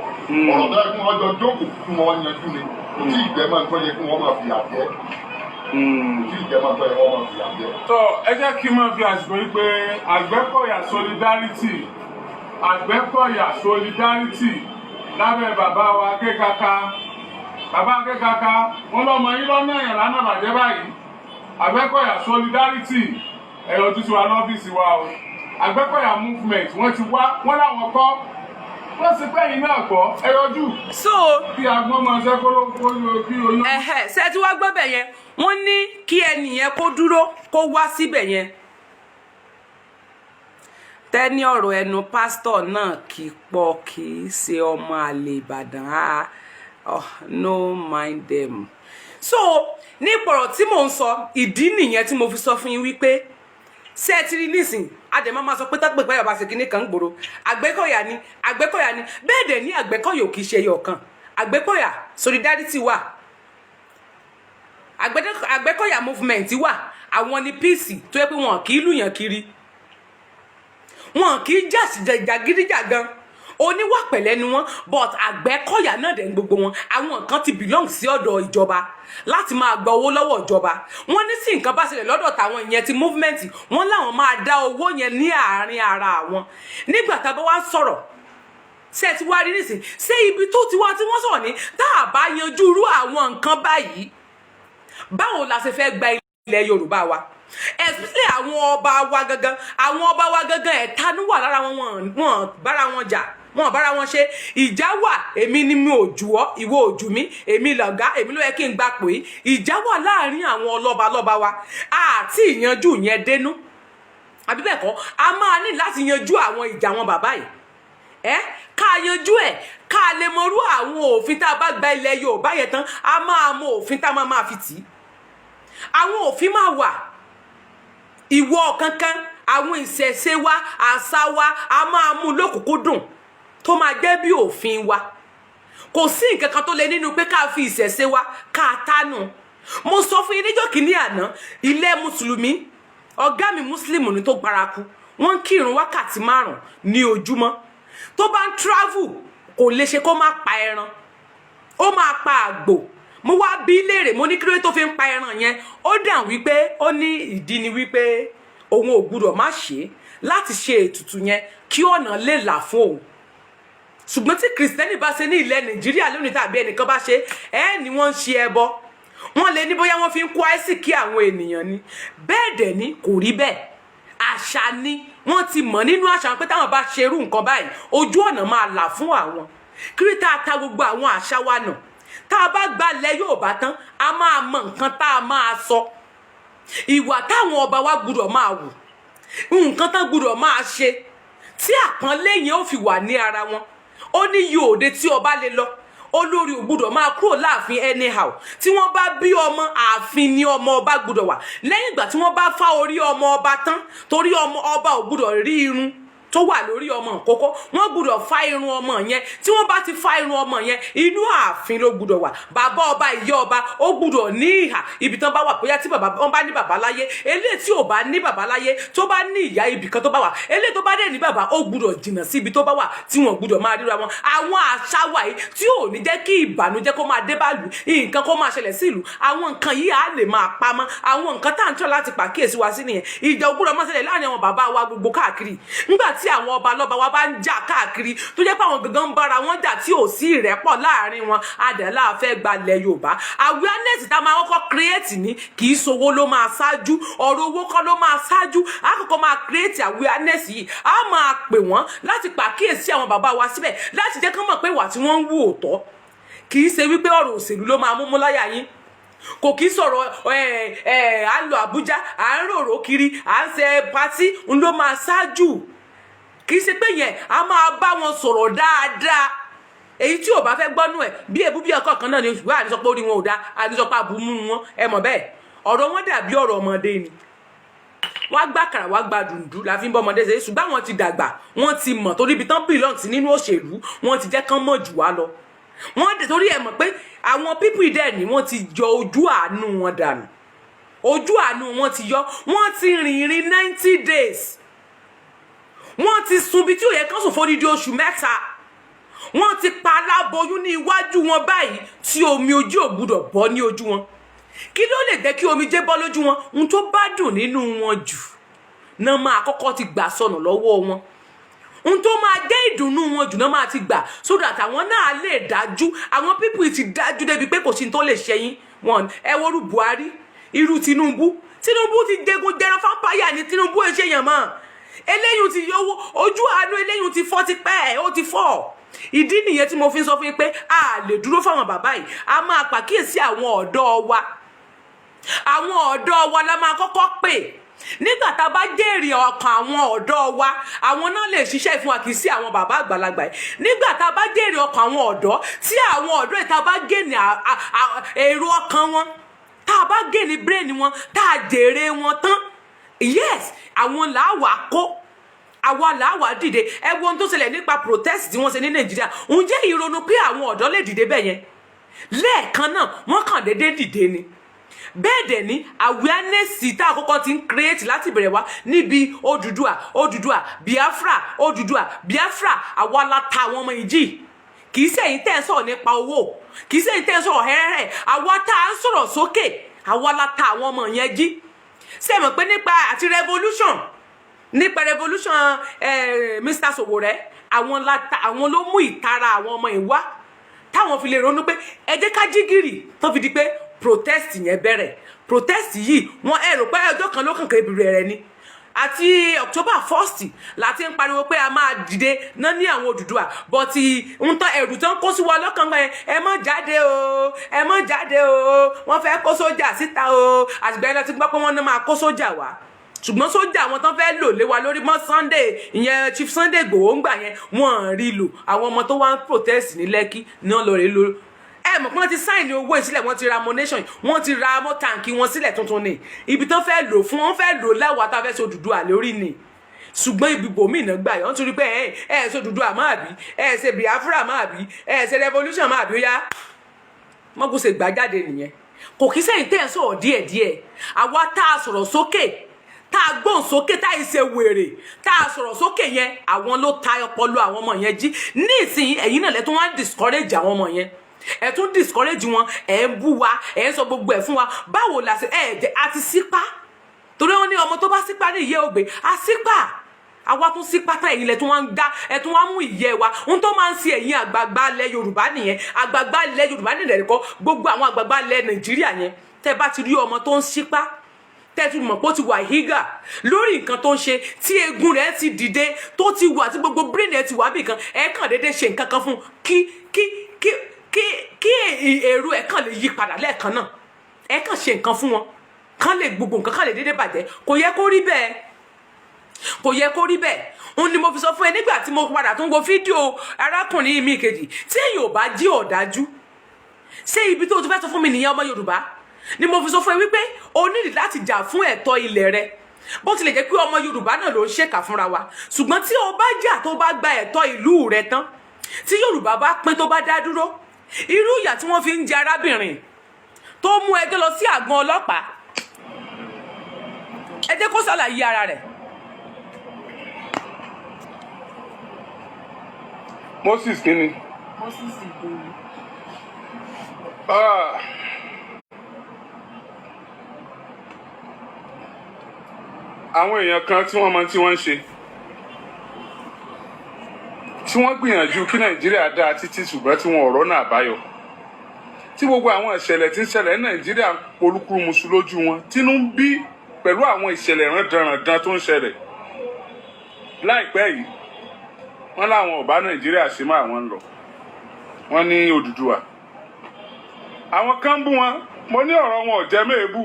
[SPEAKER 4] Ọ̀rọ̀ tó yẹ kí wọ́n jọ jókòó kí wọ́n yanjú ni. Kò tí ì jẹ́ mọ́ nǹkan yẹ kí wọ́n máa fìyà jẹ. Kò tí ì jẹ́ mọ́ nǹkan yẹ wọ́n máa fìyà jẹ.
[SPEAKER 3] Tó ẹ jẹ́ kí n máa fi àsìkò yìí pé Àgbẹ̀kọ̀yà solidarity, Àgbẹ̀kọ̀yà solidarity lábẹ́ bàbá wa Akékaka, bàbá Akékaka, wọn lọ́mọ yín lọ́nà yẹn lánàá bàjẹ́ báyìí. Àgbẹ̀kọ̀yà solidarity, ẹ̀rọ tuntun wa lọ́fíìsì wa o. Àgbẹ̀kọ̀yà movement, wọ́n ti wá, wọ́n láwọn kọ́, wọ́n sì pé yín náà kọ́ ẹ yọjú
[SPEAKER 1] So
[SPEAKER 3] kí agbọ́n máa ṣe kó kó kí oyún.
[SPEAKER 1] Ẹhẹ, ṣe tí wàá gbọ́ bẹ̀ yẹn? Wọ́n ní kí ẹnìyẹn kó dúró, kó wá síbẹ̀ yẹn. Tẹ́ni ọ̀rọ̀ ẹnu pásítọ̀ náà kì í pọ̀, kì í ṣe ọmọ àlè Ìbàdàn. Ah oh, no mind them. So nípa ọ̀rọ̀ tí mò ń sọ, ìdí nìyẹn tí mo fi sọ fún yín wípé, ṣé ẹ ti rí nísìn, àdèmọ́ máa sọ pé tọ́pẹ́ pẹ́ ọba ṣe kínní kan ń gbòòrò, Àgbẹ̀kọ̀yà ni, Àgbẹ̀kọ̀yà ni. Bẹ́ẹ̀ dẹ̀ ní Àgbẹ̀kọ̀yà ò kì í ṣe ẹyọ kan. Àgbẹ̀kọ̀yà solidarity wà, Àgbẹ̀kọ̀yà movement wà. Àwọn ni peace tó yẹ pé wọn kì í lùyàn kiri, wọn kì í jà sí jàgídíjàgan, oníwà pẹ̀lẹ́ ni wọ́n. But Àgbẹ̀kọ̀yà náà dẹ̀ ń gbogbo wọn. Àwọn kan ti belong sí ọ̀dọ̀ ìjọba láti máa gba owó lọ́wọ́ ìjọba. Wọ́n ní sí nǹkan bá ṣẹlẹ̀ lọ́dọ̀ tàwọn ìyẹn ti movement, wọ́n láwọn máa dá owó yẹn ní àárín ara àwọn. Nígbà tá a bá wá sọ̀rọ̀, ṣé ẹ ti wá rí nísìn, ṣé ibi tó ti wá tí wọ́n sọ̀rọ̀ ní, tá a bá yanjú irú àwọn nǹkan báyìí, báwo la ṣe fẹ́ gba ilẹ̀ Yorùbá wa? Especially àwọn ọba wa gangan, àwọn ọba wa gangan, ẹ̀tanú wà lára wọn. Wọn bára wọn jà, wọn bára wọn ṣe. Ìjà wà. Èmi ni mi ò jù ọ́, ìwọ ò jù mí, èmi lọ̀gá, èmi ló yẹ kí n gbà pé ìjà wà láàrin àwọn ọlọ́ba lọ́ba wa. Àti ìyanjú yẹn dénú, àbí bẹ́ẹ̀ kọ́? A máa ní láti yanjú àwọn ìjà wọn bàbá yìí, ẹ ká yanjú ẹ, ká lè mọrú àwọn òfin. Tá a bá gba ilẹ̀ Yorùbá yẹn tán, a máa mọ òfin tá a máa fi tì í. Àwọn òfin máa wà, ìwọ kankan, àwọn ìṣẹ̀ṣe wa, àṣà wa, a máa mú lókùnkúndùn tó máa jẹ́ bí òfin wa. Kò sí nǹkan kan tó lè nínú pé ká fi ìṣẹ̀ṣe wa ká tánu. Mo sọ fún yín níjọ́ kìíní àná, ilé mùsùlùmí, ọ̀gá mi mùsùlùmí ni tó gbárakú, wọ́n ń kírun wákàtí 5 ní ojúmọ́. Tó bá ń travel, kò lè ṣe kó má pa ẹran, ó máa pa àgbò. Mo wá bí léèrè, mo ní kí ló dé tó fi ń pa ẹran yẹn? Ó dàn wípé ó ní ìdí ni wípé òun ò gbúdọ̀ má ṣe é láti ṣe ètùtù yẹn kí ọ̀nà lè là fún òun. Ṣùgbọ́n tí kìrìsìtẹ́nì bá ṣe ní ilẹ̀ Nàìjíríà lónìí tàbí ẹnìkan bá ṣe ẹ ní wọ́n ń ṣe ẹbọ, wọ́n lè ní bóyá wọ́n fi ń kó àìsíkí àwọn ènìyàn ni. Bẹ́ẹ̀ dẹ̀ ni kò rí bẹ́ẹ̀. Àṣà ni, wọ́n ti mọ̀ nínú àṣà wọn pé táwọn bá ṣerú nǹkan báyìí, ojú ọ̀nà máa là fún àwọn. Kí tá a ta gbogbo àwọn àṣà wa nù? Tá a bá gbalẹ̀ Yorùbá tán, a máa mọ nǹkan tá a máa sọ, ìwà táwọn ọba wa gbúdọ̀ máa wù, nǹkan tán gbúdọ̀ máa ṣe tí àpọ́nlé yẹn ó fi wà ní ara wọn. Ó ní iye òde tí ọba lè lọ, olórí ò gbúdọ̀ máa kúrò láàfin anyhow. Tí wọ́n bá bí ọmọ, ààfin ni ọmọ ọba gbúdọ̀ wà lẹ́yìn ìgbà tí wọ́n bá fá orí ọmọ ọba tán, torí ọmọ ọba ò gbúdọ̀ rí irun tó wà lórí ọmọ kókó. Wọ́n gbúdọ̀ fá irun ọmọ yẹn. Tí wọ́n bá ti fá irun ọmọ yẹn, inú ààfin ló gbúdọ̀ wà. Bàbá ọba, ìyá ọba, ó gbúdọ̀ ní ìhà ibi tán bá wà, bóyá tí bàbá wọn bá ní bàbá láyé. Eléyìí tí ò bá ní bàbá láyé, tó bá ní ìyá, ibì kan tó bá wà. Eléyìí tó bá dẹ̀ ní bàbá, ó gbúdọ̀ jìnnà sí ibi tó bá wà tí wọ́n gbúdọ̀ máa ríra wọn. Àwọn àṣà wa yìí tí ò ní jẹ́ kí ìbànújẹ́ kó máa dé bá ìlú, nǹkan kó máa ṣẹlẹ̀ sí ìlú, àwọn nǹkan yìí á lè máa pamọ́. Àwọn nǹkan tá à ń tọ́ láti pàkíyèsí wa sí nìyẹn. Ìjà ò gbúdọ̀ máa ṣẹlẹ̀ láàrin àwọn bàbá wa gbogbo káàkiri. Nígbà tí àwọn ọba lọ́ba wa bá ń jà káàkiri, tó jẹ́ pé àwọn gangan ń bára wọn jà tí ò sí ìrẹ́pọ̀ láàrin wọn, adẹ̀lá fẹ́ gbalẹ̀ Yorùbá. Awareness tá a máa kọ́kọ́ create ní, kì í sowó ló máa ṣáájú, ọ̀rọ̀ owó kọ́ ló máa ṣáájú. A kọ́kọ́ máa create awareness yìí, a máa pè wọ́n láti pàkíyèsí àwọn bàbá wa síbẹ̀, láti jẹ́ kán mọ̀ pé ìwà tí wọ́n ń wù ò tọ́. Kì í ṣe wípé ọ̀rọ̀ òṣèlú ló máa mú mú láyà yín, kò kí sọ̀rọ̀ ẹ ẹ à ń lọ Àbújá, à ń rorò kiri, à ń ṣe party ń ló máa ṣáájú. Kì í ṣe pé yẹn. A máa bá wọn sọ̀rọ̀ dáadáa. Èyí tí ò bá fẹ́ gbọ́nú ẹ̀, bí ebú bí ọkọ̀ kan náà ni. Ṣùgbọ́n àní sọ pé orí wọn ò dáa, àní sọ pé àbúmú wọn. Ẹ mọ̀ bẹ́ẹ̀, ọ̀rọ̀ wọn dàbí ọ̀rọ̀ ọmọdé ni. Wọ́n á gbà kàrà, wọ́n á gba dùndú la fi ń bọ́ ọmọdé ṣe. Ṣùgbọ́n àwọn ti dàgbà, wọ́n ti mọ̀, torí ibi tán belong sí nínú òṣèlú, wọ́n ti jẹ́ kán mọ̀ jù wá lọ. Wọ́n dẹ̀ torí ẹ̀ mọ̀ pé àwọn people dẹ̀ ni wọ́n ti yọ ojú àánú wọn dànù. Ojú àánú wọn ti yọ. Wọ́n ti rìn ìrìn 90 days, wọ́n ti sun bí tí ò yẹ kán sùn fódìdí oṣù 3. Wọ́n ti pa aláboyún ní iwájú wọn báyìí tí omi ojú ò gbúdọ̀ bọ́ ní ojú wọn. Kí ló lè jẹ́ kí omijé bọ́ lójú wọn? Ohun tó bá dùn nínú wọn jù náà máa kọ́kọ́ ti gbà sọnù lọ́wọ́ wọn. Ohun tó máa jẹ́ ìdùnnú wọn jù náà máa ti gbà, so that àwọn náà lè dájú. Àwọn people ti dájú débi pé kò sí ní tó lè ṣẹyìn wọn. Ẹ worú Buhari, irú Tinubu. Tinubu ti jẹgun jẹran fáńpáyà ní. Tinubu ẹ ṣèyàn mọ́. Eléyìí ti yọwọ́ ojú àánú, eléyìí ti fọ́ ti pẹ́, ó ti fọ́. Ìdí nìyẹn tí mo fi ń sọ fún yín pé a lè dúró fáwọn bàbá yìí. A máa pàkíyèsí àwọn ọ̀dọ́ wa. Àwọn ọ̀dọ́ wa la máa kọ́kọ́ pè. Nígbà tá a bá jèrè ọkàn àwọn ọ̀dọ́ wa, àwọn náà lè ṣiṣẹ́ fún wa, kì í sí àwọn bàbá àgbàlagbà yìí. Nígbà tá a bá jèrè ọkàn àwọn ọ̀dọ́, tí àwọn ọ̀dọ́ yìí, tá a bá gènè èrò ọkàn wọn, tá a bá gènè brain wọn, tá a jèrè wọn tán, yes, àwọn làá kó, àwa làá dìde. Ẹ wo ohun tó ṣẹlẹ̀ nípa protest tí wọ́n ṣe ní Nàìjíríà. Ǹjẹ́ ìrònú pé àwọn ọ̀dọ́ lè dìde bẹ́ẹ̀ yẹn lẹ́ẹ̀kan náà? Wọ́n kàn déédéé dìde ni. Bẹ́ẹ̀ dẹ̀ ni awareness tá a kọ́kọ́ ti ń create láti bẹ̀rẹ̀ wá níbi Odùduwà, Odùduwà, Biafra, Odùduwà, Biafra. Àwa la ta àwọn ọmọ yìí jì. Kì í ṣẹ̀yin tẹ́ ẹ sọ̀rọ̀ nípa owó, kì í ṣẹ̀yin tẹ́ ẹ sọ̀rọ̀ hẹ́rẹ́hẹ́. Àwa tá a ń sọ̀rọ̀ sókè, àwa la ta àwọn ọmọ yẹn jí. Ṣé ẹ mọ̀ pé nípa àti revolution, nípa revolution Mr. Sowore, àwọn la ta, àwọn ló mú ìtara àwọn ọmọ yìí wá, táwọn fi lè ronú pé ẹ jẹ́ ká jí gìrì, tó fi di pé protest yẹn bẹ̀rẹ̀. Protest yìí, wọ́n ẹ rò pé ọjọ́ kan ló kàn kàn ibi rẹ̀ ni. Àti October 1st láti ń pariwo pé a máa dìde náà ní àwọn Odùduwà, but ń tán ẹ̀rù tán kó sí wa lọ́kàn gbọ́n yẹn, ẹ má jáde o, ẹ má jáde o, wọ́n fẹ́ kó sójà síta o. Àtìgbà yẹn lọ ti gbọ́ pé wọ́n náà máa kó sójà wá, ṣùgbọ́n sójà àwọn tán fẹ́ lò lé wa lórí mọ́ Sunday, ìyẹn Chief Sunday Igboho ń gbà yẹn, wọ́n rí lò. Àwọn ọmọ tó wá ń protest ní Lẹ́kí ní wọ́n lọ rí lò. Ẹ mọ̀ pé wọ́n ti sign owó ìsílẹ̀, wọ́n ti ra ammunition, wọ́n ti ra mọ́ tank wọn sílẹ̀ tuntun ni. Ibi tán fẹ́ lò fún, wọ́n fẹ́ lò láwa tá a fẹ́ ṣe Odùduwà lórí ni. Ṣùgbọ́n ibi bòmíì náà gbà yẹn, wọ́n ti rí pé ẹ ẹ ṣe Odùduwà máa bí, ẹ ṣe Biafra máa bí, ẹ ṣe revolution máa bí, ó yá mọ́kù ṣe gbà jáde nìyẹn. Kò kí sẹ́yìn tẹ́ ẹ̀ sọ̀rọ̀ díẹ̀díẹ̀. Àwa tá a sọ̀rọ̀ sókè, tá a gbóhùn sókè, tá a ṣe wèrè, tá a sọ̀rọ̀ sókè yẹn, àwọn ló ta ọpọlọ àwọn ọmọ yẹn jí. Ní ìsìn, ẹ̀yin náà lẹ́tún wá ń discourage àwọn ọmọ yẹn, ẹ̀ tún discourage wọn, ẹ̀ ń bú wa, ẹ̀ ń sọ gbogbo ẹ̀ fún wa. Báwo la ṣe ẹ̀ jẹ́ àti sípá? Torí wọn ní ọmọ tó bá sípá ní ìyẹ́ ògbé àsípà. Àwa tún sí pátá, ẹ̀yin lẹ tún wá ń dá, ẹ tún wá mú ìyẹ́ wa. Ohun tó máa ń ṣe ẹ̀yin àgbààgbà ilẹ̀ Yorùbá nìyẹn. Àgbààgbà ilẹ̀ Yorùbá nílẹ̀ kọ́, gbogbo àwọn àgbààgbà ilẹ̀ Nàìjíríà yẹn, tẹ́ bá ti rí ọmọ tó ń sípá, tẹ́ ti mọ̀ pé ó ti wà hígà lórí nǹkan tó ń ṣe, tí eegun rẹ̀ ti dìde, tó ti wà, tí gbogbo brain ẹ̀ ti wà bí kan, ẹ̀ kàn déédéé ṣe nǹkan kan fún kí kí kí kí kí èrò ẹ̀ kàn lè yí padà lẹ́ẹ̀kan náà. Ẹ̀ kàn ṣe nǹkan fún wọn kán lè gbogbo nǹkan kàn lè déédéé bàjẹ́. Kò yẹ kó rí bẹ́ẹ̀, kò yẹ kó rí bẹ́ẹ̀. Òun ni mo fi sọ fún ẹ nígbà tí mo padà tún wo fídíò arákùnrin mi kejì, tí èyàn ò bá jí ọ̀dájú, ṣé ibi tó o ti fẹ́ sọ fún mi nìyẹn? Ọmọ Yorùbá ni mo fi sọ fún ẹ wípé o nídìí láti jà fún ẹ̀tọ́ ilẹ̀ rẹ. Bó tilẹ̀ jẹ́ pé ọmọ Yorùbá náà ló ń ṣèkà fúnra wa, ṣùgbọ́n tí o bá jà, tó bá gba ẹ̀tọ́ ìlú rẹ tán, tí Yorùbá bá pín, tó bá dá dúró, irú ìyà tí wọ́n fi ń jẹ arábìnrin tó mú ẹjọ́ lọ sí àgbọn ọlọ́pàá, ẹ jẹ́ kó ṣàlàyé ara rẹ̀.
[SPEAKER 3] Moses kínni.
[SPEAKER 6] Moses Ìdòwú.
[SPEAKER 3] Ah. Àwọn èèyàn kan tí wọ́n mọ tí wọ́n ń ṣe, tí wọ́n gbìyànjú kí Nàìjíríà dáa títí, ṣùgbọ́n tí wọn ò rọ́nà àbáyọ, tí gbogbo àwọn ìṣẹ̀lẹ̀ tí ń ṣẹlẹ̀ ní Nàìjíríà ń polúkúrúmuṣu lójú wọn, tínú ń bí pẹ̀lú àwọn ìṣẹ̀lẹ̀ rándanràndan tó ń ṣẹlẹ̀ láìpẹ́ yìí, wọ́n láwọn ò bá Nàìjíríà ṣe mọ́, àwọn ń lọ. Wọ́n ní Odùduwà. Àwọn kan ń bú wọn. Mo ní ọ̀rọ̀ wọn ò jẹ́ méèbù.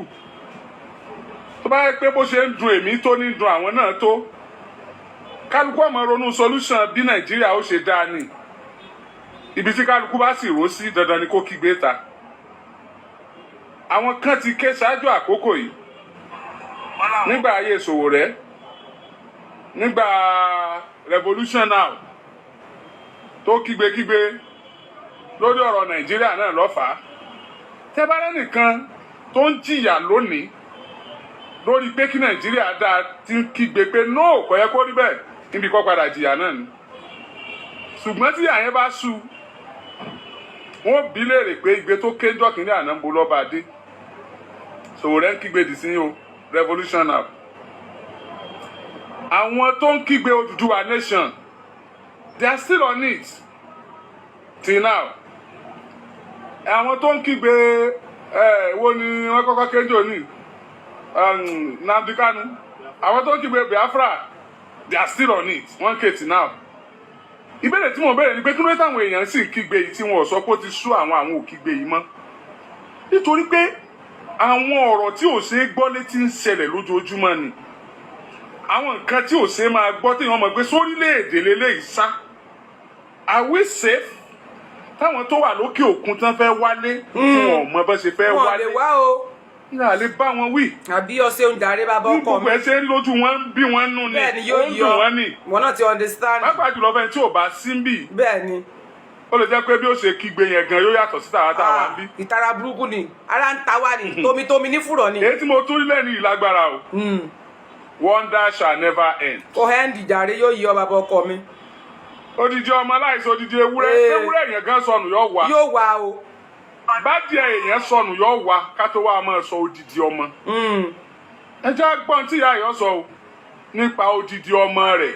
[SPEAKER 3] Tó bá yẹ pé bó ṣe ń dun èmi tó ní dun àwọn náà, tó kálukú ọmọ ronú solution bí Nàìjíríà ó ṣe dáa ni. Ibi tí kálukú bá sì rò sí, dandan ni kó kígbe ta. Àwọn kan ti ké ṣáájú àkókò yìí, nígbà ayé Sowore, nígbà revolution now, tó kígbekígbe lórí ọ̀rọ̀ Nàìjíríà náà lọ́fàá. Tẹ́bárẹ́ nìkan tó ń jìyà lónìí lórí pé kí Nàìjíríà dáa, ti ń kígbe pé no, kò yẹ kó rí bẹ́ẹ̀, níbi kó padà jìyà náà ni. Ṣùgbọ́n tí àyẹn bá sú, wọ́n bí léèrè pé igbe tó kéjọ́ kìíní àná ń bo lọ́ba dé. Sowore ń kígbe dì sí o, revolution now. Àwọn tó ń kígbe Odùduwà nation, they are still on it till now. Àwọn tó ń kígbe ẹ wo ni wọ́n kọ́kọ́ kéjò ní Nnamdi Kanu. Àwọn tó ń kígbe Biafra, they are still on it, wọ́n ń ké till now. Ìbéèrè tí mo béèrè ni pé, kí ló dé táwọn èèyàn sì ń kígbe yìí, tí wọn ò sọ pé ó ti sú àwọn, àwọn ò kígbe yìí mọ́? Nítorí pé àwọn ọ̀rọ̀ tí ò ṣeé gbọ́ létí ń ṣẹlẹ̀ lójoojúmọ́ ni. Àwọn nǹkan tí ò ṣeé máa gbọ́, tí wọ́n mọ̀ pé sórílẹ̀-èdè lélẹ́yìí sá, are we safe? Táwọn tó wà lókè òkun tán fẹ́ wálé, tí wọn ò mọ bá ṣe fẹ́
[SPEAKER 1] Wọn
[SPEAKER 3] wálé,
[SPEAKER 1] lè wá o.
[SPEAKER 3] ní àlè bá wọn wí.
[SPEAKER 1] Àbí ọsẹ ń darí bàbá
[SPEAKER 3] Ní
[SPEAKER 1] ọkọ
[SPEAKER 3] gbogbo
[SPEAKER 1] mi.
[SPEAKER 3] ẹ ṣe ń lójú wọn, ń bí wọn nú ni.
[SPEAKER 1] Bẹ́ẹ̀ ni, yóò
[SPEAKER 3] Ó ń
[SPEAKER 1] yọ
[SPEAKER 3] dùn wọn ni.
[SPEAKER 1] Wọn náà ti understand.
[SPEAKER 3] Pápá jùlọ fẹ́ni tí ò bá sí ń bì,
[SPEAKER 1] Bẹ́ẹ̀ ni.
[SPEAKER 3] ó lè jẹ́ pé bí ó ṣe kígbe yẹn gan yóò yàtọ̀ sí tàwa táwa ń bí.
[SPEAKER 1] Ìtara burúkú ni, ara ń ta wá ni, tómitómi ní fùrọ̀ ni.
[SPEAKER 3] Èyí tí mo tún rí lẹ́nu yìí lágbára o. Wonder shall never end.
[SPEAKER 1] Kò hẹ́ndì jàre, yóò yọ bàbá ọkọ mi.
[SPEAKER 3] Odidi ọmọ aláìsí, odidi ewúrẹ́. Ewúrẹ́ èèyàn gan sọnù, yóò wá.
[SPEAKER 1] Yóò wá o.
[SPEAKER 3] Bádìẹ èèyàn sọnù, yóò wá, ká tó wá máa sọ odidi ọmọ. Ẹ jẹ́ gbọ́n tí ìyá yọ sọ o nípa odidi ọmọ rẹ̀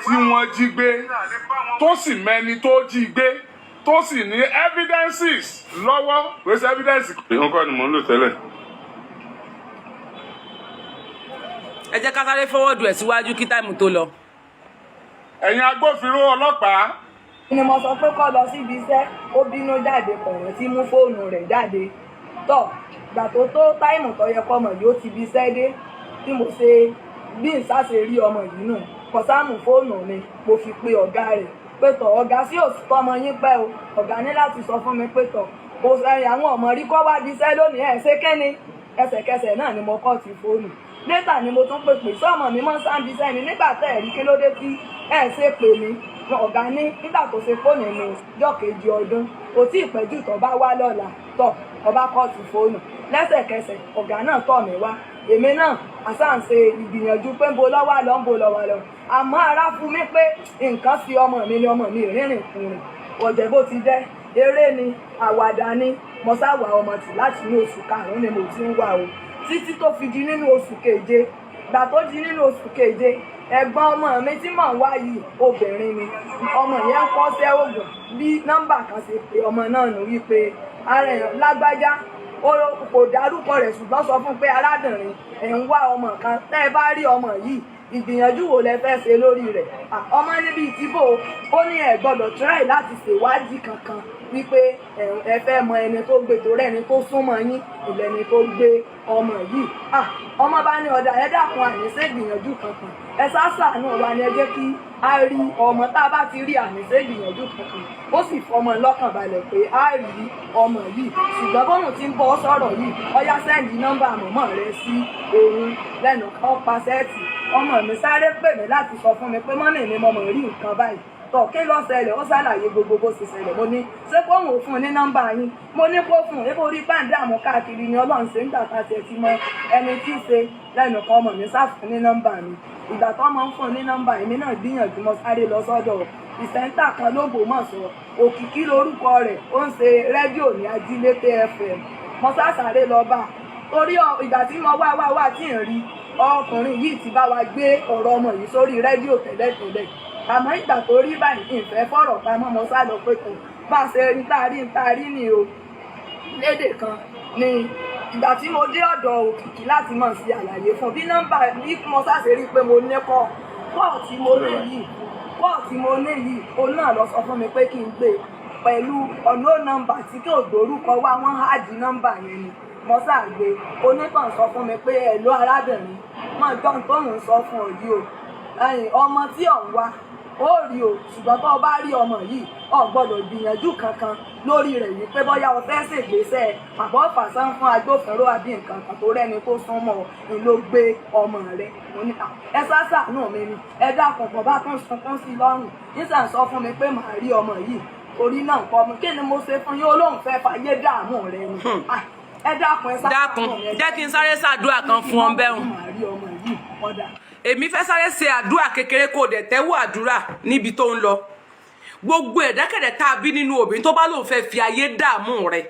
[SPEAKER 3] tí wọ́n jí gbé, tó sì mẹ́ni tó jí gbé, tó sì ní evidences lọ́wọ́. Kò sí evidence. Ìyẹn kọ́ ni mò ń lò tẹ́lẹ̀.
[SPEAKER 1] Ẹ jẹ́ ká sáré forward ẹ̀ síwájú kí time tó lọ.
[SPEAKER 3] Ẹ̀yin agbófinró ọlọ́pàá.
[SPEAKER 6] Ni mo sọ pé kó lọ síbi iṣẹ́, ó bínú jáde, kọ̀rọ̀ tí mú fóònù rẹ̀ jáde tọ̀. Gbà tó tó time tó yẹ kọ́mọ yìí ó ti bi iṣẹ́ dé, bí mo ṣe bí n sáṣe rí ọmọ yìí nù, kò sáàmù fóònù mi. Mo fi pe ọ̀gá rẹ̀ pé tọ̀, ọ̀gá sí òsítọ́ ọmọ yín pẹ́ o. Ọ̀gá ní láti sọ fún mi pé tọ̀, kò sẹ́yìn àwọn ọmọ rí kọ́ wá di iṣẹ́ lónìí ẹ̀ ṣé kẹ́ni. Ẹsẹ̀kẹsẹ̀ náà ni mo kọ́ ti fóònù. Later ni mo tún pè pé sọ́ọ̀mọ̀ mi mọ́ sáǹbì iṣẹ́ ni nígbà tẹ́ ẹ̀ rí, kí ló dé tí ẹ̀ ṣe pè mí? Ọ̀gá ní nígbà tó ṣe fóònù ní ọjọ́ kejì ọdún, kò tí ì pẹ́jù tó bá wá lọ́la tọ̀ ọba cut fóònù. Lẹ́sẹ̀kẹsẹ̀, ọ̀gá náà tọ̀ mí wá. Èmi náà àṣà ń ṣe ìgbìyànjú pé ń bo lọ́wọ́ lọ, ń bo lọ́wọ́ lọ, àmọ́ ara fún mi pé nǹkan sí ọmọ mi ni ọmọ mi rìnrìn kùnrin ọ̀jẹ̀ bó ti jẹ́. Eré ni, àwàdà ni, mo sáwà ọmọ tì. Láti ní oṣù karùn-ún ni mo ti ń wà o, títí tó fi di nínú oṣù keje. Gbà tó di nínú oṣù keje, ẹ̀gbọ́n ọmọ mi tí mò ń wá yìí, obìnrin ni, ọmọ yẹn ń kọ́ṣẹ́ ògùn. Bí nọ́mbà kan ṣe pé ọmọ náà nù wípé ara ẹ̀ lágbájá, kò dárúkọ rẹ̀, ṣùgbọ́n sọ fún pé arábìnrin ẹ̀ ń wá ọmọ kan, tẹ́ ẹ bá rí ọmọ yìí, ìgbìyànjú wo lẹ fẹ́ ṣe lórí rẹ̀? Ọmọ níbi ìtìbò ó ní ẹ gbọ́dọ̀ try láti ṣèwádìí kankan wípé ẹ fẹ́ mọ ẹni tó gbé, torí ẹni tó súnmọ́ yín ìlẹ́ni tó gbé ọmọ yìí. Ọmọ bá ní ọ̀dà, ẹ dákun, àní ṣègbìyànjú kankan, ẹ sá ṣàánú wa ni, ẹ jẹ́ kí a rí ọmọ. Tá a bá ti rí, àní ṣègbìyànjú kankan. Ó sì fọmọ lọ́kàn balẹ̀ pé a rí ọmọ yìí, ṣùgbọ́n bóun ti ń bọ́ sọ̀rọ̀ yìí, ọyá, send nọ́mbà mọ̀mọ́ rẹ sí òun. Lẹ́nu kan pa set. Ọmọ mi sáré pè mí láti sọ fún mi pé mummy mi, mo mọ̀ rí nǹkan báyìí. Tọ̀, kí ló ṣẹlẹ̀? Ó ṣàlàyé gbogbo bó ṣe ṣẹlẹ̀. Mo ní ṣé kó òun ò fún un ní nọ́mbà yín? Mo ní kó fún un, ebó orí pàǹdà mú káàkiri ni. Ọlọ́run ṣe ń gbà ká tiẹ̀ ti mọ ẹni tí í ṣe. Lẹ́nu kan, ọmọ mi sáfún ní nọ́mbà mi. Ìgbà tó máa ń fún un ní nọ́mbà, èmi náà gbìyànjú, mo sáré lọ sọ́dọ̀ presenter kan l'Ógbómọ̀ṣọ́, Òkìkí lórúkọ rẹ̀, ó ń ṣe rédíò ní Ajílété FM. Mo sá sáré lọ bá, torí ìgbà tí mo wá wá wá tí ń rí ọkùnrin yìí ti bá wa gbé ọ̀rọ̀ ọmọ yìí sórí rédíò tẹ́lẹ̀tẹ́lẹ̀, àmọ́ ìgbà tó rí báyìí, ìfẹ́ fọ̀rọ̀ pamọ́, mo sá lọ pé kò bá a ṣe ń tarí ń tarí ni o. Lédè kan ni, ìgbà tí mo dé ọ̀dọ̀ Òkìkí láti mọ̀ sí àlàyé fún bí nọ́mbà bí mo sáṣe rí pé mo ní call tí mo ní yìí, call tí mo ní yìí, òun náà lọ sọ fún mi pé kí n gbé pẹ̀lú ọ̀nà nọ́mbà tí kò gbórúkọ wá, wọ́n hide nọ́mbà yẹn ni. Mo ṣàgbé, onítàn sọ fún mi pé ẹ̀ ló arábìnrin mọ̀ gbọ́n tóun sọ fún ọ yìí o, ẹ̀yìn ọmọ tí ò ń wá ó rí o, ṣùgbọ́n tó o bá rí ọmọ yìí, o gbọ́dọ̀ gbìyànjú kankan lórí rẹ̀ yìí pé bóyá o fẹ́ ṣègbésẹ̀ àbọ̀ fàṣán fún agbófinró àbí nǹkan kan, tó rẹ́ni tó súnmọ́ ni ló gbé ọmọ rẹ̀. Mo ní ẹ sá ṣàánú mi ni, ẹ dákun. Kan bá tún sunkún sí lọ́rùn nísà sọ fún mi pé màá rí ọmọ yìí, torí náà nǹkan ọmọ kí ni mo ṣe fún yín? Ó lóun fẹ́ fàyè dààmú rẹ ni. Ẹ dákun, ẹ sá
[SPEAKER 1] Dákun, jẹ́ kí n sáré ṣàdúrà kan fún ọ bẹ́hùn.
[SPEAKER 6] Màá rí ọmọ yìí, ọ̀dà.
[SPEAKER 1] Èmi fẹ́ sáré ṣe àdúrà kékeré, kó o dẹ̀ tẹ́wọ́ àdúrà níbi tó ń lọ. Gbogbo ẹ̀dákẹ̀dẹ̀ tá a bí nínú obìnrin tó bá lóun fẹ́ fi ayé dààmú rẹ,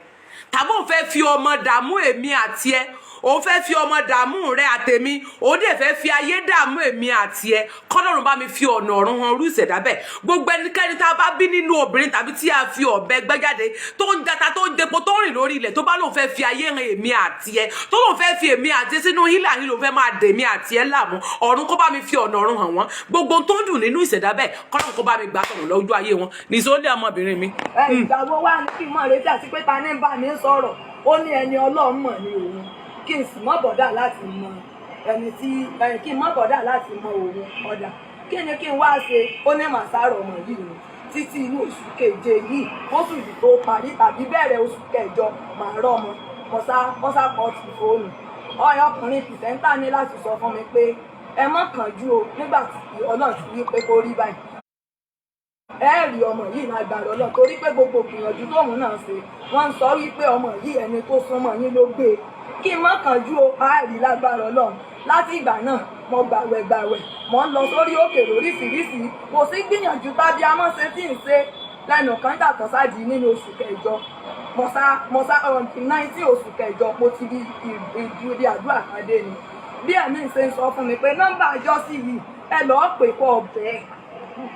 [SPEAKER 1] tàbí òun fẹ́ fi ọmọ dààmú èmi àti ẹ, òun fẹ́ fi ọmọ dààmú rẹ àtèmi, òun dẹ̀ fẹ́ fi ayé dààmú èmi àti ẹ, kọ́lọ́run bá mi fi ọ̀nà ọ̀run hàn irú ìṣẹ̀dá bẹ́ẹ̀. Gbogbo ẹnikẹ́ni tá a bá bí nínú obìnrin tàbí tí a fi ọ̀bẹ gbẹ́ jáde, tó ń jata, tó ń depo, tó ń rìn lórí ilẹ̀, tó bá lóun fẹ́ fi ayé hàn èmi àti ẹ, tó lóun fẹ́ fi èmi àti ẹ sínú hílà hílò, fẹ́ máa dèmi àti ẹ láàmú, ọ̀run kó bá mi fi ọ̀nà ọ̀run hàn wọ́n. Gbogbo tó ń dùn nínú ìṣẹ̀dá bẹ́ẹ̀, kọ́lọ́run kó bá mi gbà sọ̀rọ̀ lójú ayé wọn. Nìṣó lé ọmọbìnrin mi.
[SPEAKER 6] Ẹ ìgbà wo wá ní kí n mọ̀ retí àti pé ta ní bá mi sọ̀rọ̀? Ó ní ẹni Ọlọ́run mọ̀ ní òun, kí n sì mọ́ bother láti mọ ẹni tí kí n mọ́ bother láti mọ òun. Ọ̀dà, kí ni kí n wá ṣe? Ó ní màá sáré ọmọ yìí ni títí inú oṣù keje yìí, oṣù yìí tó parí tàbí bẹ̀rẹ̀ oṣù kẹjọ, màá rọ́mọ. Mo sá cut fóònù. Ọyọ ọkùnrin presenter ní láti sọ fún mi pé ẹ má kánjú o, nígbà tí Ọlọ́run ti wí pé kó rí báyìí, ẹ rí ọmọ yìí lágbára Ọlọ́run, torí pé gbogbo gbìyànjú tóun náà ṣe, wọ́n ń sọ wípé ọmọ yìí, ẹni tó súnmọ́ yín ló gbé e, kí n má kánjú o, á rí lágbára Ọlọ́run. Láti ìgbà náà, mo gbàwẹ̀ gbàwẹ̀, mo ń lọ sórí òkè lóríṣiríṣi, kò sí gbìyànjú tàbí amọ́ṣe tí ń ṣe. Lẹ́nu kan dàtọ̀ sáàdì nínú oṣù kẹjọ, mo sá 19 oṣù kẹjọ, mo ti di ìdúrí àdúrà kan dé ni. Bí ẹ̀mí ṣe ń sọ fún mi pé nọ́mbà àjọsí yìí, ẹ lọ́ọ́ pè kọ́ ọ̀bẹ,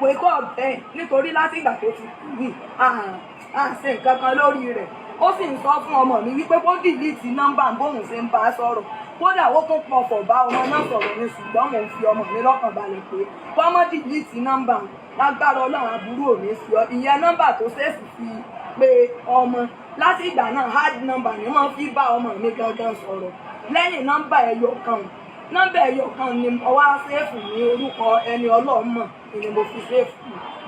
[SPEAKER 6] pé kọ́ ọ̀bẹ, nítorí láti ìgbà tó ti kú yìí, à ṣe nǹkan kan lórí rẹ̀. Ó sì ń sọ fún ọmọ mi wípé kó delete nọ́mbà bóun ṣe ń bá a sọ̀rọ̀. Kódà ó tún pọ̀fọ̀ bá ọmọ náà sọ̀rọ̀ ni, ṣùgbọ́n mò ń fi ọmọ mi lọ́kàn balẹ̀ pé kọ́mọ́ delete nọ́mbà, lágbára Ọlọ́run, aburú ò ní sí ọ. Ìyẹn nọ́mbà tó ṣèèṣì fi pé ọmọ. Láti ìgbà náà, hide nọ́mbà ni wọ́n fi bá ọmọ mi gangan sọ̀rọ̀. Lẹ́yìn nọ́mbà ẹyọ kan, nọ́mbà ẹyọ kan ni mo wá save ní orúkọ ẹni Ọlọ́run mọ̀ ni mo fi save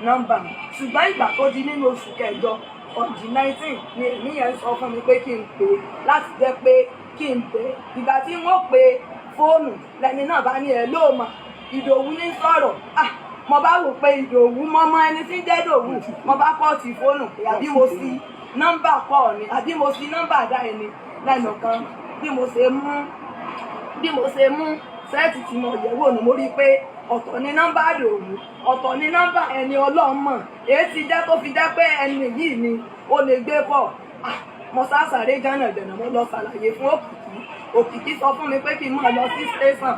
[SPEAKER 6] nọ́mbà. Ṣùgbọ́n ìgbà tó di nínú oṣù kẹjọ, on the 19, ni èmi yẹn sọ fún mi pé kí n pè é láti jẹ́ pé kí n pè é. Ìgbà tí wọ́n pe fóònù, lẹni náà bá ní ẹ lóòmà, Ìdòwú ní sọ̀rọ̀. Ah. Mo bá wò pé Ìdòwú, mo mọ ẹni tí ń jẹ́ Ìdòwú. Mo bá cut fóònù pé àbí mo sí nọ́mbà kọ́ ni, àbí mo sí nọ́mbà dá ẹni lẹ́nu kan. Bí mo ṣe mú set tí mo yẹ̀ wò ni mo rí i pé ọ̀tọ̀ ní nọ́mbà Ìdòwú, ọ̀tọ̀ ní nọ́mbà ẹni ọlọ́mọ. Èyí ti jẹ́ tó fi jẹ́ pé ẹni yìí ni ó lè gbé kọ̀. Ah, mo sá sáré jánà jẹ̀nà, mo lọ ṣàlàyé fún Òkìkí. Òkìkí sọ fún mi pé kí n máa lọ sí station,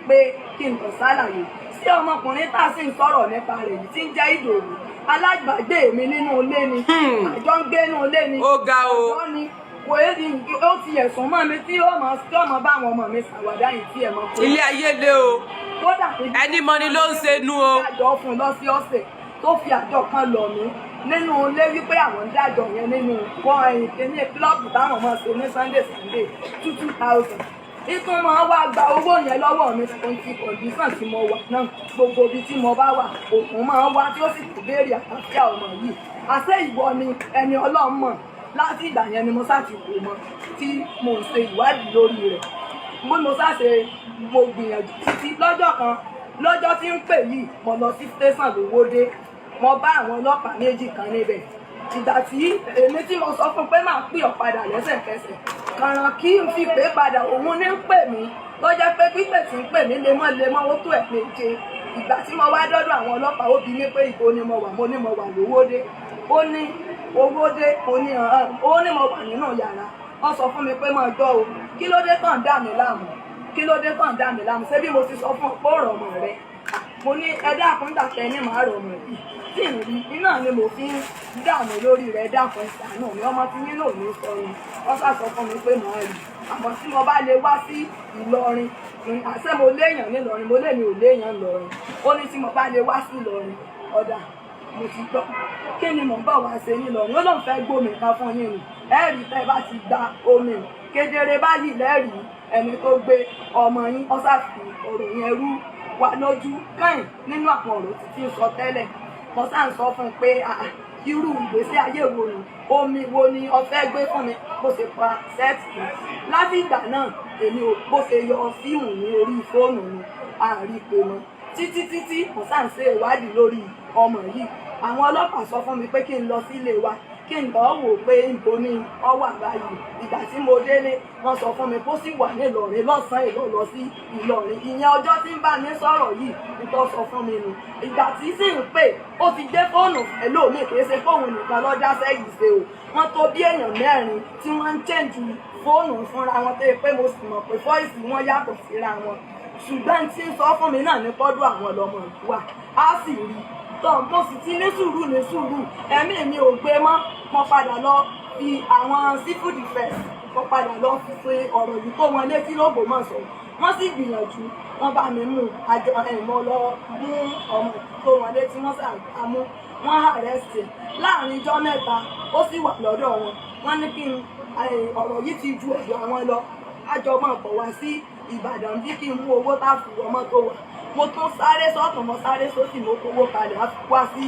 [SPEAKER 6] pé kí n lọ ṣàlàyé sí ọmọkùnrin tá a sì ń sọ̀rọ̀ nípa rẹ̀ yìí tí ń jẹ́ Ìdòwú. Alágbàgbé mi nínú ilé ni, àjọ ń gbé nínú ilé ni.
[SPEAKER 1] Ó ga o.
[SPEAKER 6] Ọ̀dọ́ ni, kò é ní ó ti ẹ̀sùn mọ́ mi tí ó mọ bá àwọn ọmọ mi ṣàwádà yìí tí ẹ̀ mọ́ pé
[SPEAKER 1] Ilé ayé lé o.
[SPEAKER 6] Kódà
[SPEAKER 1] Ẹni mọ́ni ló ń ṣe nu o.
[SPEAKER 6] Dájọ́ fún un lọ́sọ̀ọ̀sẹ̀, tó fi àjọ kan lọ̀ mí nínú ilé wípé àwọn ń dájọ́ yẹn nínú kọ́ ẹ̀yìn kíní club táwọn máa ṣe ní Sunday Sunday, 2,000. Ìtún máa wá gba owó yẹn lọ́wọ́ mi fún ti condition tí mo wà náà. Gbogbo ibi tí mo bá wà, òkun máa wá tí ó sì tún béèrè àlàáfíà ọmọ yìí. Àṣẹ ìwọ ni ẹni Ọlọ́run mọ̀. Láti ìgbà yẹn ni mo sá ti kò mọ tí mo ń ṣe ìwádìí lórí rẹ̀. Bí mo sá ṣe, mo gbìyànjú títí. Lọ́jọ́ kan, lọ́jọ́ tí ń pè yìí, mo lọ sí station lówódé, mo bá àwọn ọlọ́pàá méjì kan níbẹ̀. Ìgbà tí èmi tí mo sọ fún pé máa pè ọ́ padà lẹ́sẹ̀kẹsẹ̀, kàràn kí n fi pè padà, òun ní ń pè mí, tó jẹ́ pé pípè tí ń pè mí lemọ́lemọ́, ó tó ẹ̀ méje. Ìgbà tí mo wá dọ́dọ̀ àwọn ọlọ́pàá, ó bi mí pé ibo ni mo wà. Mo ní mo wà lówódé. Ó ní owódé? Ó ní hàn. Ó ní mo wà nínú yàrá. Wọ́n sọ fún mi pé máa gbọ́ o, kí ló dé tàn dà mí láàmú? Kí ló dé tàn dà mí láàmú? Ṣé bí mo ti sọ fún ọ pé ó rọ̀ ọmọ rẹ? Mo ní ẹ dákun, dàtẹ ní màá rọ̀ ọmọ yìí tí ń rí iná ni mo fi ń dààmú lórí rẹ̀. Dákun, ṣàánú mi, ọmọ tí yín náà ní sọ ni. Wọ́n ṣàṣọ fún mi pé màá rí, àmọ́ tí mo bá lè wá sí Ìlọrin. Àṣẹ mo léèyàn nílọrin? Mo lémi ò léèyàn lọrin. Ó ní tí mo bá lè wá sí Ìlọrin. Ọ̀dà, mo ti gbọ́. Kí ni mò ń bọ̀ wá ṣe nílọrin? Ó lóun fẹ́ gbómi kan fún yín ni. Ẹ̀rí tẹ́ bá ti gba omi kedere báyìí, lẹ́rìí ẹni tó gbé ọmọ yín. Ó ṣàfi ọ̀rọ̀ yẹn rú wa lójú káyìn nínú àwọn ọ̀rọ̀ títí ń sọ tẹ́lẹ̀. Mo sáà ń sọ fún un pé irú ìgbésí ayé wo ni? Omi wo ni o fẹ́ gbé fún mi? Bó ṣe pa set mi láti ìgbà náà, èmi ò bó ṣe yọ SIM ní orí fóònù mi, àárí pé mọ́ títí títí. Mo sáà ń ṣe ìwádìí lórí ọmọ yìí. Àwọn ọlọ́pàá sọ fún mi pé kí n lọ sílé wa, kí n lọ́ọ́ wò pé níbo ni ọ wà báyìí. Ìgbà tí mo délé, wọ́n sọ fún mi kó sì wà nílọrin lọ́sàn-án èlò lọ sí Ìlọrin. Ìyẹn ọjọ́ tí ń bá mi sọ̀rọ̀ yìí nítorí sọ fún mi nù. Ìgbà tí sì ń pè, ó ti gbé fóònù ẹlòmíì. Kì í ṣe fóònù nìkan lọ́jà sẹ́yìn ṣe o. Wọ́n tó bí èèyàn mẹ́rin tí wọ́n ń change fóònù fúnra wọn, tó yẹ pé mo sì mọ̀ pé voice wọn yàtọ̀ síra wọn, ṣùgbọ́n tí ń sọ fún mi náà ní kọ́dọ̀ àwọn ọlọ́mọ ìlú wa á sì rí tọ́. Mo sì ti ní sùúrù, ní sùúrù, ẹ̀mí mi ò gbé mọ́. Mo padà lọ fi àwọn civil defence, mo padà lọ fi ṣe ọ̀rọ̀ yìí tó wọn létí lÓgbómọ̀ṣọ́. Wọ́n sì gbìyànjú, wọ́n bá mi mú àjọ ẹ̀. Mo lọ mú ọmọ tó wọn létí, wọ́n sàmú, wọ́n arrest ẹ̀. Láàrin ijọ́ 3, ó sì wà lọ́dọ̀ wọn. Wọ́n ní kí n ọ̀rọ̀ yìí ti ju ọ̀dọ̀ àwọn lọ, àjọ máa bọ̀ wá sí Ìbàdàn bí, kí n mú owó tá a fi wọ mọ́tò wá. Mo tún sáré sọ́tún, mo sáré sósì, mo kówó kalẹ̀, á fi wá sí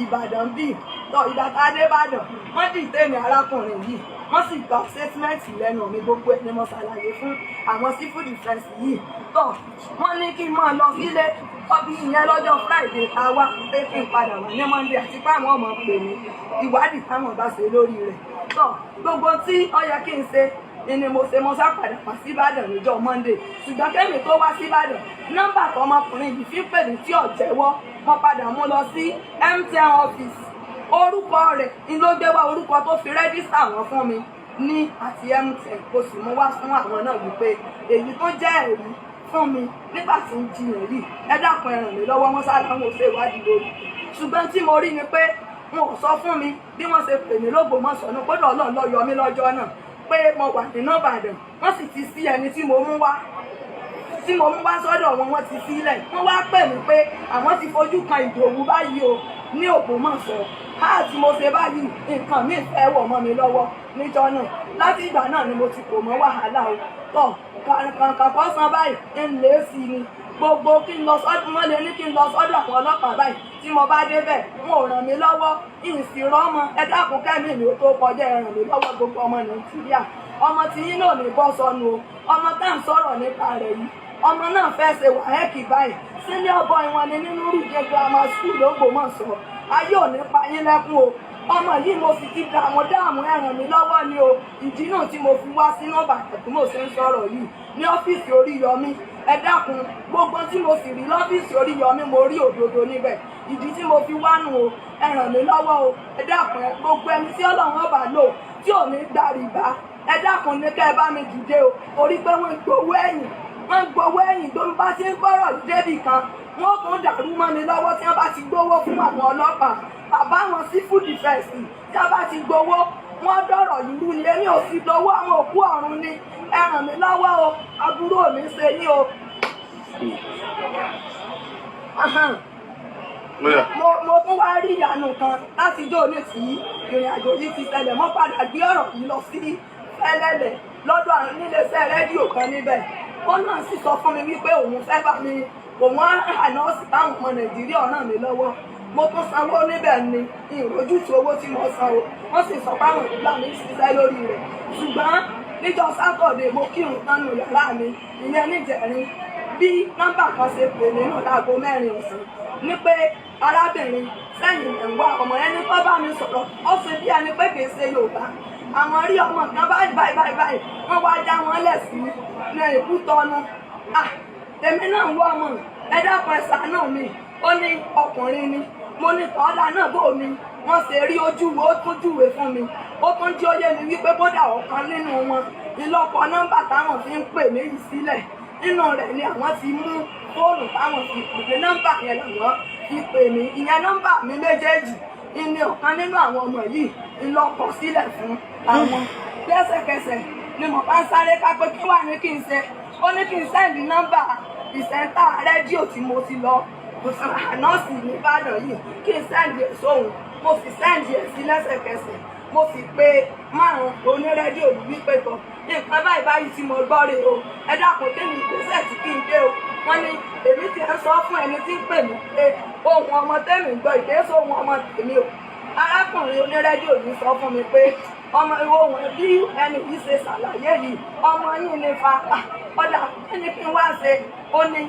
[SPEAKER 6] Ìbàdàn bíi tọ́. Ìgbà tá a dé Ìbàdàn, wọ́n detain arákùnrin yìí, wọ́n sì gba statement lẹ́nu mi. Gbogbo ẹ̀ ni mo ṣàlàyé fún àwọn civil defence yìí tọ́. Wọ́n ní kí n máa lọ sílé ọbí ìyẹn lọ́jọ́ Friday tá a wá, pé kí n padà wá ní Monday, àti pé àwọn ọmọ pè mí ìwádìí táwọn bá ṣe lórí rẹ̀ tọ́. Gbogbo tí ó yẹ kí n ṣe ni mo ṣe. Mo sá padà wá sí Ìbàdàn níjọ́ Monday, ṣùgbọ́n kémi tó wá sí Ìbàdàn, nọ́mbà tọmọkùnrin yìí fi ń pè ní tí ò jẹ́wọ́, mo padà mú lọ sí MTN office. Orúkọ rẹ̀ ni ló gbé wá, orúkọ tó fi register wọn fún mi ní àti MTN. Kò sì mú wá fún àwọn náà wípé èyí tó jẹ́ ẹ̀rí fún mi nígbà tí ń jiyàn yìí. Ẹ dákun, ẹ ràn mí lọ́wọ́. Wọn sáré, àwọn ò ṣe ìwádìí lórí, ṣùgbọ́n tí mo rí ni pé wọn ò sọ fún mi bí wọ́n ṣe pè mí lÓgbómọ̀ṣọ́ ní. Kódà Ọlọ́run ló yọ mí lọ́jọ́ náà pé mo wà nínú Ìbàdàn. Wọ́n sì ti sí ẹni tí mo mú wá sọ́dọ̀ wọn, wọ́n ti sílẹ̀. Wọ́n wá pè mí pé àwọn ti fojú kan Ìdòwú báyìí o ní Ògbómọ̀ṣọ́. Háà, tí mo ṣe báyìí, nǹkan mi fẹ́ wọ̀ mọ́ mi lọ́wọ́ níjọ́ náà. Láti ìgbà náà ni mo ti kò mọ́ wàhálà o. Tọ̀ kàkàn kọ́ san báyìí ń lé sí ni gbogbo kí n lọ sọ́dọ̀ wọn, lè ní kí n lọ sọ́dọ̀ àwọn ọlọ́pàá báyìí. Tí mo bá débẹ̀, wọn ò ràn mí lọ́wọ́, ìsì rọ́mọ. Ẹ dákun, kẹ́mi mi ò tó kọjá, ẹ ràn mí lọ́wọ́. Gbogbo ọmọ Nàìjíríà, ọmọ tí yín náà ní bọ́ sọnù o. Ọmọ tá à ń sọ̀rọ̀ nípa rẹ̀ yìí, Ọmọ náà fẹ́ ṣe WAEC báyìí. Senior boy wọn ni nínú Rúdé Grammar School l'Ógbómọ̀ṣọ́. Ayé ò ní pa yín lẹ́kún o. Ọmọ yìí, mo sì ti dààmú dààmú, ẹ ràn mí lọ́wọ́ ni o. Ìdí náà tí mo fi wá sínú Ìbàdàn tí mo ṣe ń sọ̀rọ̀ yìí ní ọ́fíìsì Oríyọmí, ẹ dákun, gbogbo tí mo sì rí lọ́fíìsì Oríyọmí, mo rí òdodo níbẹ̀. Ìdí tí mo fi wá nù o. Ẹ ràn mí lọ́wọ́ o, ẹ dákun. Ẹ gbogbo ẹni tí Ọlọ́run ọba lò tí ò ní gba rìbá, ẹ dákun, ní kẹ́ ẹ bá mi dìde o, torí pé wọ́n ń gbowó ẹ̀yìn, wọ́n ń gbowó ẹ̀yìn. Tó ń bá ti ń gbọ́rọ̀ débì kan, wọ́n tún dàrú mọ́ mi lọ́wọ́. Tí wọ́n bá ti gbowó fún àwọn ọlọ́pàá, bàbá wọn civil defence, tí wọ́n bá ti gbowó, wọ́n dọ̀rọ̀ ìlú ni. Èmi ò sì lówó, àwọn òkú ọ̀run ni. Ẹ ràn mí lọ́wọ́ o, àbúrò mi ṣe ní o. Ahan. Mo tún wá rí ìyanu kan láti jó ní tí ìrìn àjò yìí ti ṣẹlẹ̀. Mo padà gbé ọ̀rọ̀ yìí lọ sí Fẹ́lẹ́lẹ̀ lọ́dọ̀ àwọn níléeṣẹ́ rédíò kan níbẹ̀. Ó náà sì sọ fún mi wípé òun fẹ́ bá mi, òun á announce táwọn ọmọ Nàìjíríà ràn mí lọ́wọ́. Mo tún sanwó níbẹ̀ ni ìrójútu owó tí mo san o. Wọ́n sì sọ fáwọn ìgbà mi ṣiṣẹ́ lórí rẹ̀. Ṣùgbọ́n níjọ́ Saturday, mo kírun tán nù yàrá mi, ìyẹn níjẹ̀rin, bí nọ́mbà kan ṣe pè nínú láago 4 ọ̀sán ní pé, "Arábìnrin, sẹ́yìn ẹ̀ ń wá ọmọ." Ẹni tó bá mi sọ̀rọ̀, ó ṣe bí ẹni pé kìí ṣe Yorùbá. Àwọn rí ọmọ kan báyìí báyìí báyìí báyìí, wọ́n wá já wọn lẹ̀ sí ní Ìkútọ́nu. Ah, èmi náà ń wá ọmọ, ẹ dákun, ẹ ṣàánú mi. Ó ní ọkùnrin ni. Mo ní tọ́lá náà bò ní wọ́n ṣe rí ojú wo. Ó tún júwe fún mi, ó tún jí ó yé mi wípé bódà ọ̀kan nínú wọn ìlọ́pọ̀ nọ́mbà táwọn fi ń pè mí yìí sílẹ̀. Nínú rẹ̀ ni àwọn ti mú fóònù táwọn fi pè mí. Nọ́mbà yẹn làwọn fi pè mí, ìyẹn nọ́mbà mi méjèèjì ìní ọ̀kan nínú àwọn ọmọ yìí ńlọkọ sílẹ̀ fún àwọn. Lẹ́sẹ̀kẹsẹ̀ ni mo bá ń sáré ká pé kí wà ní kí n ṣe. Ó ní kí n send nọ́mbà presenter rédíò tí mo ti lọ announce nìbàdàn yìí, kí n send ẹ̀ sóhun. Mo sì send ẹ̀ sí lẹ́sẹ̀kẹsẹ̀. Mo sì pe márùn onírédíò yìí wípé, tọ̀, nǹkan báyìí báyìí tí mo gbọ́ rè o, ẹ dákun, kí ni ìgbésẹ̀ tí kí n gbé o? Wọ́n ní èmi ti ń sọ fún ẹni tí ń pè mí pé ohun ọmọ tẹ́mi gbọ́ ìkéso ohun ọmọ tèmi o. Arákùnrin onírédíò yìí sọ fún mi pé ọmọ ohun bí ẹni yìí ṣe ṣàlàyé yìí, ọmọ yìí ní fa ọ̀dà. Kí ni kí n wá ṣe? Ó ní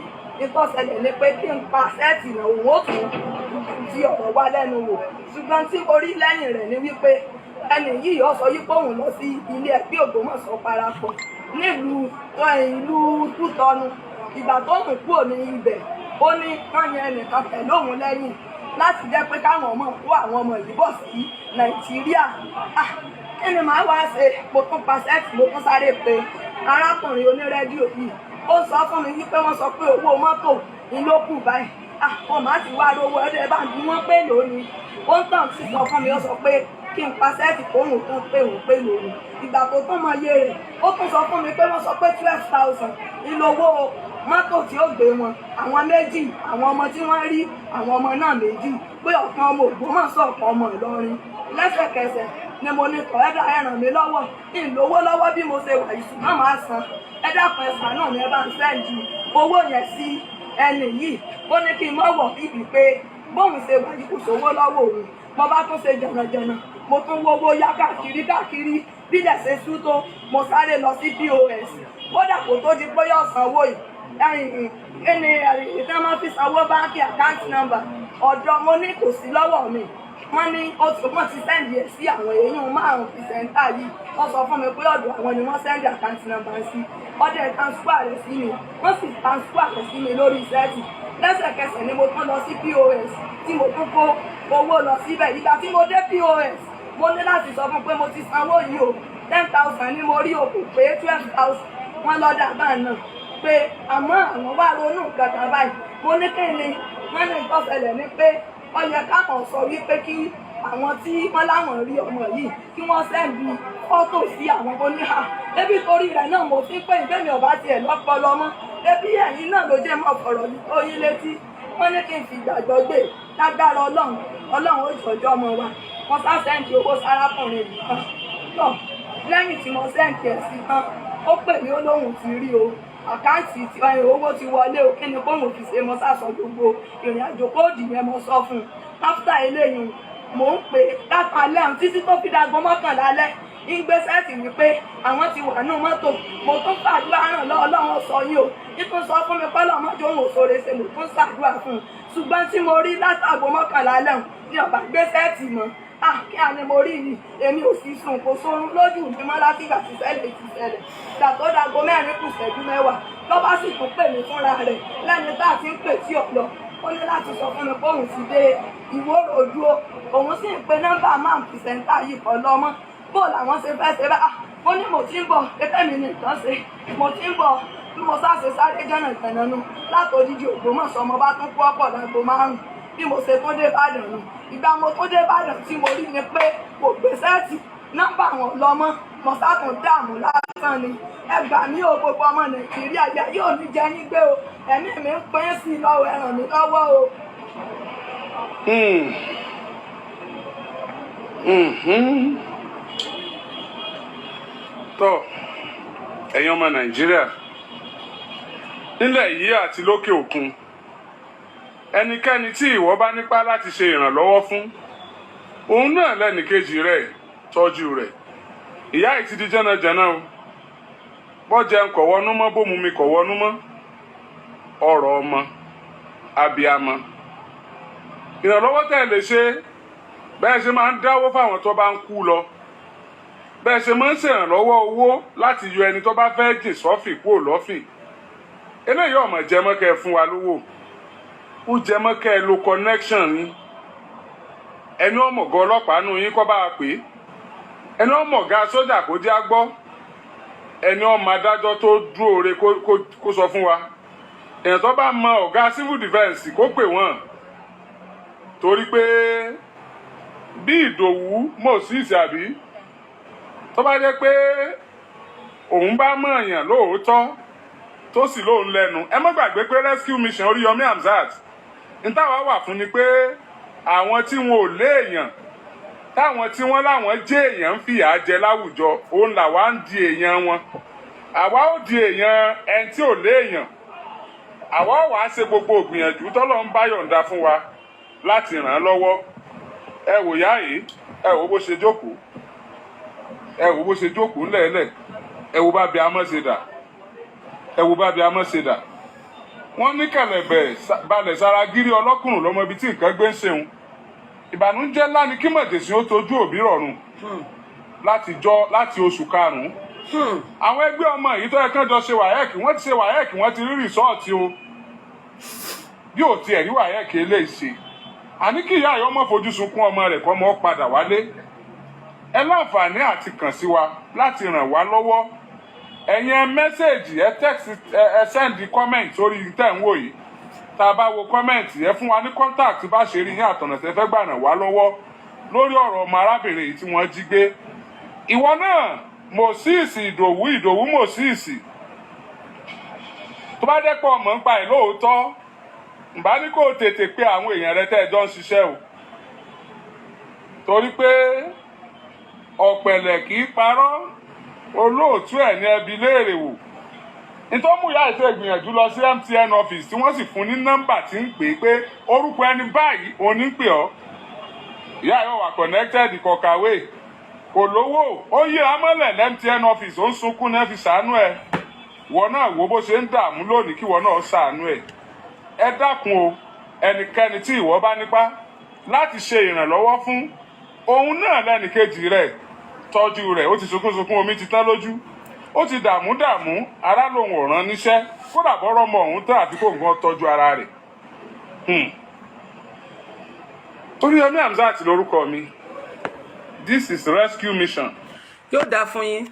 [SPEAKER 6] ìtọ́sẹ̀lẹ̀ ni pé kí n pa set náà, òun ó tún di ọ̀rọ̀ wá lẹ́nu wò. Ṣùgbọ́n tí orí lẹ́yìn rẹ̀ ni wípé ẹni yìí, ó sọ yípo òun lọ sí ilé ẹgbẹ́ Ògbómọ̀ṣọ́ parapọ̀ nílùú ìlú Kútọ́nù. Ìgbà tó ń kúrò ní ibẹ̀, ó ní wọ́n yan ẹnìkan pẹ̀lú òun lẹ́yìn láti jẹ́ pé káwọn ọmọ kó àwọn ọmọ yìí bọ̀ sí Nàìjíríà. Ah, kí ni màá wá ṣe? Mo tún pa set, mo tún sáré pé arákùnrin onírẹ́díò yìí. Ó sọ fún mi wípé wọ́n sọ pé owó mọ́tò ń ló kù báyìí. Ah, wọn máa ti wá rówó ẹdẹ bá bí wọ́n pè lónìí. Ó ń tàn sí sọ fún mi, ó sọ pé kí n pa set, kóhùn tún pé òun pé lónìí. Ìgbà tó tún mọ iye rẹ̀, ó tún sọ fún mi pé wọ́n sọ pé 12,000 ìlówó mọ́tò tí ó gbé wọn, àwọn méjì, àwọn ọmọ tí wọ́n rí, àwọn ọmọ náà méjì, pé ọ̀kan ọmọ Ògbómọ̀ṣọ́, ọ̀kan ọmọ Ìlọrin. Lẹ́sẹ̀kẹsẹ̀ ni mo ní kọ́ ẹ̀dá, ẹ ràn mí lọ́wọ́, ìlówó lọ́wọ́ bí mo ṣe wà yìí, ṣùgbọ́n màá san. Ẹ dákun, ẹ ṣàánú mi, ẹ bá ń send owó yẹn sí ẹnì yìí. Ó ní kí n mọ̀ wọ̀ bíbí pé bóun ṣe wà yìí, kò sówó lọ́wọ́ òun. Mo bá tún ṣe jànàjànà, mo tún wówó yá káàkiri káàkiri. Bílẹ̀ ṣe sú tó, mo sáré lọ sí POS. Kódà kó tó di pé yóò sanwó yìí, ẹ̀yìn kí ni ìtàn máa fi sanwó báńkì, account number ọ̀dọ́, mo ní kò sí lọ́wọ́ mi. Wọ́n ní wọ́n ti send ẹ̀ sí àwọn èèyàn márùn presenter yìí. Wọ́n sọ fún mi pé ọ̀dọ̀ àwọn ni wọ́n send account number sí. Ọdẹ transfer rẹ̀ sí mi, wọ́n sì transfer rẹ̀ sí mi lórí set. Lẹ́sẹ̀kẹsẹ̀ ni mo tún lọ sí POS tí mo tún kó owó lọ síbẹ̀. Ìgbà tí mo dé POS, mo ní láti sọ fún pé mo ti sanwó yìí o, 10,000 ni mo rí o, kò pé 12,000. Wọ́n lọ́dà bá náà pé àmọ́ àwọn wá ronú nǹkan kan báyìí. Mo ní kí ni? Wọ́n ní ìtọ́sẹ̀lẹ̀ ni pé ó yẹ káwọn sọ wípé kí àwọn tí wọ́n láwọn rí ọmọ yìí, kí wọ́n send fọ́tò sí àwọn oníhà. Ebi torí rẹ̀ náà mo fi pé ìgbẹ́mi ọ̀bá tiẹ̀ lọ́pọlọ mọ́, ebi ẹ̀yin náà ló jẹ́ mọ́ fọ̀rọ̀ yìí tó yín létí. Wọ́n ní kí n fi ìgbàgbọ́ gbé lágbára Ọlọ́run, Ọlọ́run ó jọjọ́ ọmọ wa. Wọ́n sá send owó sárákùnrin yìí kan tọ̀. Lẹ́yìn tí mo send ẹ̀ sí tán, ó pè mí, ó lóhùn ti rí o, account tí owó ti wọlé o. Kí ni kóhùn fi ṣe? Mo sá sọ gbogbo ìrìn àjò code yẹn, mo sọ fún un. After eléyìí, mò ń pè látàlẹ́ ọ̀hún títí tó fi dago 11 alẹ́. Ń gbé set wípé àwọn ti wà nù mọ́tò. Mo tún fàdúrà ràn lọ́wọ́, Ọlọ́run sọ yín o. Nítorí sọ fún mi pé ọmọdé òun ò sóore ṣe, mo tún ṣàdúrà fún un. Ṣùgbọ́n tí mo rí látàgò 11 lẹ́hùn ní ọ̀bà gbé set mọ́. Ah, kí á ní mo rí yìí? Èmi ò sì sùn, kò sórun lójú mi mọ́ látìgbà tí ṣẹlẹ̀ ti ṣẹlẹ̀. Ìgbà tó dago 3:45 lọ́ba sì tún pè mí fúnra rẹ̀ lẹ́ni tá a ti ń pè tí ò lọ. Ó ní láti sọ fún mi pé òun ti dé Ìwó Road o, òun sì ń pe nọ́mbà máa ń presenter yìí kọ́ lọ́mọ́. Bó làwọn ṣe fẹ́ ṣe bá? Mo ní mo ti ń bọ̀, pépé mi ní nǹkan ṣe, mo ti ń bọ̀. Bí mo sáṣe sáré jọ̀nà ìtànà nu látòdìdí Ògbómọ̀ṣọ́, mo bá tún kú ọ̀pọ̀ láago 5. Bí mo ṣe tún dé Ìbàdàn nù. Ìgbà mo tún dé Ìbàdàn, tí mo rí ni pé kò gbé set, nọ́mbà wọn lọ́mọ́. Mo sátún dààmú lásán ni. Ẹ gbà mí o, gbogbo ọmọ Nàìjíríà, ìyá yóò ní jẹ yín gbé o. Ẹ̀mí mi ń pín sí i lọ́wọ́, ẹ ràn mí lọ́wọ́ o.
[SPEAKER 3] Tọ́, ẹ̀yin ọmọ Nàìjíríà nílẹ̀ yìí àti lókè òkun, ẹnikẹ́ni tí ìwọ bá nípa láti ṣe ìrànlọ́wọ́ fún, òun náà lẹ́nìkejì rẹ̀, tọ́jú rẹ̀. Ìyá yìí ti di jẹ́nàjẹ́nà o. Bọ́ jẹun kọ̀ wọnú mọ́, bó mu mi kọ̀ wọnú mọ́. Ọ̀rọ̀ ọmọ abiyamọ, ìrànlọ́wọ́ tẹ́ ẹ lè ṣe, bẹ́ẹ̀ ṣe máa ń dáwó fáwọn tó bá ń kú lọ, bẹ́ẹ̀ ṣe máa ń ṣèrànlọ́wọ́ owó láti yọ ẹni tó bá fẹ́ jìn sọ́fìn kúrò lọ́fìn. Eléyìí ọmọ jẹmọ́ kẹ́ ẹ fún wa lówó, ó jẹmọ́ kẹ́ ẹ lo connection yín. Ẹni ọmọọ̀gá ọlọ́pàá nù yín kọ́ bá a pè é, ẹni ọmọọ̀gá sójà kó jẹ́ á gbọ́, ẹni ọmọ adájọ́ tó dúró re kó sọ fún wa, èèyàn tó bá mọ ọ̀gá civil defence kó pè wọ́n. Torí pé bí Ìdòwú Moses, àbí tó bá jẹ́ pé òun bá mọ̀ọ̀yàn lóòótọ́, tó sì lóun lẹ́nu. Ẹ má gbàgbé pé rescue mission Oríyọmí Hamzat ní táwa wà fún ni pé àwọn tí wọn ò léèyàn, táwọn tí wọ́n láwọn jẹ́ èèyàn ń fìyà jẹ láwùjọ, òun làwa ń di èèyàn wọn. Àwa ó di èèyàn ẹni tí ò léèyàn. Àwa ó wàá ṣe gbogbo ògbìyànjú tọ́lọ́ ń bá yọ̀ǹda fún wa láti ràn án lọ́wọ́. Ẹ wò yá yìí, ẹ wò bó ṣe jókòó, ẹ wò bó ṣe jókòó ńlẹ̀ẹ́lẹ̀. Ẹ wò bá bí amọ́ ṣe dà, ẹ wò bá bí amọ́ ṣe dà. Wọ́n ní kẹ̀lẹ̀bẹ̀ balẹ̀ sára gírí ọlọ́kùnrin lọ́mọ ibi tí nǹkan gbé ń ṣeun. Ìbànújẹ́ ńlá ni kí mọ̀jẹ̀sìn ó tojú òbí rọ̀rùn láti jọ láti oṣù karùn-ún. Àwọn ẹgbẹ́ ọmọ yìí tó yẹ kán jọ ṣe WAEC, wọ́n ti ṣe WAEC, wọ́n ti rí result o. Bí ò tiẹ̀ rí WAEC eléyìí ṣe, àní kí ìyá yìí ọmọ fojú sunkún ọmọ rẹ̀ kọ́ ọmọ padà wálé. Ẹ láǹfààní àti kàn sí wa láti ràn wá lọ́wọ́. Ẹ̀yin ẹ message, ẹ text, ẹ send comment sórí tẹ̀ ń wò yìí. Tá a bá wo comment, ẹ fún wa ní contact bá ṣe rí yín àtọ̀nà tẹ́ fẹ́ gbà ràn wá lọ́wọ́ lórí ọ̀rọ̀ ọmọ arábìnrin yìí tí wọ́n jí gbé. Ìwọ náà, Moses Ìdòwú, Ìdòwú Moses, tó bá jẹ́ pé ọmọ ń pa ẹ̀ lóòótọ́, ǹbá ní kó o tètè pé àwọn èèyàn rẹ tẹ́ ẹ jọ ń ṣiṣẹ́ o, torí pé ọ̀pẹ̀lẹ̀ kì í parọ́, olóòtú ẹ̀ ní ẹbí léèrè wò. Nítorí mú ìyá ètò ìgbìyànjú lọ sí MTN office tí wọ́n sì fún ní nọ́mbà tí ń pè é pé orúkọ ẹni báyìí òun ní pè ọ́. Ìyá yóò wà connected, kò kàwé, kò lówó, ó yíra mọ́lẹ̀ ní MTN office, ó ń sunkún náà fi ṣàánú ẹ̀. Ìwọ náà wo bó ṣe ń dààmú lónìí, kí ìwọ náà ṣàánú ẹ̀. Ẹ dákun o, ẹnikẹ́ni tí ìwọ bá nípa láti ṣe ìrànlọ́wọ́ fún, òun náà lẹ́nìkejì rẹ̀, tọ́jú rẹ̀. Ó ti sunkún sunkún, omi ti tán lójú, ó ti dààmú dààmú, ara lòun ò rán níṣẹ́. Kódà bọ́rọ̀ ọmọ òun tán, àfi kó nǹkan tọ́jú ara rẹ̀. Oríyọmí Hamzat lórúkọ mi. This is rescue mission.
[SPEAKER 1] Yóò dáa fún yín.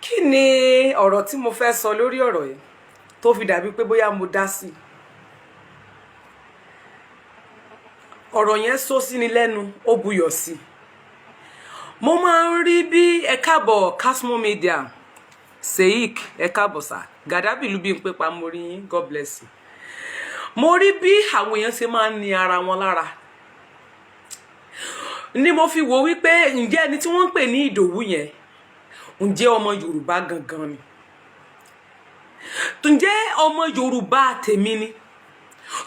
[SPEAKER 1] Kí ni ọ̀rọ̀ tí mo fẹ́ sọ lórí ọ̀rọ̀ yìí tó fi dàbí pé bóyá mo dá sí i? Ọ̀rọ̀ yẹn sọ sí ni lẹ́nu, ó buyọ̀ sí i. Mo máa ń rí bí ẹ káàbọ̀, Casmo Media, Sheik, ẹ káàbọ̀ sà, Gàdábì ìlú bí n pé pa mo rí yín, God bless you. Mo rí bí àwọn èèyàn ṣe máa ń ní ara wọn lára ni mo fi wò wípé ǹjẹ́ ẹni tí wọ́n ń pè ní Ìdòwú yẹn, ǹjẹ́ ọmọ Yorùbá gangan ni? Ǹjẹ́ ọmọ Yorùbá tèmi ni?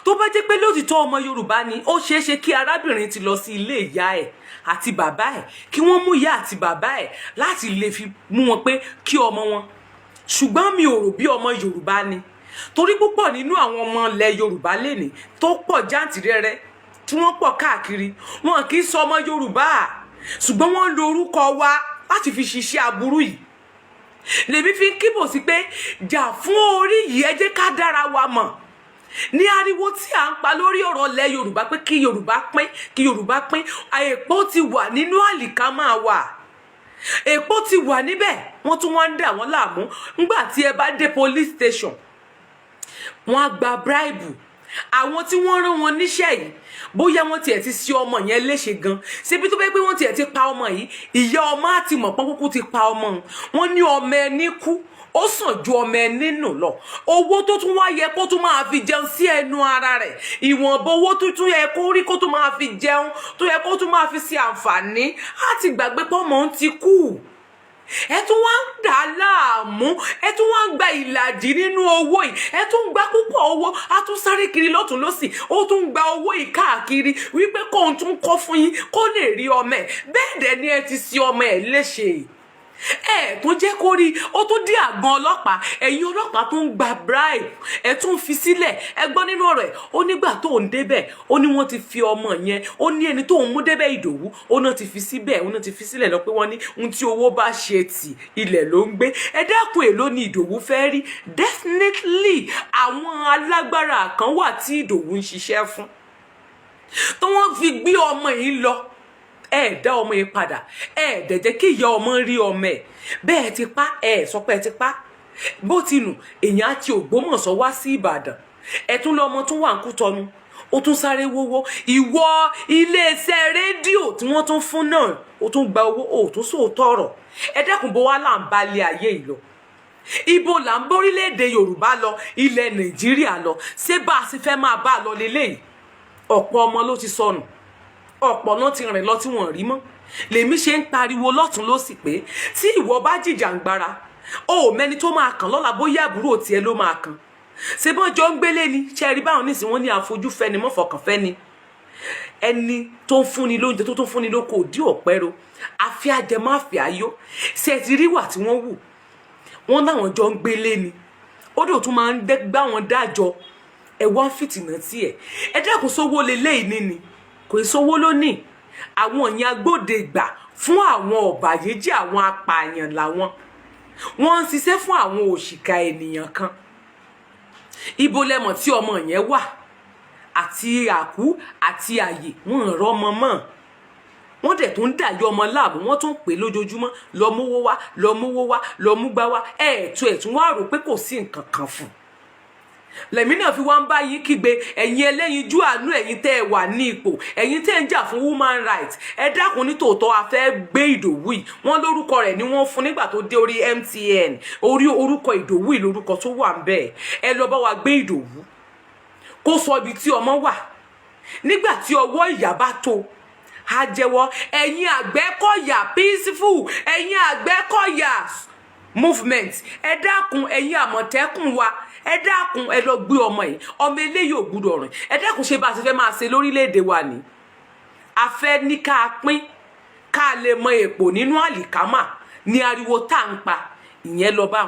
[SPEAKER 1] Tó bá jẹ́ pé lótìtọ́ ọmọ Yorùbá ni, ó ṣeé ṣe kí arábìnrin ti lọ sí ilé ìyá ẹ̀ àti bàbá ẹ̀, kí wọ́n mú ìyá àti bàbá ẹ̀ láti lè fi mú wọn pé kí ọmọ wọn. Ṣùgbọ́n mi ò rò bí ọmọ Yorùbá ni, torí púpọ̀ nínú àwọn ọmọ ilẹ̀ Yorùbá lénìí tó pọ̀ jáǹtìrẹrẹ, tí wọ́n pọ̀ káàkiri, wọn kì í sọ ọmọ Yorùbá, ṣùgbọ́n wọ́n ń lo orúkọ wa láti fi ṣiṣẹ́ aburú yìí. Lèmi fi ń kíbò sí pé jà fún orí yìí. Ẹ jẹ́ ká dára wa mọ̀ ní ariwo tí à ń pa lórí ọ̀rọ̀ ilẹ̀ Yorùbá pé kí Yorùbá pín, kí Yorùbá pín. Èpò ti wà nínú àlìkámà wà, èpò ti wà níbẹ̀. Wọ́n tún wá ń dà wọ́n láàmú. Ńgbà tí ẹ bá dé police station, wọ́n á gba bribe. Àwọn tí wọ́n rán wọn níṣẹ́ yìí, bóyá wọ́n tiẹ̀ ti ṣe ọmọ yẹn léṣe gan, ṣebí tó bẹ́ẹ̀ pé wọ́n tiẹ̀ ti pa ọmọ yìí, ìyá ọmọ á ti mọ̀ pọ́n kúkú ti pa ọmọ wọn. Ní ọmọ ẹni kú, ó sàn ju ọmọ ẹni nù lọ. Owó tó tún wá yẹ kó tún máa fi jẹun sí ẹnu ara rẹ̀, ìwọ̀nba owó tó tún yẹ kó rí kó tún máa fi jẹun, tó yẹ kó tún máa fi ṣe àǹfààní, á ti gbàgbé pọ́mọ ń ti kú. Ẹ tún wá ń dà á láàmú, ẹ tún wá ń gba ìlàjì nínú owó yìí, ẹ tún ń gba púpọ̀ owó. Á tún sáré kiri lọ́tún lọ́sì, ó tún ń gba owó yìí káàkiri wípé kóun tún kọ́ fún yín kó lè rí ọmọ ẹ̀. Bẹ́ẹ̀ dẹ̀ ni ẹ ti ṣe ọmọ ẹ̀ léṣe, ẹ tó jẹ́ kó rí. Ó tún dé àgbọn ọlọ́pàá, ẹ̀yin ọlọ́pàá tó ń gba bribe, ẹ tún fi sílẹ̀. Ẹ gbọ́ nínú ọ̀rọ̀ ẹ̀, ó nígbà tó ń débẹ̀, ó ní wọ́n ti fi ọmọ yẹn, ó ní ẹni tó ń mú débẹ̀, Ìdòwú, ó náà ti fi síbẹ̀, ó náà ti fi sílẹ̀ lọ, pé wọ́n ní ohun tí owó bá ṣe tì, ilẹ̀ ló ń gbé. Ẹ dákun, èló ni Ìdòwú fẹ́ rí? Definitely, àwọn alágbára kan wà tí Ìdòwú ń ṣiṣẹ́ fún tó wọ́n fi gbé ọmọ yìí lọ. Ẹ dá ọmọ yẹn padà, ẹ dẹ̀ jẹ́ kí ìyá ọmọ rí ọmọ ẹ̀. Bẹ́ẹ̀ ti pa, ẹ sọ pé ẹ ti pa bó ti nù. Èèyàn á ti Ògbómọ̀ṣọ́ wá sí Ìbàdàn, ẹ tún lọ́mọ tún wà ń kú tọnu, ó tún sáré wówó. Ìwọ iléeṣẹ́ rédíò tí wọ́n tún fún náà, ó tún gba owó, ó tún sóòótọ́ ọ̀rọ̀. Ẹ dẹ́kun, bó wá là ń balẹ̀ ayé yìí lọ? Ibo là ń bórílẹ̀-èdè Yorùbá lọ, ilẹ̀ Nàìjíríà lọ? Ṣé bá a ṣe fẹ́ máa bá a lọ leléyìí? Ọ̀pọ̀ ọmọ ló ti sọnù, ọ̀pọ̀ náà ti rìn lọ tí wọ́n rí mọ́. Lèmi ṣe ń pariwo lọ́tún lọ́sì pé tí ìwọ bá jìjàǹgbara, o ò mẹ́ni tó máa kàn lọ́la, bóyá àbúrò tiẹ̀ ló máa kàn. Ṣé bọ́n jọ ń gbélé ni? Ṣe rí báwọn nísìnyí, wọ́n ní àfojúfẹ́ni mọ́fọkànfẹ́ni. Ẹni tó ń fúnni lóúnjẹ, tó tún fúnni lóko òdí ọ̀pẹ́rọ àfi ajẹmáfẹ́ ayó. Ṣe ti rí wà tí wọ́n wù wọ́n láwọn jọ ń gbélé ni, ó dò tún máa ń gbá wọn dájọ́. Ẹ wá ń fìtìnà tí ẹ ẹ dẹ́kun sówó leléyìí níní, kò í sówó lónìí. Àwọn yẹn agbódegbà fún àwọn ọ̀bàyéjẹ́, àwọn apààyàn làwọn. Wọ́n ń ṣiṣẹ́ fún àwọn òṣìkà ènìyàn kan. Ibo lẹmọ̀ tí ọmọ yẹn wà àti àkú àti àyè, wọn ò rọmọ mọ́. Wọ́n dẹ̀ tún ń dàyọ ọmọ láàmú, wọ́n tún ń pè lójoojúmọ́, lọ mówó wá, lọ mówó wá, lọ mú gbá wá. Ẹ̀ tún ẹ̀ tún wá rò pé kò sí nǹkan kan fún un. Lẹ́mí náà fi wá ń bá yín kígbe, ẹ̀yin ẹlẹ́yinjú àánú, ẹ̀yin tẹ́ ẹ wà ní ipò, ẹ̀yin tẹ́ ẹ ń jà fún human rights, ẹ dákun, ní tòótọ́ a fẹ́ gbé Ìdòwú yìí. Wọ́n lórúkọ rẹ̀ ni wọ́n fún nígbà tó dé orí MTN, orí orúkọ Ìdòwú yìí lórúkọ tó wà ń bẹ̀. Ẹ lọ bá wa gbé Ìdòwú, kó sọ ibi tí ọmọ wà. Nígbà tí ọwọ́ ìyá bá tó, á jẹ́wọ́. Ẹ̀yin Àgbẹ̀kọ̀yà peaceful, ẹ̀yin Àgbẹ̀kọ̀yà movement, ẹ dákun. Ẹ̀yin Àmọ̀tẹ́kùn wa, ẹ dákun, ẹ lọ gbé ọmọ yìí. Ọmọ eléyìí ò gbúdọ̀ rìn. Ẹ dákun, ṣe bá a ṣe fẹ́ máa ṣe lórílẹ̀‐èdè wa ni? A fẹ́ ní ká pín, ká lè mọ èpò nínú àlìkámà ní ariwo tá à ń pa ìyẹn lọ báwọn.